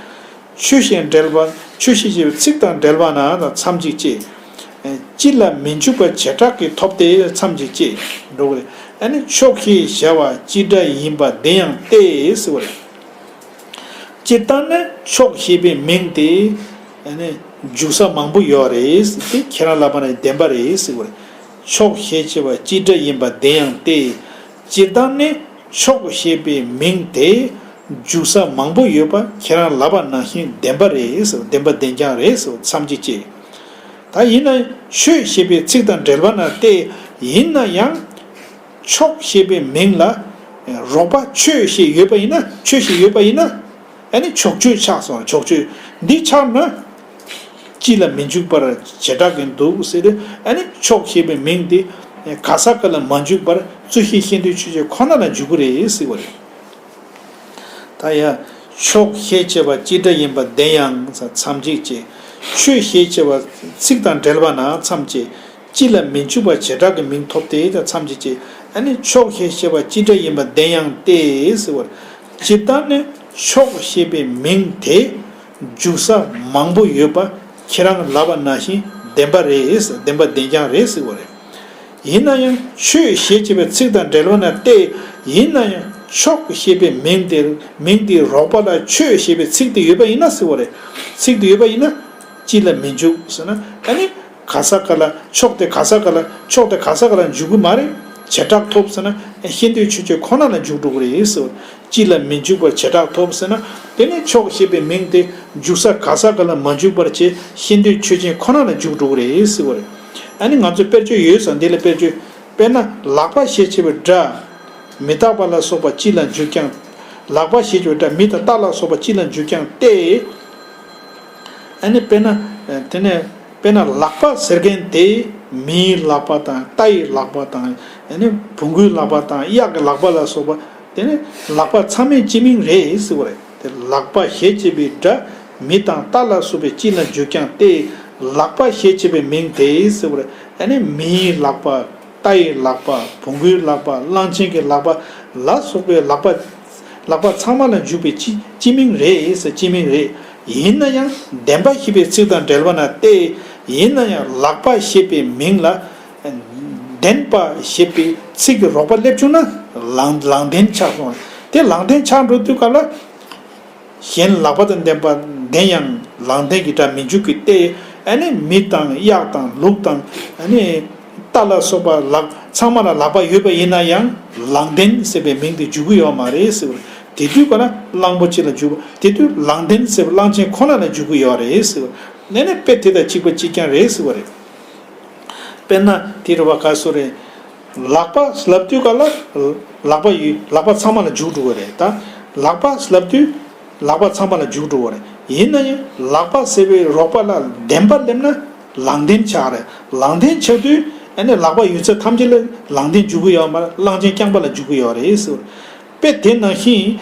ཆོས་ཞེས་འབྲེལ་པ། ཆོས་ཞེས་བྱ་བའི་ཚིག་དང་འབྲེལ་པ་ན་མཚམས་གཅིག་ཅེས། སྤྱི་ལ་མི་འཇུག་པ་བྱེ་བྲག་གིས་ཐོབ་སྟེ་མཚམས་གཅིག་ཅེས་འགྲོ་གི་རེད། ཨ་ནི་ཕྱོགས་ཞེས་བྱ་བ་སྤྱི་སྒྲ་ཡིན་པ་བདེན་ཡང་སྟེ་ཟེར་བ་རེད། སྤྱིར་བཏང་ནི་ཕྱོགས་ཞེས་པའི་མིང་དེ་ཨ་ནི་འཇུག་ས་མང་པོ་ཡོད་རེད། དེ་ཁྱེད་རང་ལབ་པ་ན་བདེན་པ་རེད་ཟེར་བ་རེད། ཕྱོགས་ཞེས་བྱ་བ་སྤྱི་སྒྲ་ཡིན་པ་བདེན་ཡང་སྟེ། སྤྱིར་བཏང་ནི་ཕྱོགས་ཞེས་པའི་མིང་དེ་འཇུག་ས་མང་པོ་ཡོད་པ་ཁྱེད་རང་ལབ་པ་ནང་བཞིན་བདེན་པ་རེད་ཟེར། བདེན་པ་བདེན་རྐྱང་རེད་ཟེར། མཚམས་གཅིག་ཅེས། ད་ཡིན་ན་ཆོས་ཞེས་པའི་ཚིག་དང་འབྲེལ་པ་ན་སྟེ། ཡིན་ན་ཡང་། ཕྱོགས་ཞེས་པའི་མིང་ལ་རོགས་པ་ཆོས་ཞེས་ཡོད་པ་ཡིན་ན། ཆོས་ཞེས་ཡོད་པ་ཡིན་ན། ཨ་ནི་ཕྱོགས་ཆོས་ཆགས་སོང་། ཕྱོགས་ཆོས་འདི་ཆགས་ན། སྤྱི་ལ་མི་འཇུག་པར་བྱེ་བྲག་གིས་འདུག་ཟེར་ཏེ། ཨ་ནི་ཕྱོགས་ཞེས་པའི་མིང་འདི་ག་ས་ག་ལ་མ་འཇུག་པར་རྩོད་གཞི་ཤེས་འདོད་ཆོས་ཅན་ཁོ་ན་ལ་འཇུག་གི་རེད་ཟེར་བ་རེད། ད་ཡ། ཕྱོགས་ཞེས་བྱ་བ་སྤྱི་སྒྲ་ཡིན་པ་བདེན་ཡང་མཚམས་གཅིག་ཅེས། ཆོས་ཞེས་བྱ་བ་ཚིག་དང་འབྲེལ་པ་ན་མཚམས་ཅེས། སྤྱི་ལ་མི་འཇུག་པ་བྱེ་བྲག་གི་མིང་ཐོབ་སྟེ་མཚམས་གཅིག་ཅེས། ཨ་ནི་ཕྱོགས་ཞེས་བྱ་བ་སྤྱི་སྒྲ་ཡིན་པ་བདེན་ཡང་སྟེ་ཟེར་བར། སྤྱིར་བཏང་ནི་ཕྱོགས་ཞེས་པའི་མིང་དེ་འཇུག་ས་མང་པོ་ཡོད་པ་ཁྱེད་རང་ལབ་པ་ནང་བཞིན་བདེན་པ་རེད། བདེན་པ་བདེན་རྐྱང་རེད་ཟེར་བ་རེད། ཡིན་ན་ཡང་ཆོས་ཞེས་བྱ་བའི་ཚིག་དང་འབྲེལ་བ་ན་སྟེ། ཡིན་ན་ཡང་ཕྱོགས་ཞེས་པའི་མིང་དེ། མིང་དེའི་རོགས་པ་ལ་ཆོས་ཞེས་པའི་ཚིག་དེ་ཡོད་པ་ཡིན་ན་ཟེར་བ་རེད། ཚིག་དེ་ཡོད་པ་ཡིན་ན་སྤྱི་ལ་མི་འཇུག་ཟེར་ན། ཨ་ནི་ག་ས་ག་ལ་ཕྱོགས་དེ་ག་ས་ག་ལ་ཕྱོགས་དེ་ག་ས་ག་ལ་འཇུག་གི་མ་རེད། བྱེ་བྲག་ཐོབ་ཟེར་ན་ཤེས་འདོད་ཆོས་ཅན་ཁོ་ན་ལ་འཇུག་འགྲོ་གི་རེད་ཟེར་བ། སྤྱི་ལ་མི་འཇུག་པར་བྱེ་བྲག་ཐོབ་ཟེར་ན། དེ་ནི་ཕྱོགས་ཞེས་པའི་མིང་དེ་འཇུག་ས་ག་ས་ག་ལ་མ་འཇུག་པར་བྱེད་ཤེས་འདོད་ཆོས་ཅན་ཁོ་ན་ལ་འཇུག་འགྲོ་གི་རེད་ཟེར་བ་རེད། ཨ་ནི་ང་ཚོ་དཔེར་བརྗོད་ཡོད་ས་འདི་ལ་དཔེར་བརྗོད། དཔེར་ན་ལག་པ་ཞེས་བྱ་བའི་སྒྲ། མི་རྟག་པ་ལ་སོགས་པ་སྤྱི་ལ་འཇུག་ཀྱང་། ལག་པ་ཞེས་བྱ་བའི་སྒྲ་མི་དང་རྟ་ལ་སོགས་པ་སྤྱི་ལ་འཇུག་ཀྱང་སྟེ། ཨ་ནི་དཔེར་ན། དེ་ནས་དཔེར་ན་ལག་པ་ཟེར་མཁན་དེ་མིའི་ལག་པ་དང་རྟའི་ལག་པ་དང་། ཨ་ནི་བོང་གུའི་ལག་པ་དང་གཡག་གི་ལག་པ་ལ་སོགས་པ། དེ་ནི་ལག་པ་ཚང་མའི་སྤྱི་མིང་རེད་ཟེར་བ་རེད། དེ་ལག་པ་ཞེས་བྱ་བའི་སྒྲ་མི་དང་རྟ་ལ་སོགས་པའི་སྤྱི་ལ་འཇུག་ཀྱང་སྟེ། ལག་པ་ཞེས་བྱ་བའི་མིང་དེ་ཟེར་བ་རེད། ཨ་ནི་མིའི་ལག་པ། རྟའི་ལག་པ། བོང་བུའི་ལག་པ། གླང་ཆེན་གྱི་ལག་པ་ལ་སོགས་པའི་ལག་པ། ལག་པ་ཚང་མ་ལ་འཇུག་པའི་སྤྱི་སྤྱི་མིང་རེད་ཟེར། སྤྱི་མིང་རེད། ཡིན་ན་ཡང་བདེན་པ་ཞེས་པའི་ཚིག་དང་འབྲེལ་བ་ན་སྟེ། ཡིན་ན་ཡང་ལག་པ་ཞེས་པའི་མིང་ལ་བདེན་པ་ཞེས་པའི་ཚིག་གི་རོགས་པ་སླེབས་བྱུང་ན་ལང་ལང་བདེན་ཆགས་སོང་། དེ་ལང་བདེན་ཆགས་འགྲོ་དུས་སྐབས་ལ། གཞན་ལག་པ་དང་ལྡན་པ་བདེན་ཡང་ལང་བདེན་གྱི་སྒྲ་མི་འཇུག་གི་སྟེ། ཨ་ནི་མི་དང་གཡག་དང་ལུག་དང་། ཨ་ནི་རྟ་ལ་སོགས་པ་ལག་ཚང་མ་ལ་ལག་པ་ཡོད་པ་ཡིན་ན་ཡང་ལང་བདེན་ཟེར་བའི་མིང་དེ་འཇུག་གི་ཡོད་མ་རེད་ཟེར་བ། དེ་དུས་ག་ལ་གླང་པོ་ཆེ་ལ་འཇུག་པ། དེ་དུས་ལང་བདེན་ཟེར་བ་གླང་ཆེན་ཁོ་ན་ལ་འཇུག་གི་ཡོད་རེད་ཟེར་བ། ཨ་ནི་དཔེ་དེ་དང་གཅིག་པ་གཅིག་རྐྱང་རེད་ཟེར་བ་རེད། དཔེར་ན་དེ་རུ་བ་ག་སོ་རེད། ལག་པ་ལབ་དུས་ག་ལ་ལག་པ་ཡོད། ལག་པ་ཚང་མ་ལ་འཇུག་འགྲོ་གི་རེད་ད། ལག་པ་ལབ་དུས་ལག་པ་ཚང་མ་ལ་འཇུག་འགྲོ་གི་རེད། ཡིན་ན་ཡང་ལག་པ་ཟེར་བའི་རོགས་པ་ལ་བདེན་པ་སླེབས་ན་ལང་བདེན་ཆགས་རེད། ལང་བདེན་ཆགས་དུས་ཨ་ནི་ལག་པ་ཡོད་ཚད་ཐམས་ཅད་ལ་ལང་བདེན་འཇུག་གི་ཡོད་མ་རེད། གླང་ཆེན་རྐྱང་པ་ལ་འཇུག་གི་ཡོད་རེད་ཟེར། དཔེ་དེ་ནང་བཞིན།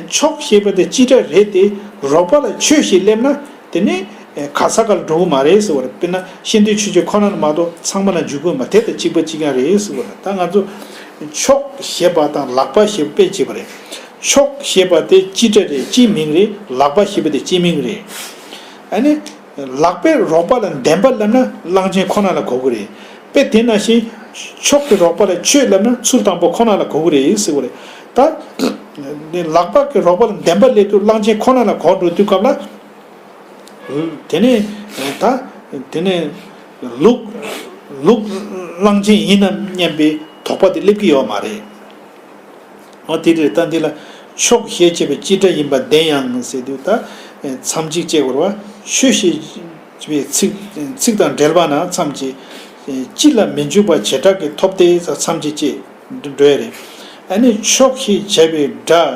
ཕྱོགས་ཞེས་པ་དེ་སྤྱི་སྒྲ་རེད་དེ། རོགས་པ་ལ་ཆོས་ཞེས་སླེབས་ན། དེ་ནི་ག་ས་ག་ལ་འགྲོ་གི་མ་རེད་ཟེར་བ་རེད། དཔེར་ན་ཤེས་འདོད་ཆོས་ཅན་ཁོ་ན་ལ་མ་གཏོགས་ཚང་མ་ལ་འཇུག་གི་མ། དེ་དང་གཅིག་པ་གཅིག་རྐྱང་རེད་ཟེར་བ་རེད། ད་ང་ཚོ་ཕྱོགས་ཞེས་པ་དང་ལག་པ་ཞེས་པ་དཔེ་བྱེད་པ་རེད། ཕྱོགས་ཞེས་པ་དེ་སྤྱི་སྒྲ་རེད། སྤྱི་མིང་རེད། ལག་པ་ཞེས་པ་དེ་སྤྱི་མིང་རེད། ཨ་ནི། ལག་པས་རོགས་པ་ལ་བདེན་པ་སླེབས་ན་གླང་ཆེན་ཁོ་ན་ལ་གོ་གི་རེད། དཔེ་དེ་ནང་བཞིན་ཕྱོགས་ཀྱི་རོགས་པ་ལ་ཆོས་སླེབས་ན་ཚུལ་དང་པོ་ཁོ་ན་ལ་གོ་གི་རེད་ཟེར་བ་རེད། ད་ལག་པ་གི་རོགས་པ་ལ་བདེན་པ་སླེབས་དུས་གླང་ཆེན་ཁོ་ན་ལ་གོ་འགྲོ་དུས་སྐབས་ལ། དེ་ནས་ད་དེ་ནས་ལུག་ལུག་གླང་ཆེན་ཡིན་ནམ་སྙམ་པའི་དོགས་པ་དེ་སླེབས་ཀྱི་ཡོད་མ་རེད། འོ་དེ་རེད། ད་འདི་ལ་ཕྱོགས་ཞེས་བྱ་བའི་སྤྱི་སྒྲ་ཡིན་པ་བདེན་ཡང་ཟེར་དུས་ད་མཚམས་གཅིག་བཅད་དགོས་རེད་བ། ཆོས་ཞེས་པའི་ཚིག་ཚིག་དང་འབྲེལ་པ་ན་མཚམས་ཀྱི་སྤྱི་ལ་མི་འཇུག་པ་བྱེ་བྲག་གི་ཐོབ་སྟེ་མཚམས་ཀྱི་བཅད་འགྲོ་ཡ་རེད། ཨ་ནི་ཕྱོགས་ཞེས་བྱ་བའི་སྒྲ།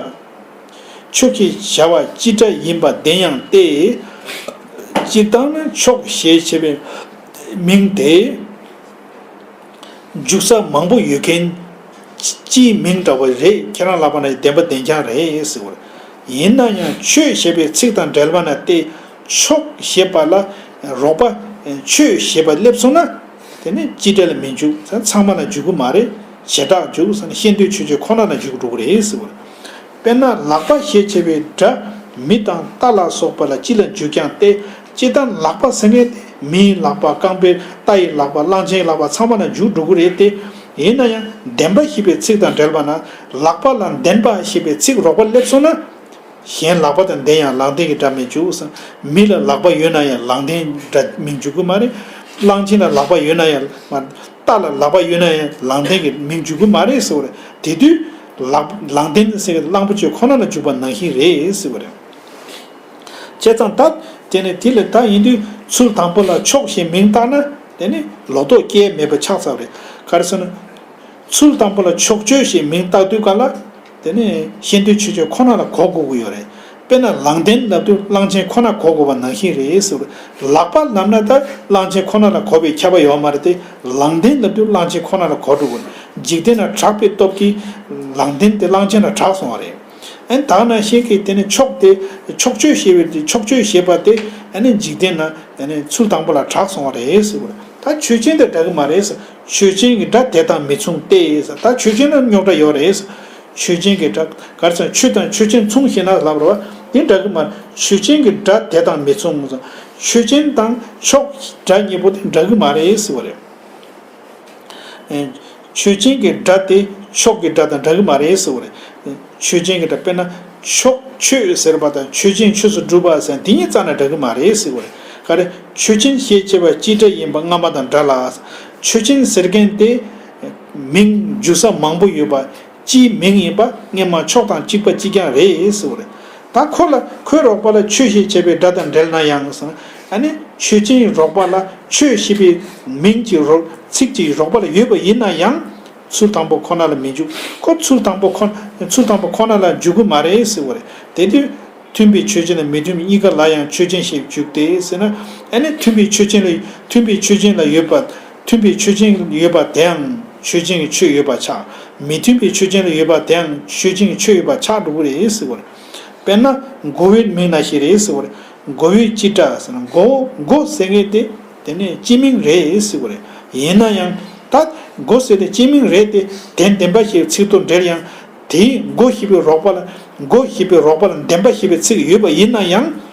ཕྱོགས་ཞེས་བྱ་བ་སྤྱི་སྒྲ་ཡིན་པ་བདེན་ཡང་སྟེ། སྤྱིར་བཏང་ནི་ཕྱོགས་ཞེས་བྱ་བའི་མིང་དེ། འཇུག་ས་མང་པོ་ཡོད་མཁན་སྤྱིའི་མིང་འདྲ་བོ་རེད། ཁྱེད་རང་ལབ་པ་ན་བདེན་པ་བདེན་རྐྱང་རེད་ཟེར་བ་རེད། ཡིན་ན་ཡང་ཆོས་ཞེས་པའི་ཚིག་དང་འབྲེལ་བ་ན་སྟེ་ཕྱོགས་ཞེས་པ་ལ་རོགས་པ་ཆོས་ཞེས་པ་སླེབས་སོང་ན་དེ་ནི་སྤྱི་སྒྲ་ལ་མི་འཇུག་ཚང་མ་ལ་འཇུག་གི་མ་རེད། བྱེ་བྲག་འཇུག་ཟེར་ན་ཤེས་འདོད་ཆོས་ཅན་ཁོ་ན་ལ་འཇུག་འགྲོ་གི་རེད་ཟེར་བ་རེད། དཔེར་ན་ལག་པ་ཞེས་བྱ་བའི་སྒྲ་མི་དང་རྟ་ལ་སོགས་པ་ལ་སྤྱི་ལ་འཇུག་ཀྱང་སྟེ། སྤྱིར་བཏང་ལག་པ་ཟེར་མཁན་དེ་མིའི་ལག་པ། རྐང་པའི་རྟ་ཡི་ལག་པ། གླང་ཆེན་ལག་པ་ཚང་མ་ལ་འཇུག་འགྲོ་གི་རེད་དེ། ཡིན་ན་ཡང་ལྡན་པ་ཞེས་པའི་ཚིག་དང་འབྲེལ་བ་ན་ལག་པ་ལ་ལྡན་པ་ཞེས་པའི་ཚིག་རོགས་པ་སླེབས་སོང་ན། གཞན་ལག་པ་དང་ལྡན་ཡང་ལང་ལྡན་གྱི་སྒྲ་མི་འཇུག་ཟེར། མི་ལ་ལག་པ་ཡོད་ན་ཡང་ལང་ལྡན་སྒྲ་མི་འཇུག་གི་མ་རེད། གླང་ཆེན་ལ་ལག་པ་ཡོད་ན་ཡང་མ། རྟ་ལ་ལག་པ་ཡོད་ན་ཡང་ལང་ལྡན་གྱི་མིང་འཇུག་གི་མ་རེད་ཟེར་བ་རེད། དེ་དུས་ལག་ལང་ལྡན་ཟེར་གྱི་གླང་པོ་ཆེ་ཁོ་ན་ལ་འཇུག་པ་ནང་བཞིན་རེད་ཟེར་བ་རེད། བྱས་ཙང་ད་དེ་ནས་དེ་ལས་ད་ཡིན་དུས་ཚུལ་དང་པོ་ལ་ཕྱོགས་ཞེས་མིང་བཏགས་ན་དེ་ནི་ལོག་རྟོག་སྐྱེ་མེད་པ་ཆགས་ཚར་བ་རེད། ག་རེ་ཟེར་ན། ཚུལ་དང་པོ་ལ་ཕྱོགས་ཆོས་ཞེས་མིང་བཏགས་དུས་ག་ལ། དེ་ནས་ཤེས་འདོད་ཆོས་ཅན་ཁོ་ན་ལ་གོ་དགོས་ཀྱི་ཡོད་རེད། དཔེར་ན་ལང་ལྡན་ལབ་དུས་གླང་ཆེན་ཁོ་ན་གོ་དགོས་པ་ནང་བཞིན་རེད་ཟེར་བ་རེད། ལག་པ་ལབ་ན་ད་གླང་ཆེན་ཁོ་ན་ལ་གོ་བའི་ཁྱབ་པ་ཡོད་མ་རེད་དེ། ལང་ལྡན་ལབ་དུས་གླང་ཆེན་ཁོ་ན་ལ་གོ་འགྲོ་དགོས། འཇིག་རྟེན་ན་གྲགས་པའི་སྟོབས་ཀྱིས་ལང་ལྡན་དེ་གླང་ཆེན་ལ་གྲགས་སོང་བ་རེད། ཨན་ད་ནང་བཞིན་གྱི་དེ་ནི་ཕྱོགས་དེ་ཕྱོགས་ཆོས་ཞེས་པའི་དེ་ཕྱོགས་ཆོས་ཞེས་པ་དེ་ཨ་ནི་འཇིག་རྟེན་ན་ཨ་ནི་ཚུལ་དང་པོ་ལ་གྲགས་སོང་བ་རེད་ཟེར་བ་རེད། ད་ཆོས་ཅན་དེ་འདྲ་གི་མ་རེད་ཟེར། ཆོས་ཅན་གྱི་སྒྲ་དེ་དང་མི་མཚུངས་ཏེ་ཟེར། ད་ཆོས་ཅན་ལ་རྙོག་དྲ་ཡོད་རེད་ཟེར། ཆོས་ཅན་གྱི་སྒྲ་ག་རེ་ཟེར། ཆོས་དང་ཆོས་ཅན་མཚུངས་ཞེ་ན་ལབ་རེད་བ། དེ་འདྲ་གི་མ་རེད། ཆོས་ཅན་གྱི་སྒྲ་དེ་དང་མི་མཚུངས་ཟེར། ཆོས་ཅན་དང་ཕྱོགས་སྒྲ་གཉིས་པོ་དེ་འདྲ་གི་མ་རེད་ཟེར་བ་རེད། ཆོས་ཅན་གྱི་སྒྲ་དེ་ཕྱོགས་ཀྱི་སྒྲ་དང་འདྲ་གི་མ་རེད་ཟེར་བ་རེད། ཆོས་ཅན་གྱི་སྒྲ་དཔེར་ན་ཕྱོགས་ཆོས་ཟེར་བ་དང་ཆོས་ཅན་ཆོས་སུ་སྒྲུབ་པ་ཟེར་འདི་གཉིས་རྩ་ནས་འདྲ་གི་མ་རེད་ཟེར་བ་རེད། ག་རེ། ཆོས་ཅན་ཞེས་བྱ་བ་སྤྱི་སྒྲ་ཡིན་པ་སྔ་མ་དང་འདྲ་ལ། ཆོས་ཅན་ཟེར་མཁན་དེ་མིང་འཇུག་ས་མང་པོ་ཡོད་པ། སྤྱིའི་མིང་ཡིན་པ་སྔོན་མ་ཕྱོགས་དང་གཅིག་པ་གཅིག་རྐྱང་རེད་ཟེར་བ་རེད། ད་ཁོ་ལ་ཁོའི་རོགས་པ་ལ་ཆོས་ཞེས་བྱ་བའི་སྒྲ་དང་འབྲེལ་ན་ཡང་ཟེར། ཨ་ནི་ཆོས་ཅན་རོགས་པ་ལ་ཆོས་ཞེས་པའི་མིང་གི་རོགས་ཚིག་གི་རོགས་པ་ལ་ཡོད་པ་ཡིན་ན་ཡང་ཚུལ་དང་པོ་ཁོ་ན་ལ་མི་འཇུག་ཁོ་ཚུལ་དང་པོ་ཁོ་ཚུལ་དང་པོ་ཁོ་ན་ལ་འཇུག་གི་མ་རེད་ཟེར་བ་རེད། དེ་དུས་མཐུན་དཔེ་ཆོས་ཅན་དང་མི་མཐུན་དཔེ་གཉིས་ཀ་ལ་ཡང་ཆོས་ཅན་ཞེས་འཇུག་སྟེ་ཟེར་ན། ཨ་ནི་མཐུན་དཔེ་ཆོས་ཅན་ལ་མཐུན་དཔེ་ཆོས་ཅན་ལ་ཡོད་པ། མཐུན་དཔེ་ཆོས་ཅན་ཡོད་པ་དེའང་ཆོས་ཅན་གྱི་ཆོས་ཡོད་པ་ཆགས། མི་མཐུན་དཔེ་ཆོས་ཅན་ལ་ཡོད་པ་དེའང་ཆོས་ཅན་གྱི་ཆོས་ཡོད་པ་ཆགས་འགྲོ་གི་རེད་ཟེར་བ་རེད། དཔེར་ན་མགོ་བོའི་མིང་ན་ཞིག་རེད་ཟེར་བ་རེད། མགོ་བོའི་སྤྱི་སྒྲ་ཟེར་ན་མགོ་མགོ་ཟེར་མཁན་དེ་དེ་ནས་སྤྱི་མིང་རེད་ཟེར་བ་རེད། ཡིན་ན་ཡང་ད་མགོ་ཟེར་དེ་སྤྱི་མིང་རེད་དེ། དེ་ལྡན་པ་ཞེས་ཚིག་ཏུ་འབྲེལ་ཡང་དེའི་མགོ་ཞེས་པའི་རོགས་པ་ལ་མགོ་ཞེས་པའི་རོགས་པ་ལ་ལྡན་པ་ཞེས་པའི་ཚིག་ཡོད་པ་ཡིན་ན་ཡང་།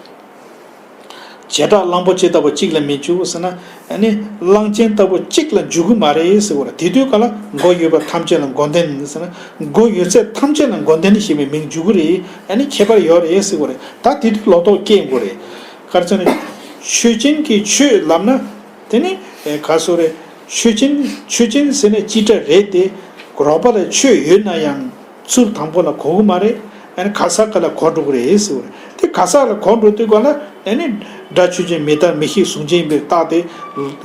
བྱེ་བྲག་གླང་པོ་ཆེ་ལྟ་བུ་གཅིག་ལ་མི་འཇུག་ཟེར་ན། ཨ་ནི་གླང་ཆེན་ལྟ་བུ་གཅིག་ལ་འཇུག་གི་མ་རེད་ཟེར་བ་རེད། དེ་དུས་ག་ལ་མགོ་ཡོད་པ་ཐམས་ཅད་ལ་མགོ་ལྡན་ཟེར་ན། མགོ་ཡོད་ཚད་ཐམས་ཅད་ལ་མགོ་ལྡན་ཞེས་པའི་མིང་འཇུག་གི་རེད། ཨ་ནི་ཁྱད་པར་ཡོད་རེད་ཟེར་བ་རེད། ད་དེ་དུས་ལོག་རྟོག་སྐྱེ་དགོས་རེད། ག་རེ་ཟེར་ན། ཆོས་ཅན་གྱི་ཆོས་ལབ་ན། དེ་ནི་ག་སོ་རེད། ཆོས་ཅན་ཆོས་ཅན་ཟེར་ན་སྤྱི་སྒྲ་རེད་དེ། རོགས་པ་ལ་ཆོས་ཡོད་ན་ཡང་། ཚུལ་དང་པོ་ལ་གོ་གི་མ་རེད། ཨ་ནི་ག་ས་ག་ལ་གོ་འགྲོ་གི་རེད་ཟེར་བ་རེད། དེ་ག་ས་ལ་གོ་འགྲོ་དུས་ག་ལ་ཨ་ནི་སྒྲ་ཆོས་ཅན་མི་རྟག་མི་ཤེས་གཟུང་ཅན་ཡིན་པའི་རྟགས་དེ་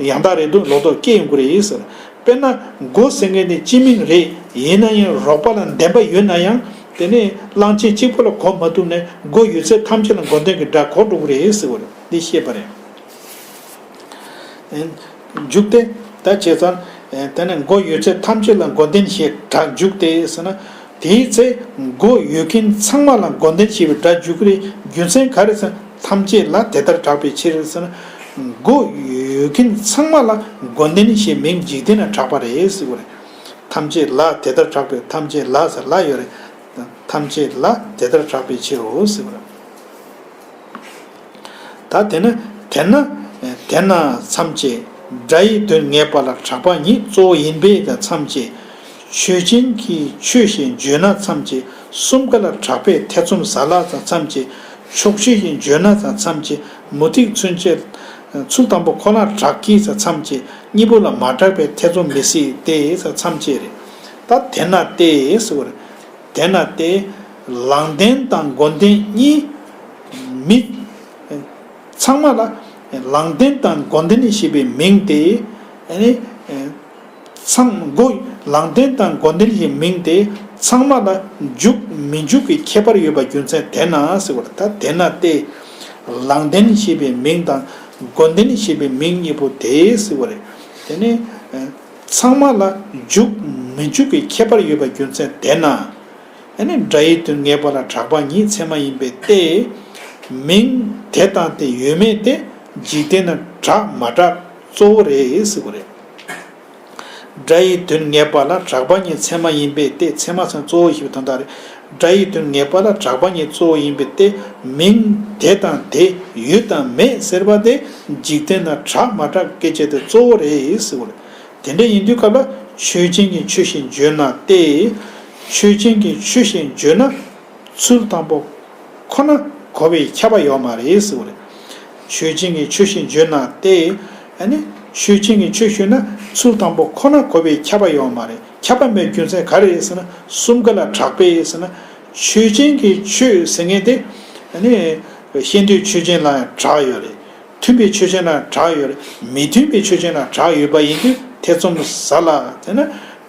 ཡང་དག་རེད་འདུག་ལོག་རྟོག་སྐྱེ་ཡོང་གི་རེད་ཟེར། དཔེར་ན་མགོ་ཟེར་མཁན་དེ་སྤྱི་མིང་རེད། ཡིན་ན་ཡང་རོགས་པ་ལ་ལྡན་པ་ཡོད་ན་ཡང་དེ་ནས་གླང་ཆེན་གཅིག་པོ་ལ་གོ་མ་ཐུབ་ནས་མགོ་ཡོད་ཚད་ཐམས་ཅད་ལ་མགོ་ལྡན་གྱི་སྒྲ་གོ་འགྲོ་གི་རེད་ཟེར་བ་རེད། འདི་ཤེས་པ་རེད། འཇུག་སྟེ། ད་བྱས་ཙང་། དེ་ནས་མགོ་ཡོད་ཚད་ཐམས་ཅད་ལ་མགོ་ལྡན་ཞེས་སྒྲ་འཇུག་སྟེ་ཟེར་ན། དེའི་ཚེ་མགོ་ཡོད་མཁན་ཚང་མ་ལ་མགོ་ལྡན་ཞེས་པའི་སྒྲ་འཇུག་གི་རེད། རྒྱུ་མཚན་ག་རེ་ཟེར་ན་ཐམས་ཅད་ལ་དེ་ལྟར་གྲགས་པའི་ཕྱིར་ཟེར་ན། མགོ་ཡོད་མཁན་ཚང་མ་ལ་མགོ་ལྡན་ཞེས་མིང་འཇིག་རྟེན་ན་གྲགས་པ་རེད་ཟེར་བ་རེད། ཐམས་ཅད་ལ་དེ་ལྟར་གྲགས་པའི་ཐམས་ཅད་ལ་ཟེར་ལ་ཡོད་རེད། ཐམས་ཅད་ལ་དེ་ལྟར་གྲགས་པའི་ཕྱིར་རོ་ཟེར་བ་རེད། ད་དེ་ན་དེ་ན་དེ་ན་མཚམས་བཅད། སྒྲ་ཡི་དོན་ངེས་པ་ལ་གྲགས་པ་ཉིད་གཙོ་བོ་ཡིན་པས་ཀྱང་མཚམས་བཅད། ཆོས་ཅན་གྱི་ཆོས་ཞེས་བརྗོད་ན་མཚམས་བཅད། གསུམ་ཀ་ལ་གྲགས་པས་ཐེ་ཚོམ་ཟ་ལ་ཙང་མཚམས་བཅད། ཕྱོགས་ཆོས་ཞེས་བརྗོད་ན་ཙང་མཚམས་བཅད། མུ་སྟེགས་ཚུན་ཆད། ཚུལ་དང་པོ་ཁོ་ན་གྲགས་ཀྱིས་མཚམས་བཅད། གཉིས་པོ་ལ་མ་གྲགས་པའི་ཐེ་ཚོམ་མི་སྲིད་དེ་མཚམས་བཅད་རེད། ད་དེས་ན་སྟེ་ཟེར་བ་རེད། དེས་ན་སྟེ། ལམ་བདེན་དང་སྒོམ་བདེན་གཉིས་མི། ཚང་མ་ལ། ལམ་བདེན་དང་སྒོམ་བདེན་ཞེས་པའི་མིང་དེ། ཨ་ནི། ཚང་སྒོ། ལམ་བདེན་དང་སྒོམ་བདེན་ཞེས་མིང་དེ་ཚང་མ་ལ་འཇུག་མི་འཇུག་གི་ཁྱད་པར་ཡོད་པ་རྒྱུ་མཚན་དེས་ན་ཟེར་བ་རེད། ད་དེས་ན་སྟེ། ལམ་བདེན་ཞེས་པའི་མིང་དང་སྒོམ་བདེན་ཞེས་པའི་མིང་གཉིས་པོ་དེ་ཟེར་བ་རེད། དེ་ནི། ཚང་མ་ལ་འཇུག་མི་འཇུག་གི་ཁྱད་པར་ཡོད་པ་རྒྱུ་མཚན་དེས་ན། ཨ་ནི་སྒྲ་ཡི་དོན་ངེས་པ་ལ་གྲགས་པ་ཉིད་ཚད་མ་ཡིན་པས་ཏེ། མིང་དེ་དང་དེ་ཡོད་མེད་དེ་འཇིག་རྟེན་ན་གྲགས་མ་གྲགས་གཙོ་བོ་རེད་ཟེར་བ་རེད། སྒྲ་ཡི་དོན་ངེས་པ་ལ་གྲགས་པ་ཉིད་ཚད་མ་ཡིན་པས་ཏེ། ཚད་མ་ཟེར་ན་གཙོ་བོ་ཞེས་པའི་དོན་དག་རེད། སྒྲ་ཡི་དོན་ངེས་པ་ལ་གྲགས་པ་ཉིད་གཙོ་བོ་ཡིན་པས་ཏེ། མིང་དེ་དང་དེ་ཡོད་དང་མེད་ཟེར་བ་དེ་འཇིག་རྟེན་ན་གྲགས་མ་གྲགས་སྐད་ཆ་དེ་གཙོ་བོ་རེད་ཟེར་བ་རེད། དེ་འདྲ་ཡིན་དུས་སྐབས་ལ་ཆོས་ཅན་གྱི་ཆོས་ཞེས་བརྗོད་ན་སྟེ། ཆོས་ཅན་གྱི་ཆོས་ཞེས་བརྗོད་ན་ཚུལ་དང་པོ་ཁོ་ན་གོ་བའི་ཁྱབ་པ་ཡོད་མ་རེད་ཟེར་བ་རེད། ཆོས་ཅན་གྱི་ཆོས་ཞེས་བརྗོད་ན་སྟེ། ཨ་ནི་ཆོས་ཅན་གྱི་ཆོས་ཞེས་ན་ཚུལ་དང་པོ་ཁོ་ན་གོ་བའི་ཁྱབ་པ་ཡོད་མ་རེད། ཁྱབ་པ་མེད་རྒྱུ་མཚན་ག་རེ་རེད་ཟེར་ན། གསུམ་ཀ་ལ་གྲགས་པས་ཟེར་ན། ཆོས་ཅན་གྱི་ཆོས་ཟེར་མཁན་དེ། ཨ་ནི་ཤེས་འདོད་ཆོས་ཅན་ལ་ཡང་གྲགས་ཡོད་རེད། མཐུན་པའི་ཆོས་ཅན་ལ་གྲགས་ཡོད་རེད། མི་མཐུན་པའི་ཆོས་ཅན་ལ་གྲགས་ཡོད་པ་ཡིན་དུས་ཐེ་ཚོམ་ཟ་ལ། དེ་ན་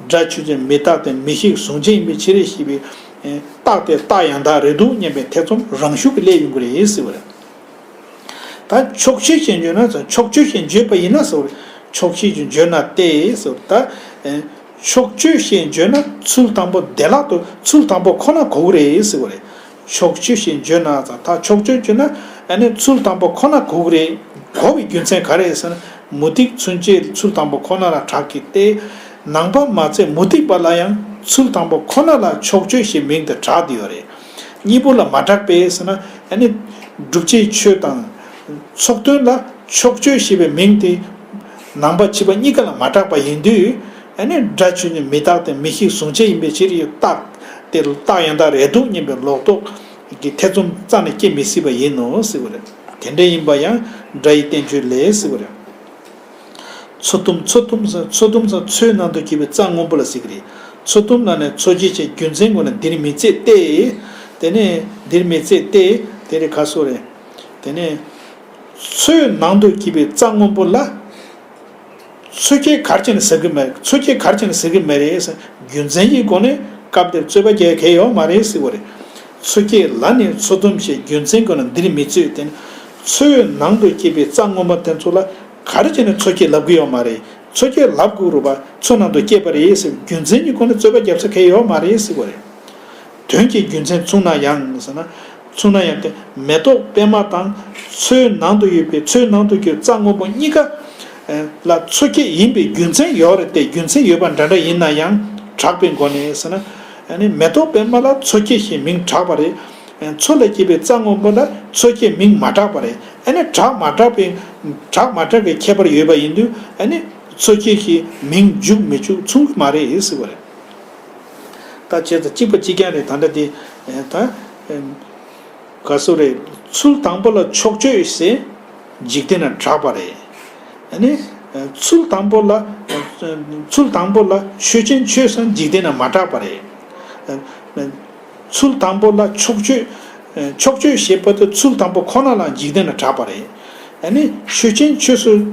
སྒྲ་ཆོས་ཅན། མི་རྟག་སྟེ་མིག་ཤེས་གཟུང་བྱས་ཡིན་པའི་ཕྱིར་ཞེས་པའི། རྟགས་དེ་རྟགས་ཡང་དག་རེད་འདུག་སྙམ་པའི་ཐེ་ཚོམ་རང་ཤུགས་ཀྱིས་སླེབས་ཡོང་གི་རེད་ཟེར་བ་རེད། ད་ཕྱོགས་ཆོས་ཞེས་བརྗོད་ན་ཟེར། ཕྱོགས་ཆོས་ཞེས་བརྗོད་པ་ཡིན་ན་ཟེར་བ་རེད། ཕྱོགས་ཆོས་ཞེས་བརྗོད་ན་སྟེ་ཟེར་བ་རེད། ད། ཕྱོགས་ཆོས་ཞེས་བརྗོད་ན་ཚུལ་དང་པོ་བདེ་བླག་ཏུ་ཚུལ་དང་པོ་ཁོ་ན་གོ་གི་རེད་ཟེར་བ་རེད། ཕྱོགས་ཆོས་ཞེས་བརྗོད་ན་ད་ཕྱོགས་ཆོས་བརྗོད་ན་ཨ་ནི་ཚུལ་དང་པོ་ཁོ་ན་གོ་གི་རེད། གོ་བའི་རྒྱུ་མཚན་ག་རེ་ཟེར་ན། མུ་སྟེགས་ཚུན་ཆད་ཚུལ་དང་པོ་ཁོ་ན་ལ་གྲགས་ཀྱི་སྟེ། ནང་པ་མ་ཚད་མུ་སྟེགས་པ་ལ་ཡང་ཚུལ་དང་པོ་ཁོ་ན་ལ་ཕྱོགས་ཆོས་ཞེས་མིང་དེ་གྲགས་བསྡད་ཡོད་རེད། གཉིས་པོ་ལ་མ་གྲགས་པས་ཟེར་ན། ཨ་ནི་བསྒྲུབ་བྱའི་ཆོས་དང་ཚོགས་དོན་ལ་ཕྱོགས་ཆོས་ཞེས་པའི་མིང་དེ་ནང་པ་ཕྱི་པ་གཉིས་ཀ་ལ་མ་གྲགས་པ་ཡིན་དུས། ཨ་ནི་སྒྲ་ཆོས་ཅན། མི་རྟག་སྟེ་མིག་ཤེས་གཟུང་བྱས་ཡིན་པའི་ཕྱིར་ཡོད་རྟགས་དེ་རྟགས་ཡང་དག་རེད་འདུག་སྙམ་པའི་ལོག་རྟོག་གི་ཐེ་ཚོམ་རྩ་ནས་སྐྱེ་མི་སྲིད་པ་ཡིན་ནོ་ཟེར་བ་རེད། དེ་འདྲ་ཡིན་པ་ཡང་སྒྲ་ཡི་བསྟན་བཅོས་ལས་ཟེར་བ་རེད། ཚུལ་དུམ། ཚུལ་དུམ་ཟེར། ཚུལ་དུམ་ཟེར། ཚོད་ནང་དུ་སྐྱེས་པའི་རྩ་སྔོན་པོ་ལ་ཟེར་གྱི་རེད། ཚུལ་དུམ་ལ་ནི་ཚོད་བྱེད་ཅེས་རྒྱུ་མཚན་ཀུན་ལ་འདིར་མི་སླེབས་ཏེ། དེ་ནས་འདིར་མི་སླེབས་ཏེ། དེ་རེད། ག་སོ་རེད། དེ་ནས་ཚོད་ནང་དུ་སྐྱེས་པའི་རྩ་སྔོན་པོ་ལ། ཚོད་བྱེད་ག་རེ་བྱས་ནས་ཟེར་གྱི་མེད། ཚོད་བྱེད་ག་རེ་བྱས་ནས་ཟེར་གྱི་མེད་རེད་ཟེར། རྒྱུ་མཚན་གྱི་སྒོ་ནས་སྐབས་དེར་རྩོད་པ་རྒྱག་གི་ཡོད་མ་རེད་ཟེར་བ་རེད། ཚོད་བྱེད་ལ་ནི་ཚུལ་དུམ་ཞེས་རྒྱུ་མཚན་ཀུན་ལ་འདིར་མི་སླེབས་ཏེ། ཚོད་ནང་དུ་སྐྱེས་པའི་རྩ་སྔོན་པོ་དེ་ཚོ་ལ་ག་རེ་བྱས་ནས་ཚོད་བྱེད་ལབ་གི་ཡོད་མ་རེད། ཚོད་བྱེད་ལབ་དགོས་རུང་བ་ཚོད་ནང་དུ་སྐྱེས་པ་རེད་ཟེར། རྒྱུ་མཚན་གྱི་སྒོ་ནས་རྩོད་པ་རྒྱབ་ས་གང་ཡང་ཡོད་མ་རེད་ཟེར་བ་རེད། དོན་གྱི་རྒྱུ་མཚན་མཚུངས་ན་ཡང་ཟེར་ན། མཚུངས་ན་ཡང་སྟེ། མེ་ཏོག་པད་མ་དང་ཚོད་ནང་དུ་ཡོད་པའི། ཚོད་ནང་དུ་གྱུར་རྩ་སྔོན་པོ་གཉིས་ཀ་ལ་ཚོད་བྱེད་ཡིན་པའི་རྒྱུ་མཚན་ཡོད་རེད་དེ། རྒྱུ་མཚན་ཡོད་པ་འདྲ་འདྲ་ཡིན་ན་ཡང་གྲགས་པའི་སྒོ་ནས་ཟེར་ན། ཨ་ནི་མེ་ཏོག་པད་མ་ལ་ཚོད་བྱེད་ཞེས་མིང་གྲགས་པ་རེད། ཚོད་ལས་སྐྱེས་པའི་རྩ་སྔོན་པོ་ལ་ཚོད་བྱེད་མིང་མ་གྲགས་པ་རེད། ཨ་ནི་གྲགས་མ་གྲགས་པའི་གྲགས་མ་གྲགས་པའི་ཁྱད་པར་ཡོད་པ་ཡིན་དུས། ཨ་ནི་ཚོད་བྱེད་ཞེས་མིང་འཇུག་མི་འཇུག་མཚུངས་ཀྱི་མ་རེད་ཟེར་བ་རེད། ད་བྱས་ཙང་གཅིག་པ་གཅིག་རྐྱང་རེད། ད་ལྟ་དེ་ད་ག་སོ་རེད། ཚུལ་དང་པོ་ལ་ཕྱོགས་ཆོས་ཟེར་འཇིག་རྟེན་ན་གྲགས་པ་རེད། ཨ་ནི་ཚུལ་དང་པོ་ལ། ཚུལ་དང་པོ་ལ་ཆོས་ཅན་ཆོས་སམ་འཇིག་རྟེན་ན་མ་གྲགས་པ་རེད། ཚུལ་དང་པོ་ལ་ཕྱོགས་ཆོས། ཕྱོགས་ཆོས་ཞེས་པ་དེ་ཚུལ་དང་པོ་ཁོ་ན་ལ་འཇིག་རྟེན་ན་གྲགས་པ་རེད། ཨ་ནི་ཆོས་ཅན་ཆོས་སུ།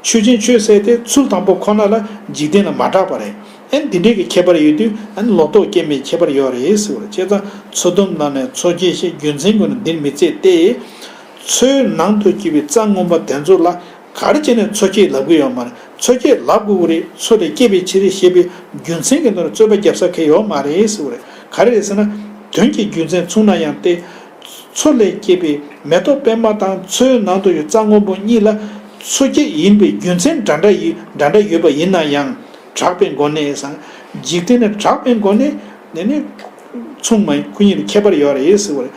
ཆོས་ཅན་ཆོས་ཟེར་དེ་ཚུལ་དང་པོ་ཁོ་ན་ལ་འཇིག་རྟེན་ལ་མ་གྲགས་པ་རེད། ཨ་ནི་འདི་འདྲའི་གི་ཁྱད་པར་ཡོད་དུས། ཨ་ནི་ལོག་རྟོག་སྐྱེ་མེད་ཁྱད་པར་ཡོད་རེད་ཟེར་བ་རེད། བྱས་ཙང་ཚུལ་དུམ་ལ་ནི་ཚོད་བྱེད་ཞེས་རྒྱུ་མཚན་ཀུན་ལ་འདིར་མི་སླེབས་ཏེ། ཚོད་ནང་དུ་སྐྱེས་པའི་རྩ་སྔོན་པོ་དེ་ཚོ་ལ་ག་རེ་བྱས་ནས་ཚོད་བྱེད་ལབ་གི་ཡོད་མ་རེད། ཚོད་བྱེད་ལབ་དགོས་ཀྱི་རེད། ཚོད་ལས་སྐྱེས་པའི་ཕྱིར་ཞེས་པའི་རྒྱུ་མཚན་གྱི་ནང་ལ་རྩོད་པ་རྒྱབ་ས་གང་ཡང་ཡོད་མ་རེད་ཟེར་བ་རེད། ག་རེ་རེད་ཟེར་ན། དོན་གྱི་རྒྱུ་མཚན་མཚུངས་ན་ཡང་སྟེ། ཚོད་ལས་སྐྱེས་པའི་མེ་ཏོག་པད་མ་དང་ཚོད་ནང་དུ་ཡོད་རྩ་སྔོན་པོ་གཉིས་ལ་ཚོད་བྱེད་ཡིན་པའི་རྒྱུ་མཚན་འདྲ་འདྲ་ཡི་འདྲ་འདྲ་ཡོད་པ་ཡིན་ན་ཡང་། གྲགས་པའི་སྒོ་ནས་སམ། འཇིག་རྟེན་ན་གྲགས་པའི་སྒོ་ནས་ནི་ནི་མཚུངས་མ་ཡིན། ཁོ་གཉིས་ལ་ཁྱད་པར་ཡོད་རེད་ཟེར་བ་རེད།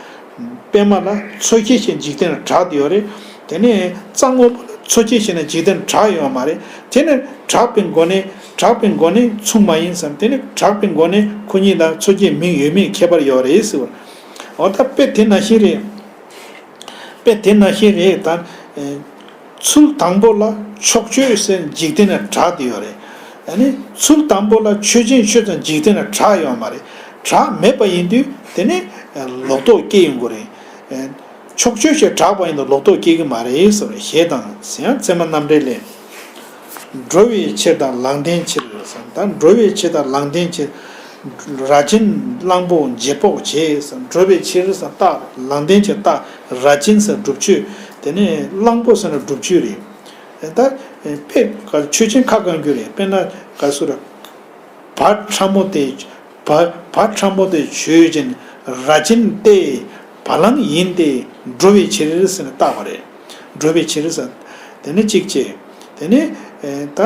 པད་མ་ལ་ཚོད་བྱེད་ཞེས་འཇིག་རྟེན་ན་གྲགས་ཡོད་རེད། དེ་ནས་རྩ་སྔོན་པོ་ལ་ཚོད་བྱེད་ཞེས་ན་འཇིག་རྟེན་ན་གྲགས་ཡོད་མ་རེད། དེ་ནས་གྲགས་པའི་སྒོ་ནས། གྲགས་པའི་སྒོ་ནས་མཚུངས་མ་ཡིན་སམ། དེ་ནས་གྲགས་པའི་སྒོ་ནས་ཁོ་གཉིས་ལ་ཚོད་བྱེད་མིང་ཡོད་མེད་ཁྱད་པར་ཡོད་རེད་ཟེར་བ་རེད། འོ་ད་དཔེ་དེ་ནང་བཞིན་རེད། དཔེ་དེ་ནང་བཞིན་རེད་ད། ཚུལ་དང་པོ་ལ་ཕྱོགས་ཆོས་ཟེར་འཇིག་རྟེན་ན་གྲགས་བསྡད་ཡོད་རེད། ཨ་ནི་ཚུལ་དང་པོ་ལ་ཆོས་ཅན་ཆོས་ཙམ་འཇིག་རྟེན་ན་གྲགས་ཡོད་མ་རེད། གྲགས་མེད་པ་ཡིན་དུས་དེ་ནི་ལོག་རྟོག་སྐྱེ་ཡོང་གི་རེད། ཕྱོགས་ཆོས་ཞེས་གྲགས་པ་ཡིན་དུས་ལོག་རྟོག་སྐྱེ་གི་མ་རེད་ཟེར་བ་ཞེས་དང་ཟེར་ཡང་ཚད་མ་རྣམ་འགྲེལ་ལས། འགྲོ་བའི་ཕྱིར་དང་ལམ་བདེན་ཕྱིར་ཟེར། ད་འགྲོ་བའི་ཕྱིར་དང་ལམ་བདེན་ཕྱིར། ར་ཅན་གླང་པོ་རྗེས་དཔོག་བྱེད་ཟེར། འགྲོ་བའི་ཕྱིར་ཟེར་རྟགས། ལམ་བདེན་ཕྱིར་རྟགས། ར་ཅན་ཟེར་སྒྲུབ་ཆོས། དེ་ནས་གླང་པོ་ཟེར་ན་སྒྲུབ་ཆོས་རེད། ད་དཔེ་ཆོས་ཅན་ཁ་བསྐང་རྒྱུ་རེད། དཔེར་ན་ག་སུ་ར། བ་ཕྲ་མོ་དེ། བ་བ་ཕྲ་མོ་དེ་ཆོས་ཅན། ར་ཅན་ཏེ། བ་ལང་ཡིན་ཏེ། འགྲོ་བའི་ཕྱིར་ཟེར་ནས་བཏགས་པ་རེད། འགྲོ་བའི་ཕྱིར་ཟེར། དེ་ནི་གཅིག་བྱས། དེ་ནི་ད་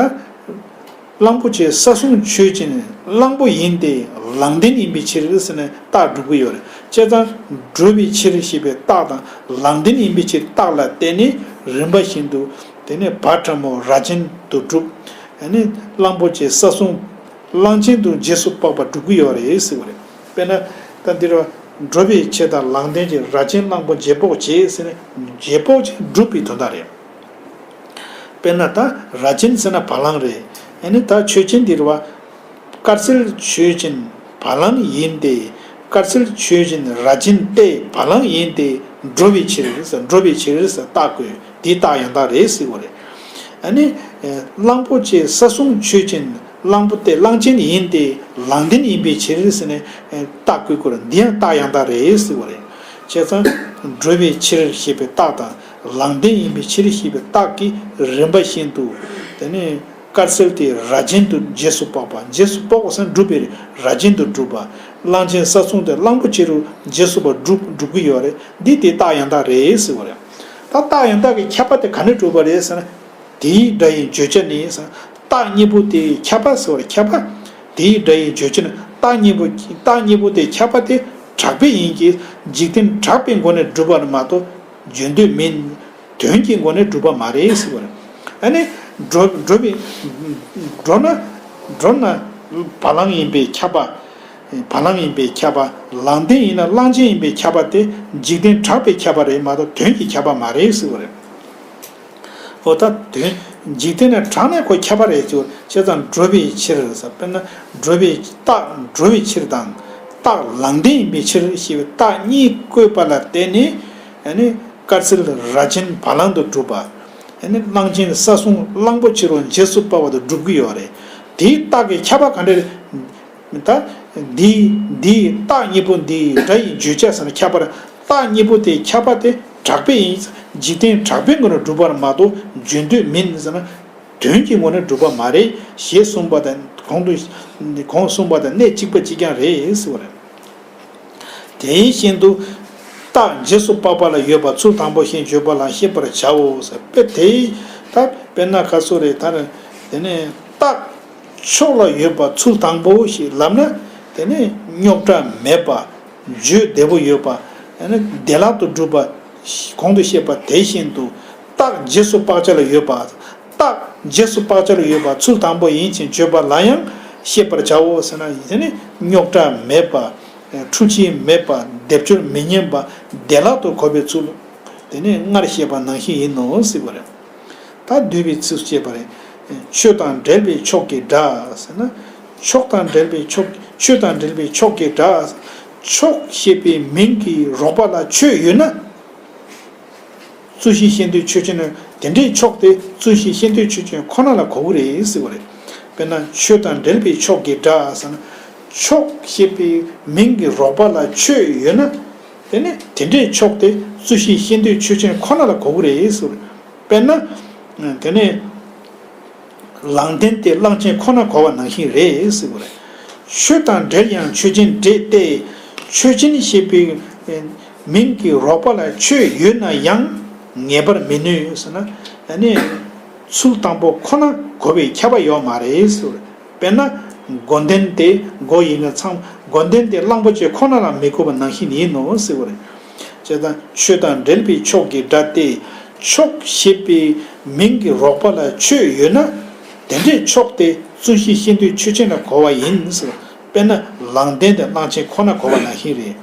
གླང་པོ་ཆེ་ས་སྲུང་ཆོས་ཅན། གླང་པོ་ཡིན་ཏེ། ལམ་བདེན་ཡིན་པའི་ཕྱིར་ཟེར་ནས་རྟགས་སྒྲུབ་ཀྱི་ཡོད་རེད། བྱས་ཙང་འགྲོ་བའི་ཕྱིར་ཞེས་པའི་རྟགས་དང་ལམ་བདེན་ཡིན་པའི་ཕྱིར་རྟགས་ལ་བརྟེན་ནས་རིམ་པ་བཞིན་དུ་དེ་ནི་བ་ཕྲ་མོ་ར་ཅན་དུ་སྒྲུབ། དེ་ནི་གླང་པོ་ཆེ་ས་སྲུང་། གླང་ཆེན་དུ་རྗེས་སུ་དཔག་པ་སྒྲུབ་ཀྱི་ཡོད་རེད་ཟེར་བ་རེད། དཔེར་ན་ད་འདིར་འགྲོ་བའི་ཕྱིར་དང་ལམ་བདེན་གྱི་ར་ཅན་གླང་པོ་རྗེས་དཔོག་བྱེད་ཟེར་ནས་རྗེས་དཔོག་ཅིག་སྒྲུབ་པའི་དོན་དག་རེད། དཔེར་ན་ད་ར་ཅན་ཟེར་ན་བ་ལང་རེད། ཨ་ནི་ད་ཆོས་ཅན་འདིར་བ། དཀར་སེར་ཆོས་ཅན་བ་ལང་ཡིན་ཏེ། དཀར་སེར་ཆོས་ཅན་ར་ཅན་ཏེ་བ་ལང་ཡིན་ཏེ། འགྲོ་བའི་ཕྱིར་ཟེར། འགྲོ་བའི་ཕྱིར་ཟེར་རྟགས་བཀོད། འདི་རྟགས་ཡང་དག་རེད་ཟེར་བ་རེད། ཨ་ནི། གླང་པོ་ཆེ་ས་སྲུང་ཆོས་ཅན། གླང་པོ་སྟེ་གླང་ཆེན་ཡིན་ཏེ། ལམ་བདེན་ཡིན་པའི་ཕྱིར་ཟེར་ནས་རྟགས་བཀོད་དགོས་རེད། འདི་ཡང་རྟགས་ཡང་དག་རེད་ཟེར་བ་རེད། བྱས་ཙང་། འགྲོ་བའི་ཕྱིར་ཞེས་པའི་རྟགས་དང་། ལམ་བདེན་ཡིན་པའི་ཕྱིར་ཞེས་པའི་རྟགས་ཀྱི་རིམ་པ་བཞིན་དུ། དེ་ནས་དཀར་སེར་དེ་ར་ཅན་དུ་རྗེས་སུ་དཔོག་པ། རྗེས་སུ་དཔོག་པ་ཟེར་ན་སྒྲུབ་པའི་ར་ཅན་དུ་སྒྲུབ་པ། གླང་ཆེན་ས་སྲུང་དེ་གླང་པོ་ཆེ་རུ་རྗེས་སུ་དཔོག་སྒྲུབ་སྒྲུབ་ཀྱི་ཡོད་རེད། འདི་དེ་རྟགས་ཡང་དག་རེད་ཟེར་བ་རེད། ད་རྟགས་ཡང་དག་གི་ཁྱབ་པ་དེ་ག་ནས་གྲུབ་པ་རེད་ཟེར་ན། དེའི་སྒྲ་ཡི་བརྗོད་བྱ་ནི་ཟེར། རྟགས་གཉིས་པོ་དེའི་ཁྱབ་པ་ཟེར་བ་རེད། ཁྱབ་པ། དེའི་སྒྲ་ཡི་བརྗོད་བྱ་ནི་རྟགས་གཉིས་པོ། རྟགས་གཉིས་པོ་དེའི་ཁྱབ་པ་དེ་གྲགས་པས་ཡིན་གྱི། འཇིག་རྟེན་གྲགས་པའི་སྒོ་ནས་གྲུབ་པ་མ་གཏོགས་བརྗོད་འདོད་མིན། དོན་གྱི་སྒོ་ནས་གྲུབ་པ་མ་རེད་ཟེར་བ་རེད། ཨ་ནི། འགྲོ་འགྲོ་བའི། འགྲོ་ན། འགྲོ་ན་བ་ལང་ཡིན་པའི་ཁྱབ་པ། བ་ལང་ཡིན་པའི་ཁྱབ་པ། ལམ་བདེན་ཡིན་ན་གླང་ཆེན་ཡིན་པའི་ཁྱབ་པ་དེ་འཇིག་རྟེན་གྲགས་པའི་ཁྱབ་པ་རེད་མ་གཏོགས་དོན་གྱི་ཁྱབ་པ་མ་རེད་ཟེར་བ་རེད། འོ་ད་དོན། འཇིག་རྟེན་ན་གྲགས་ནས་ཁོ་ཁྱབ་པ་རེད་ཟེར་བ། བྱས་ཙང་འགྲོ་བའི་ཕྱིར་ཟེར། དཔེར་ན་འགྲོ་བའི་རྟགས། འགྲོ་བའི་ཕྱིར་དང་། རྟགས་ལམ་བདེན་ཡིན་པའི་ཕྱིར་ཞེས་པའི་རྟགས་གཉིས་བཀོད་པ་ལ་བརྟེན་ནས། ཨ་ནི་དཀར་སེར་ར་ཅན་བ་ལང་དུ་གྲུབ་པ། ཨ་ནི་གླང་ཆེན་ས་སྲུང་གླང་པོ་ཆེ་རུ་རྗེས་སུ་དཔག་པ་དུ་སྒྲུབ་ཀྱི་ཡོད་རེད། དེའི་རྟགས་ཀྱི་ཁྱབ་པ་ག་འདྲ་རེད། ད། འདི་འདིའི་རྟགས་གཉིས་པོ་འདིའི་སྒྲ་ཡི་བརྗོད་བྱ་ཟེར་ན་ཁྱབ་པ་རེད། རྟགས་གཉིས་པོ་དེའི་ཁྱབ་པ་དེ་གྲགས་པས་ཡིན། འཇིག་རྟེན་གྲགས་པའི་ངོ་ནས་གྲུབ་པ་མ་གཏོགས་བརྗོད་འདོད་མིན་ཟེར་ན། དོན་གྱི་ངོ་ནས་གྲུབ་པ་མ་རེད་ཞེས་གསུངས་པ་དང་། གོང་དུ། གོང་གསུངས་པ་དང་གནད་གཅིག་པ་གཅིག་རྐྱང་རེད་ཟེར་བ་རེད། དེ་བཞིན་དུ། རྟགས་རྗེས་སུ་དཔག་པ་ལ་ཡོད་པ་ཚུལ་དང་པོ་བཞིན་བརྗོད་པ་ལ་ཤེས་པར་བྱའོ་ཟེར། དཔེ་དེ། ད་དཔེར་ན་ག་སུ་རེད་ད། དེ་ནས་རྟགས། ཕྱོགས་ལ་ཡོད་པ་ཚུལ་དང་པོ་ཞེས་ལབ་ན། དེ་ནི་རྙོག་དྲ་མེད་པ། བརྗོད་བདེ་པོ་ཡོད་པ། ཨ་ནི་བདེ་བླག་ཏུ་གྲུབ་པ། གོང་དུ་བཤད་པ་དེ་བཞིན་དུ། རྟགས་རྗེས་སུ་དཔག་བྱ་ལ་ཡོད་པ། རྟགས་རྗེས་སུ་དཔག་བྱ་ལ་ཡོད་པ་ཚུལ་དང་པོ་ཡིན་ཕྱིར་བརྗོད་པ་ལ་ཡང་ཤེས་པར་བྱའོ་ཟེར་ན། དེ་ནི་རྙོག་དྲ་མེད་པ། འཁྲུལ་ཆས་མེད་པ། སྡེབ་སྦྱོར་མི་སྙན་པ། བདེ་བླག་ཏུ་གོ་བའི་ཚུལ། དེ་ནི་སྔར་བཤད་པ་ནང་བཞིན་ཡིན་ནོ་ཟེར་བ་རེད། ད་བསྡུས་པའི་ཚིགས་སུ་བཅད་པ་རེད། ཆོས་དང་འབྲེལ་བའི་ཕྱོགས་ཀྱི་སྒྲ་ཟེར་ན། ཕྱོགས་དང་འབྲེལ་བའི་ཕྱོགས། ཆོས་དང་འབྲེལ་བའི་ཕྱོགས་ཀྱི་སྒྲ། ཕྱོགས་ཞེས་པའི་མིང་གི་རོགས་པ་ལ་ཆོས་ཡོད་ན། རྩོད་གཞི་ཤེས་འདོད་ཆོས་ཅན། དེ་འདྲའི་ཕྱོགས་དེ་རྩོད་གཞི་ཤེས་འདོད་ཆོས་ཅན་ཁོ་ན་ལ་གོ་གི་རེད་ཟེར་བ་རེད། དཔེར་ན་ཆོས་དང་འབྲེལ་བའི་ཕྱོགས་ཀྱི་སྒྲ་ཟེར་ན། ཕྱོགས་ཞེས་པའི་མིང་གི་རོགས་པ་ལ་ཆོས་ཡོད་ན། དེ་ནི་དེ་འདྲའི་ཕྱོགས་དེ་རྩོད་གཞི་ཤེས་འདོད་ཆོས་ཅན་ཁོ་ན་ལ་གོ་གི་རེད་ཟེར་བ་རེད། དཔེར་ན། དེ་ནས་ལམ་བདེན་ཏེ་གླང་ཆེན་ཁོ་ན་གོ་བ་ནང་བཞིན་རེད་ཟེར་བ་རེད། ཆོས་དང་འབྲེལ་ཡང་ཆོས་ཅན་འབྲེལ་ཏེ། ཆོས་ཅན་ཞེས་པའི་མིང་གི་རོགས་པ་ལ་ཆོས་ཡོད་ན་ཡང་ངེས་པར་མི་ནུས་ཟེར་ན། ཨ་ནི་ཚུལ་དང་པོ་ཁོ་ན་གོ་བའི་ཁྱབ་པ་ཡོད་མ་རེད་ཟེར་བ་རེད། དཔེར་ན། མགོ་ལྡན་དེ་མགོ་ཡིན་ན་ཚང་། མགོ་ལྡན་དེ་གླང་པོ་ཆེ་ཁོ་ན་ལ་མི་གོ་བ་ནང་བཞིན་ཡིན་ནོ་ཟེར་བ་རེད། བྱས་ཙང་ཆོས་དང་འབྲེལ་བའི་ཕྱོགས་ཀྱི་སྒྲ་སྟེ། ཕྱོགས་ཞེས་པའི་མིང་གི་རོགས་པ་ལ་ཆོས་ཡོད་ན། དེ་འདྲའི་ཕྱོགས་དེ་རྩོད་གཞི་ཤེས་འདོད་ཆོས་ཅན་ལ་གོ་བ་ཡིན་ཟེར། དཔེར་ན་ལམ་བདེན་དེ་གླང་ཆེན་ཁོ་ན་གོ་བ་ནང་བཞིན་རེད།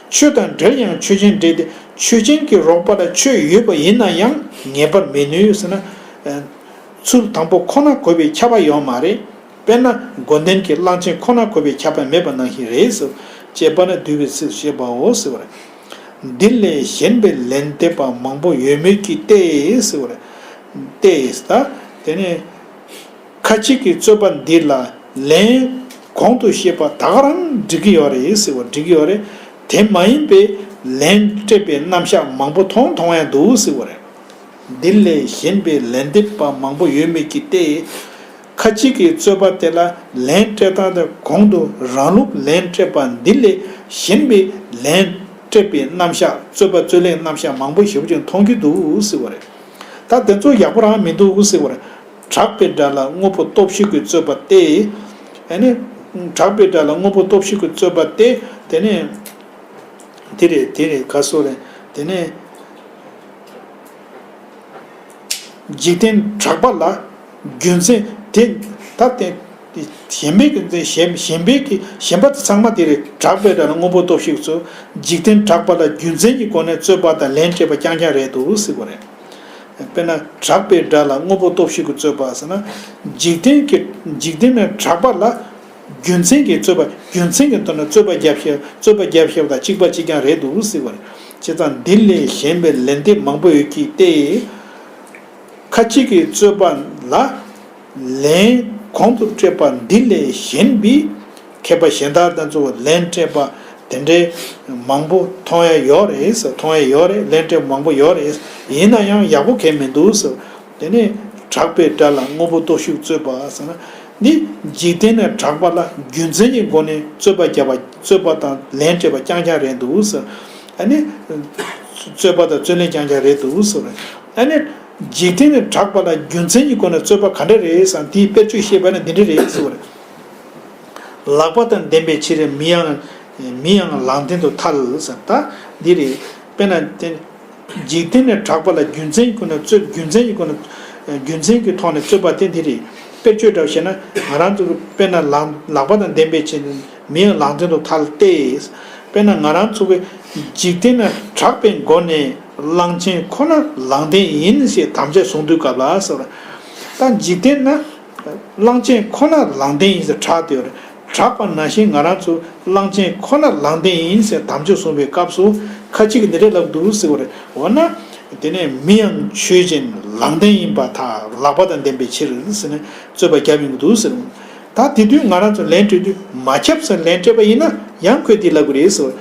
ཆོས་དང་འབྲེལ་ཡང་ཆོས་ཅན་འབྲེལ་ཏེ། ཆོས་ཅན་གྱི་རོགས་པ་ལ་ཆོས་ཡོད་པ་ཡིན་ན་ཡང་ངེས་པར་མི་ནུས་ཟེར་ན། ཚུལ་དང་པོ་ཁོ་ན་གོ་བའི་ཁྱབ་པ་ཡོད་མ་རེད། དཔེར་ན་མགོ་ལྡན་གྱི་གླང་ཆེན་ཁོ་ན་གོ་བའི་ཁྱབ་པ་མེད་པ་ནང་བཞིན་རེད་ཟེར། ཅེས་པ་ན་བསྡུས་པའི་ཚིགས་བཤད་པའོ་ཟེར་བ་རེད། འདི་ལས་གཞན་པའི་ལན་འདེབས་པ་མང་པོ་ཡོད་མོད་ཀྱི་སྟེ་ཟེར་བ་རེད། སྟེ་ད་དེ་ནས། ཁ་ཅིག་གི་རྩོད་པ་འདི་ལ་ལན་གོང་དུ་བཤད་པ་ད་ག་རང་འགྲིག་གི་ཡོད་རེད་ཟེར་བ་འགྲིག་གི་ཡོད་རེད། དེ་མ་ཡིན་པའི་ལན་སྤྲད་པའི་རྣམ་གཞག་མང་པོ་མཐོང་མཐོང་ཡང་འདུག་ཟེར་བ་རེད། འདི་ལས་གཞན་པའི་ལན་འདེབས་པ་མང་པོ་ཡོད་མོད་ཀྱི་སྟེ། ཁ་ཅིག་གི་རྩོད་པ་དེ་ལ་ལན་སྤྲད་སྟངས་དེ་གོང་དུ་རང་ལུགས་ལན་སྤྲད་པ་འདི་ལས་གཞན་པའི་ལན་སྤྲད་པའི་རྣམ་གཞག་རྩོད་པ་རྩོད་ལེན་རྣམ་གཞག་མང་པོ་ཞེ་པོ་ཅིག་མཐོང་རྒྱུ་འདུག་ཟེར་བ་རེད། ད་དེ་ཚོ་ཡག་པོ་རང་མི་འདུག་ཟེར་བ་རེད། གྲགས་པའི་སྒྲ་ལ་དངོས་པོ་སྟོབས་བཞི་གི་རྩོད་པ་སྟེ། ཨ་ནི། གྲགས་པའི་སྒྲ་ལ་དངོས་པོ་སྟོབས་བཞི་གི་རྩོད་པ་སྟེ། དེ་ནས། དེ་རེད་དེ་རེད་ག་སོ་རེད། དེ་ནས། འཇིག་རྟེན་གྲགས་པ་ལ་རྒྱུ་མཚན་དེ་ད་དེ་གཞན་པའི་གི་གཞན་གཞན་པའི་གི་གཞན་པ་དེ་ཚང་མ་དེ་རེད། གྲགས་པའི་སྒྲ་ལ་དངོས་པོ་སྟོབས་བཞི་གི་རྩོད། འཇིག་རྟེན་གྲགས་པ་ལ་རྒྱུ་མཚན་གྱི་སྒོ་ནས་རྩོད་པ་དང་ལན་སྤྲད་པ་རྐྱང་རྐྱང་རེད་འདུག་ཟེར་བ་རེད། དཔེར་ན་གྲགས་པའི་སྒྲ་ལ་དངོས་པོ་སྟོབས་བཞི་གི་རྩོད་པ་ཟེར་ན། འཇིག་རྟེན་གྱི་འཇིག་རྟེན་ནི་གྲགས་པ་ལ་རྒྱུ་མཚན་གྱི་རྩོད་པ་རྒྱུ་མཚན་གྱི་དོན་ནི་རྩོད་པ་རྒྱབ་བཤད་རྩོད་པ་རྒྱབ་བཤད་པ་དང་གཅིག་པ་གཅིག་རྐྱང་རེད་འདུག་ཟེར་བ་རེད། བྱས་ཙང་འདི་ལས་གཞན་པའི་ལན་འདེབས་མང་པོ་ཡོད་ཀྱི་སྟེ། ཁ་ཅིག་གི་རྩོད་པ་ལ་ལན་གོང་དུ་སྤྲད་པ་འདི་ལས་གཞན་པའི་མཁས་པ་གཞན་དག་དང་གཙོ་བོ་ལན་སྤྲད་པ་དེ་འདྲའི་མང་པོ་མཐོང་ཡ་ཡོད་རེད་ཟེར། མཐོང་ཡ་ཡོད་རེད། ལན་སྤྲད་པ་མང་པོ་ཡོད་རེད། ཡིན་ན་ཡང་ཡག་པོ་གང་མི་འདུག་ཟེར། དེ་ནས་གྲགས་པའི་སྒྲ་ལ་དངོས་པོ་སྟོབས་བཞི་རྩོད་པ་ཟེར་ན། འདི་འཇིག་རྟེན་ནས་གྲགས་པ་ལ་རྒྱུ་མཚན་གྱི་སྒོ་ནས་རྩོད་པ་བརྒྱབ་པ་རྩོད་པ་དང་ལན་སྤྲད་པ་རྐྱང་རྐྱང་རེད་འདུག་ཟེར། ཨ་ནི། རྩོད་པ་དང་རྩོད་ལེན་རྐྱང་རྐྱང་རེད་འདུག་ཟེར། ཨ་ནི། འཇིག་རྟེན་ནས་གྲགས་པ་ལ་རྒྱུ་མཚན་གྱི་སྒོ་ནས་རྩོད་པ་ག་འདྲ་རེད་ཟེར་ན་དེའི་དཔེར་བརྗོད་བཤད་པ་ན་འདི་འདྲ་རེད་ཟེར་བ་རེད། ལག་པ་དང་ལྡན་པའི་ཕྱིར་མི་ཡང་མི་ཡང་ལང་སྟེ་དུ་ཐལ་ཟེར། ད་འདི་རེད། དཔེར་ན་དེ་འཇིག་རྟེན་ནས་གྲགས་པ་ལ་རྒྱུ་མཚན་གྱི་སྒོ་ནས་རྩོད་རྒྱུ་མཚན་གྱི་སྒོ་ནས་རྒྱུ་མཚན་གྱི་ཐོག་ནས་རྩོད་པ་དེ་འདི་རེད། དཔེར་བརྗོད་འདྲ་བཤད་ན་ང་རང་ཚོ་དཔེར་ན་ལག་ལག་པ་དང་ལྡན་པའི་ཕྱིར་མི་ཡང་ལང་སྟེ་དུ་ཐལ་ཏེ། དཔེར་ན་ང་རང་ཚོ་གི་འཇིག་རྟེན་ནས་གྲགས་པའི་སྒོ་ནས་གླང་ཆེན་ཁོ་ན་ལང་སྟེ་ཡིན་ཞེས་དམ་བཅའ་བཟུང་དུས་སྐབས་ལ་ཟེར་བ། ད་འཇིག་རྟེན་ན་གླང་ཆེན་ཁོ་ན་ལང་སྟེ་ཡིན་ཟེར་གྲགས་ཏེ་ཡོད་རེད། གྲགས་པ་ནང་བཞིན་ང་རང་ཚོ་གླང་ཆེན་ཁོ་ན་ལང་སྟེ་ཡིན་ཟེར་དམ་བཅའ་བཟུང་བའི་སྐབས་སུ་ཁ་ཅིག་གིས་འདི་འདྲ་ལབ་འདུག་ཟེར་བ་རེད། འོ་ན། དེ་ནས་མི་ཡང་ཆོས་ཅན་ལང་སྟེ་ཡིན་པར་ཐལ། ལག་པ་དང་ལྡན་པའི་ཕྱིར་ཟེར་ནས་རྩོད་པ་རྒྱབ་ཡོང་གི་འདུག་ཟེར། ད་དེ་དུས་ང་རང་ཚོ་ལན་སྤྲད་དུས་མ་ཁྱབ་ཟེར་ལན་སྤྲད་པ་ཡིན་ན་ཡང་ཁོས་འདི་ལབ་གི་རེད་ཟེར།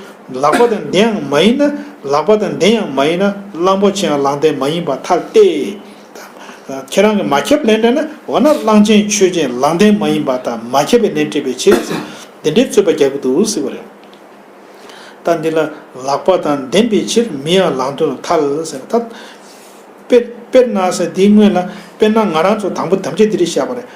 ལག་པ་དང་ལྡན་ཡང་མ་ཡིན་ན་ལག་པ་དང་ལྡན་ཡང་མ་ཡིན་ན་གླང་པོ་ཆེ་ཡང་ལང་སྟེ་མ་ཡིན་པར་ཐལ་ཏེ། ཁྱེད་རང་གིས་མ་ཁྱབ་ལན་སྤྲད་ན་འོ་ན་གླང་ཆེན་ཆོས་ཅན་ལང་སྟེ་མ་ཡིན་པར་ཐལ། མ་ཁྱབ་པའི་ལན་སྤྲད་པའི་ཕྱིར་ཟེར་འདི་འདྲའི་རྩོད་པ་རྒྱག་གི་འདུག་ཟེར་བ་རེད། ད་འདི་ལ་ལག་པ་དང་ལྡན་པའི་ཕྱིར་མི་ཡང་ལང་སྟེ་དུ་ཐལ་ཟེར། ད་དཔེར་དཔེར་ན་ཟེར་འདིའི་སྔོན་ལ་དཔེར་ན་ང་རང་ཚོ་དང་པོ་དམ་བཅའ་འདི་རེད་བཞག་པ་རེད།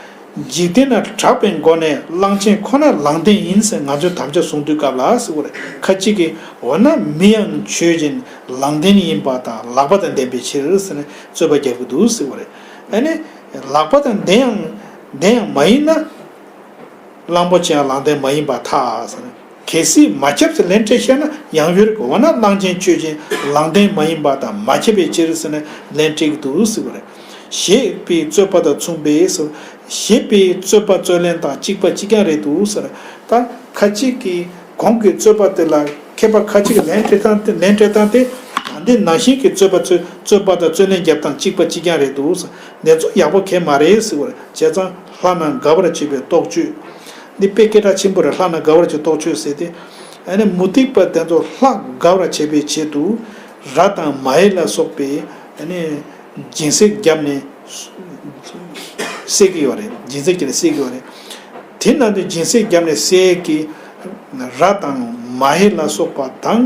འཇིག་རྟེན་ན་གྲགས་པའི་སྒོ་ནས་གླང་ཆེན་ཁོ་ན་ལང་སྟེ་ཡིན་ཟེར་ང་ཚོས་དམ་བཅའ་བཟུང་དུས་སྐབས་ལ་ཟེར་བ་རེད། ཁ་ཅིག་གིས་འོ་ན་མི་ཡང་ཆོས་ཅན་ལང་སྟེ་ཡིན་པ་དང་ལག་པ་དང་ལྡན་པའི་ཕྱིར་ཟེར་ནས་རྩོད་པ་རྒྱག་གི་འདུག་ཟེར་བ་རེད། ཨ་ནི། ལག་པ་དང་ལྡན་ཡང་ལྡན་ཡང་མ་ཡིན་ན། གླང་པོ་ཆེ་ཡང་ལང་སྟེ་མ་ཡིན་པར་ཐལ་ཟེར། གལ་སྲིད་མ་ཁྱབ་ཟེར་ལན་སྤྲད་ཤེས་ན་ཡང་ཡོད་རེད། འོ་ན་གླང་ཆེན་ཆོས་ཅན་ལང་སྟེ་མ་ཡིན་པ་དང་མ་ཁྱབ་པའི་ཕྱིར་ཟེར་ནས་ལན་སྤྲད་ཀྱི་འདུག་ཟེར་བ་རེད། ཞེས་པའི་རྩོད་པ་དང་མཚུངས་པས་ཟེར། ཞེས་པའི་རྩོད་པ་རྩོད་ལན་དང་གཅིག་པ་གཅིག་རྐྱང་རེད་འདུག་ཟེར། ད་ཁ་ཅིག་གིས་གོང་གི་རྩོད་པ་དེ་ལ་མཁས་པ་ཁ་ཅིག་གིས་ལན་སྤྲད་སྟངས་དེ་ལན་སྤྲད་སྟངས་དེ་ད་འདི་ནང་བཞིན་གྱི་རྩོད་པ་རྩོད་རྩོད་པ་དང་རྩོད་ལན་རྒྱབ་སྟངས་གཅིག་པ་གཅིག་རྐྱང་རེད་འདུག་ཟེར། འདི་ཚོ་ཡག་པོ་གང་མ་རེད་ཟེར་བ་རེད། བྱས་ཙང་ལྷ་རྣམས་དགའ་བར་བྱེད་པའི་རྟོག་དཔྱོད། འདི་དཔེ་སྐད་གྲགས་ཆེན་པོ་རེད། ལྷ་རྣམས་དགའ་བར་བྱེད་རྟོག་དཔྱོད་ཟེར་ཏེ། ཨ་ནི་མུ་སྟེགས་པ་དེ་ཚོ་ལྷ་དགའ་བར་བྱེད་པའི་ཆེད་དུ་ར་དང་མ་ཧེ་ལ་སོགས་པའི་ཨ་ནི་སྦྱིན་སྲེག་བརྒྱབ་ནས་བསད་ཀྱི་ཡོད་རེད། སྦྱིན་སྲེག་བརྒྱབ་ནས་བསད་ཀྱི་ཡོད་རེད། དེ་ནང་དུ་སྦྱིན་སྲེག་བརྒྱབ་ནས་བསད་ཀྱི་ར་དང་མ་ཧེ་ལ་སོགས་པ་དང་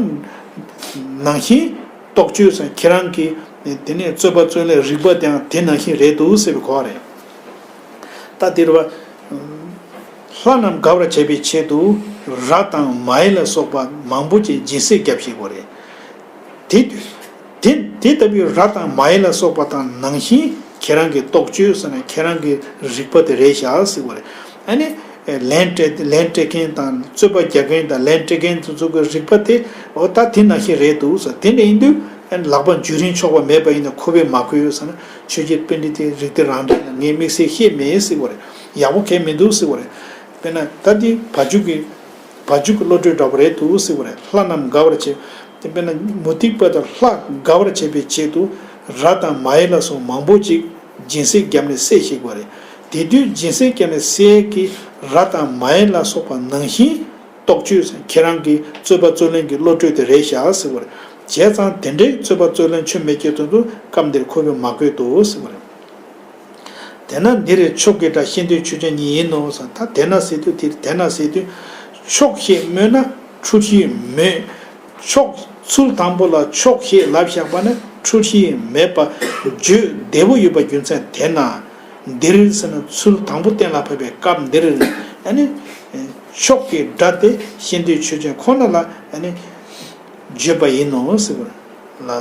ནང་བཞིན་རྟོག་དཔྱོད་ཟེར་ཁྱེད་རང་གི་དེ་ནས་རྩོད་པ་རྩོད་ལེན་རིག་པ་དེའང་དེ་ནང་བཞིན་རེད་འདུག་ཟེར་བའི་གོ་བ་རེད། ད་དེ་རུ་བ། ལྷ་རྣམས་དགའ་བར་བྱེད་པའི་ཆེད་དུ་ར་དང་མ་ཧེ་ལ་སོགས་པ་མང་པོ་ཅིག་སྦྱིན་སྲེག་བརྒྱབ་བཞིན་པ་རེད། དེ་དུས་དེ་དེ་ལྟ་བུའི་ར་དང་མ་ཧེ་ལ་སོགས་པ་དང་ནང་བཞིན་ཁྱེད་རང་གི་རྟོག་དཔྱོད་ཟེར་ན་ཁྱེད་རང་གི་རིག་པ་དེ་རེད་བཞག་ཟེར་བ་རེད། ཨ་ནི་ ལན་སྤྲད་ལན་སྤྲད་མཁན་དང་རྩོད་པ་རྒྱག་མཁན་དང་ལན་སྤྲད་མཁན་དེ་ཚོ་གི་རིགས་པ་དེ་འོ་ད་དེ་ནང་བཞིན་རེད་འདུག་ཟེར། དེ་འདྲ་ཡིན་དུས་ལག་པ་འཇུ་རིན་ཆོག་པ་མེད་པ་ཡིན་ན་ཁོ་པས་མ་གོ་ཡོད་ཟེར་ན། ཆོས་རྒྱལ་པཎྜི་ཏའི་རིགས་གཏེར་རང་འགྲེལ་ལ་ངས་དམིགས་བསལ་ཤེས་མེད་ཟེར་བ་རེད། ཡག་པོ་གང་ཡང་མི་འདུག་ཟེར་བ་རེད། དཔེར་ན་ད་འདི་བ་ཕྱུགས་ཀྱི་བ་ཕྱུགས་ཀྱི་བློ་གྲོས་འདྲ་པོ་རེད་འདུག་ཟེར་བ་རེད། ལྷ་རྣམས་དགའ་བར་བྱེད། དེ་དཔེར་ན་མུ་སྟེགས་པ་དང་ལྷ་དགའ་བར་བྱེད་པའི་ཆེད་དུ་ར་དང་མ་ཡི་ལ་སོགས་མང་པོ་ཅིག་སྦྱིན་སྲེག་བརྒྱབ་ནས་བསད་བཞག་པ་རེད། དེ་དུས་སྦྱིན་སྲེག་བརྒྱབ་ནས་བསད་ཀྱི་ར་དང་མ་ཡི་ལ་སོགས་པ་ནང་བཞིན་རྟོག་དཔྱོད་ཟེར། ཁྱེད་རང་གི་རྩོད་པ་རྩོད་ལེན་གྱི་བློ་གྲོས་དེ་རེད་ཤག་ཟེར་བ་རེད། བྱས་ཙང་དེ་འདྲའི་རྩོད་པ་རྩོད་ལེན་ཆོ་མེད་ཀྱི་དོན་དུ་སྐབས་འདིར་ཁོ་པས་མ་གོ་འདུག་ཟེར་བ་རེད། དེས་ན་འདིར་མཆོག་གི་སྒྲ་ཤེས་འདོད་ཆོས་ཅན་ཉིད་ཡིན་ནོ་ཟེར། ད་དེས་ན་ཟེར་དུས་དེར་དེས་ན་ཟེར་དུས་མཆོག་ཞེས་སྨོས་ན་འཁྲུལ་གཞི་མེད། མཆོག་ཚུལ་དང་པོ་ལ་མཆོག་ཞེས་ལབ་བཞག་པ་ནི་འཁྲུལ་གཞི་མེད་པ་བརྗོད་བདེ་པོ་ཡོད་པ་རྒྱུ་མཚན་དེས་ན། འདིར་ཟེར་ན་ཚུལ་དང་པོ་གཏན་ལ་ཕབ་པའི་སྐབས་འདིར་ཨ་ནི་མཆོག་གི་སྒྲ་དེ་ཤེས་འདོད་ཆོས་ཅན་ཁོ་ན་ལ་ཨ་ནི་བརྗོད་པ་ཡིན་ནོ་ཟེར་བ་ལ།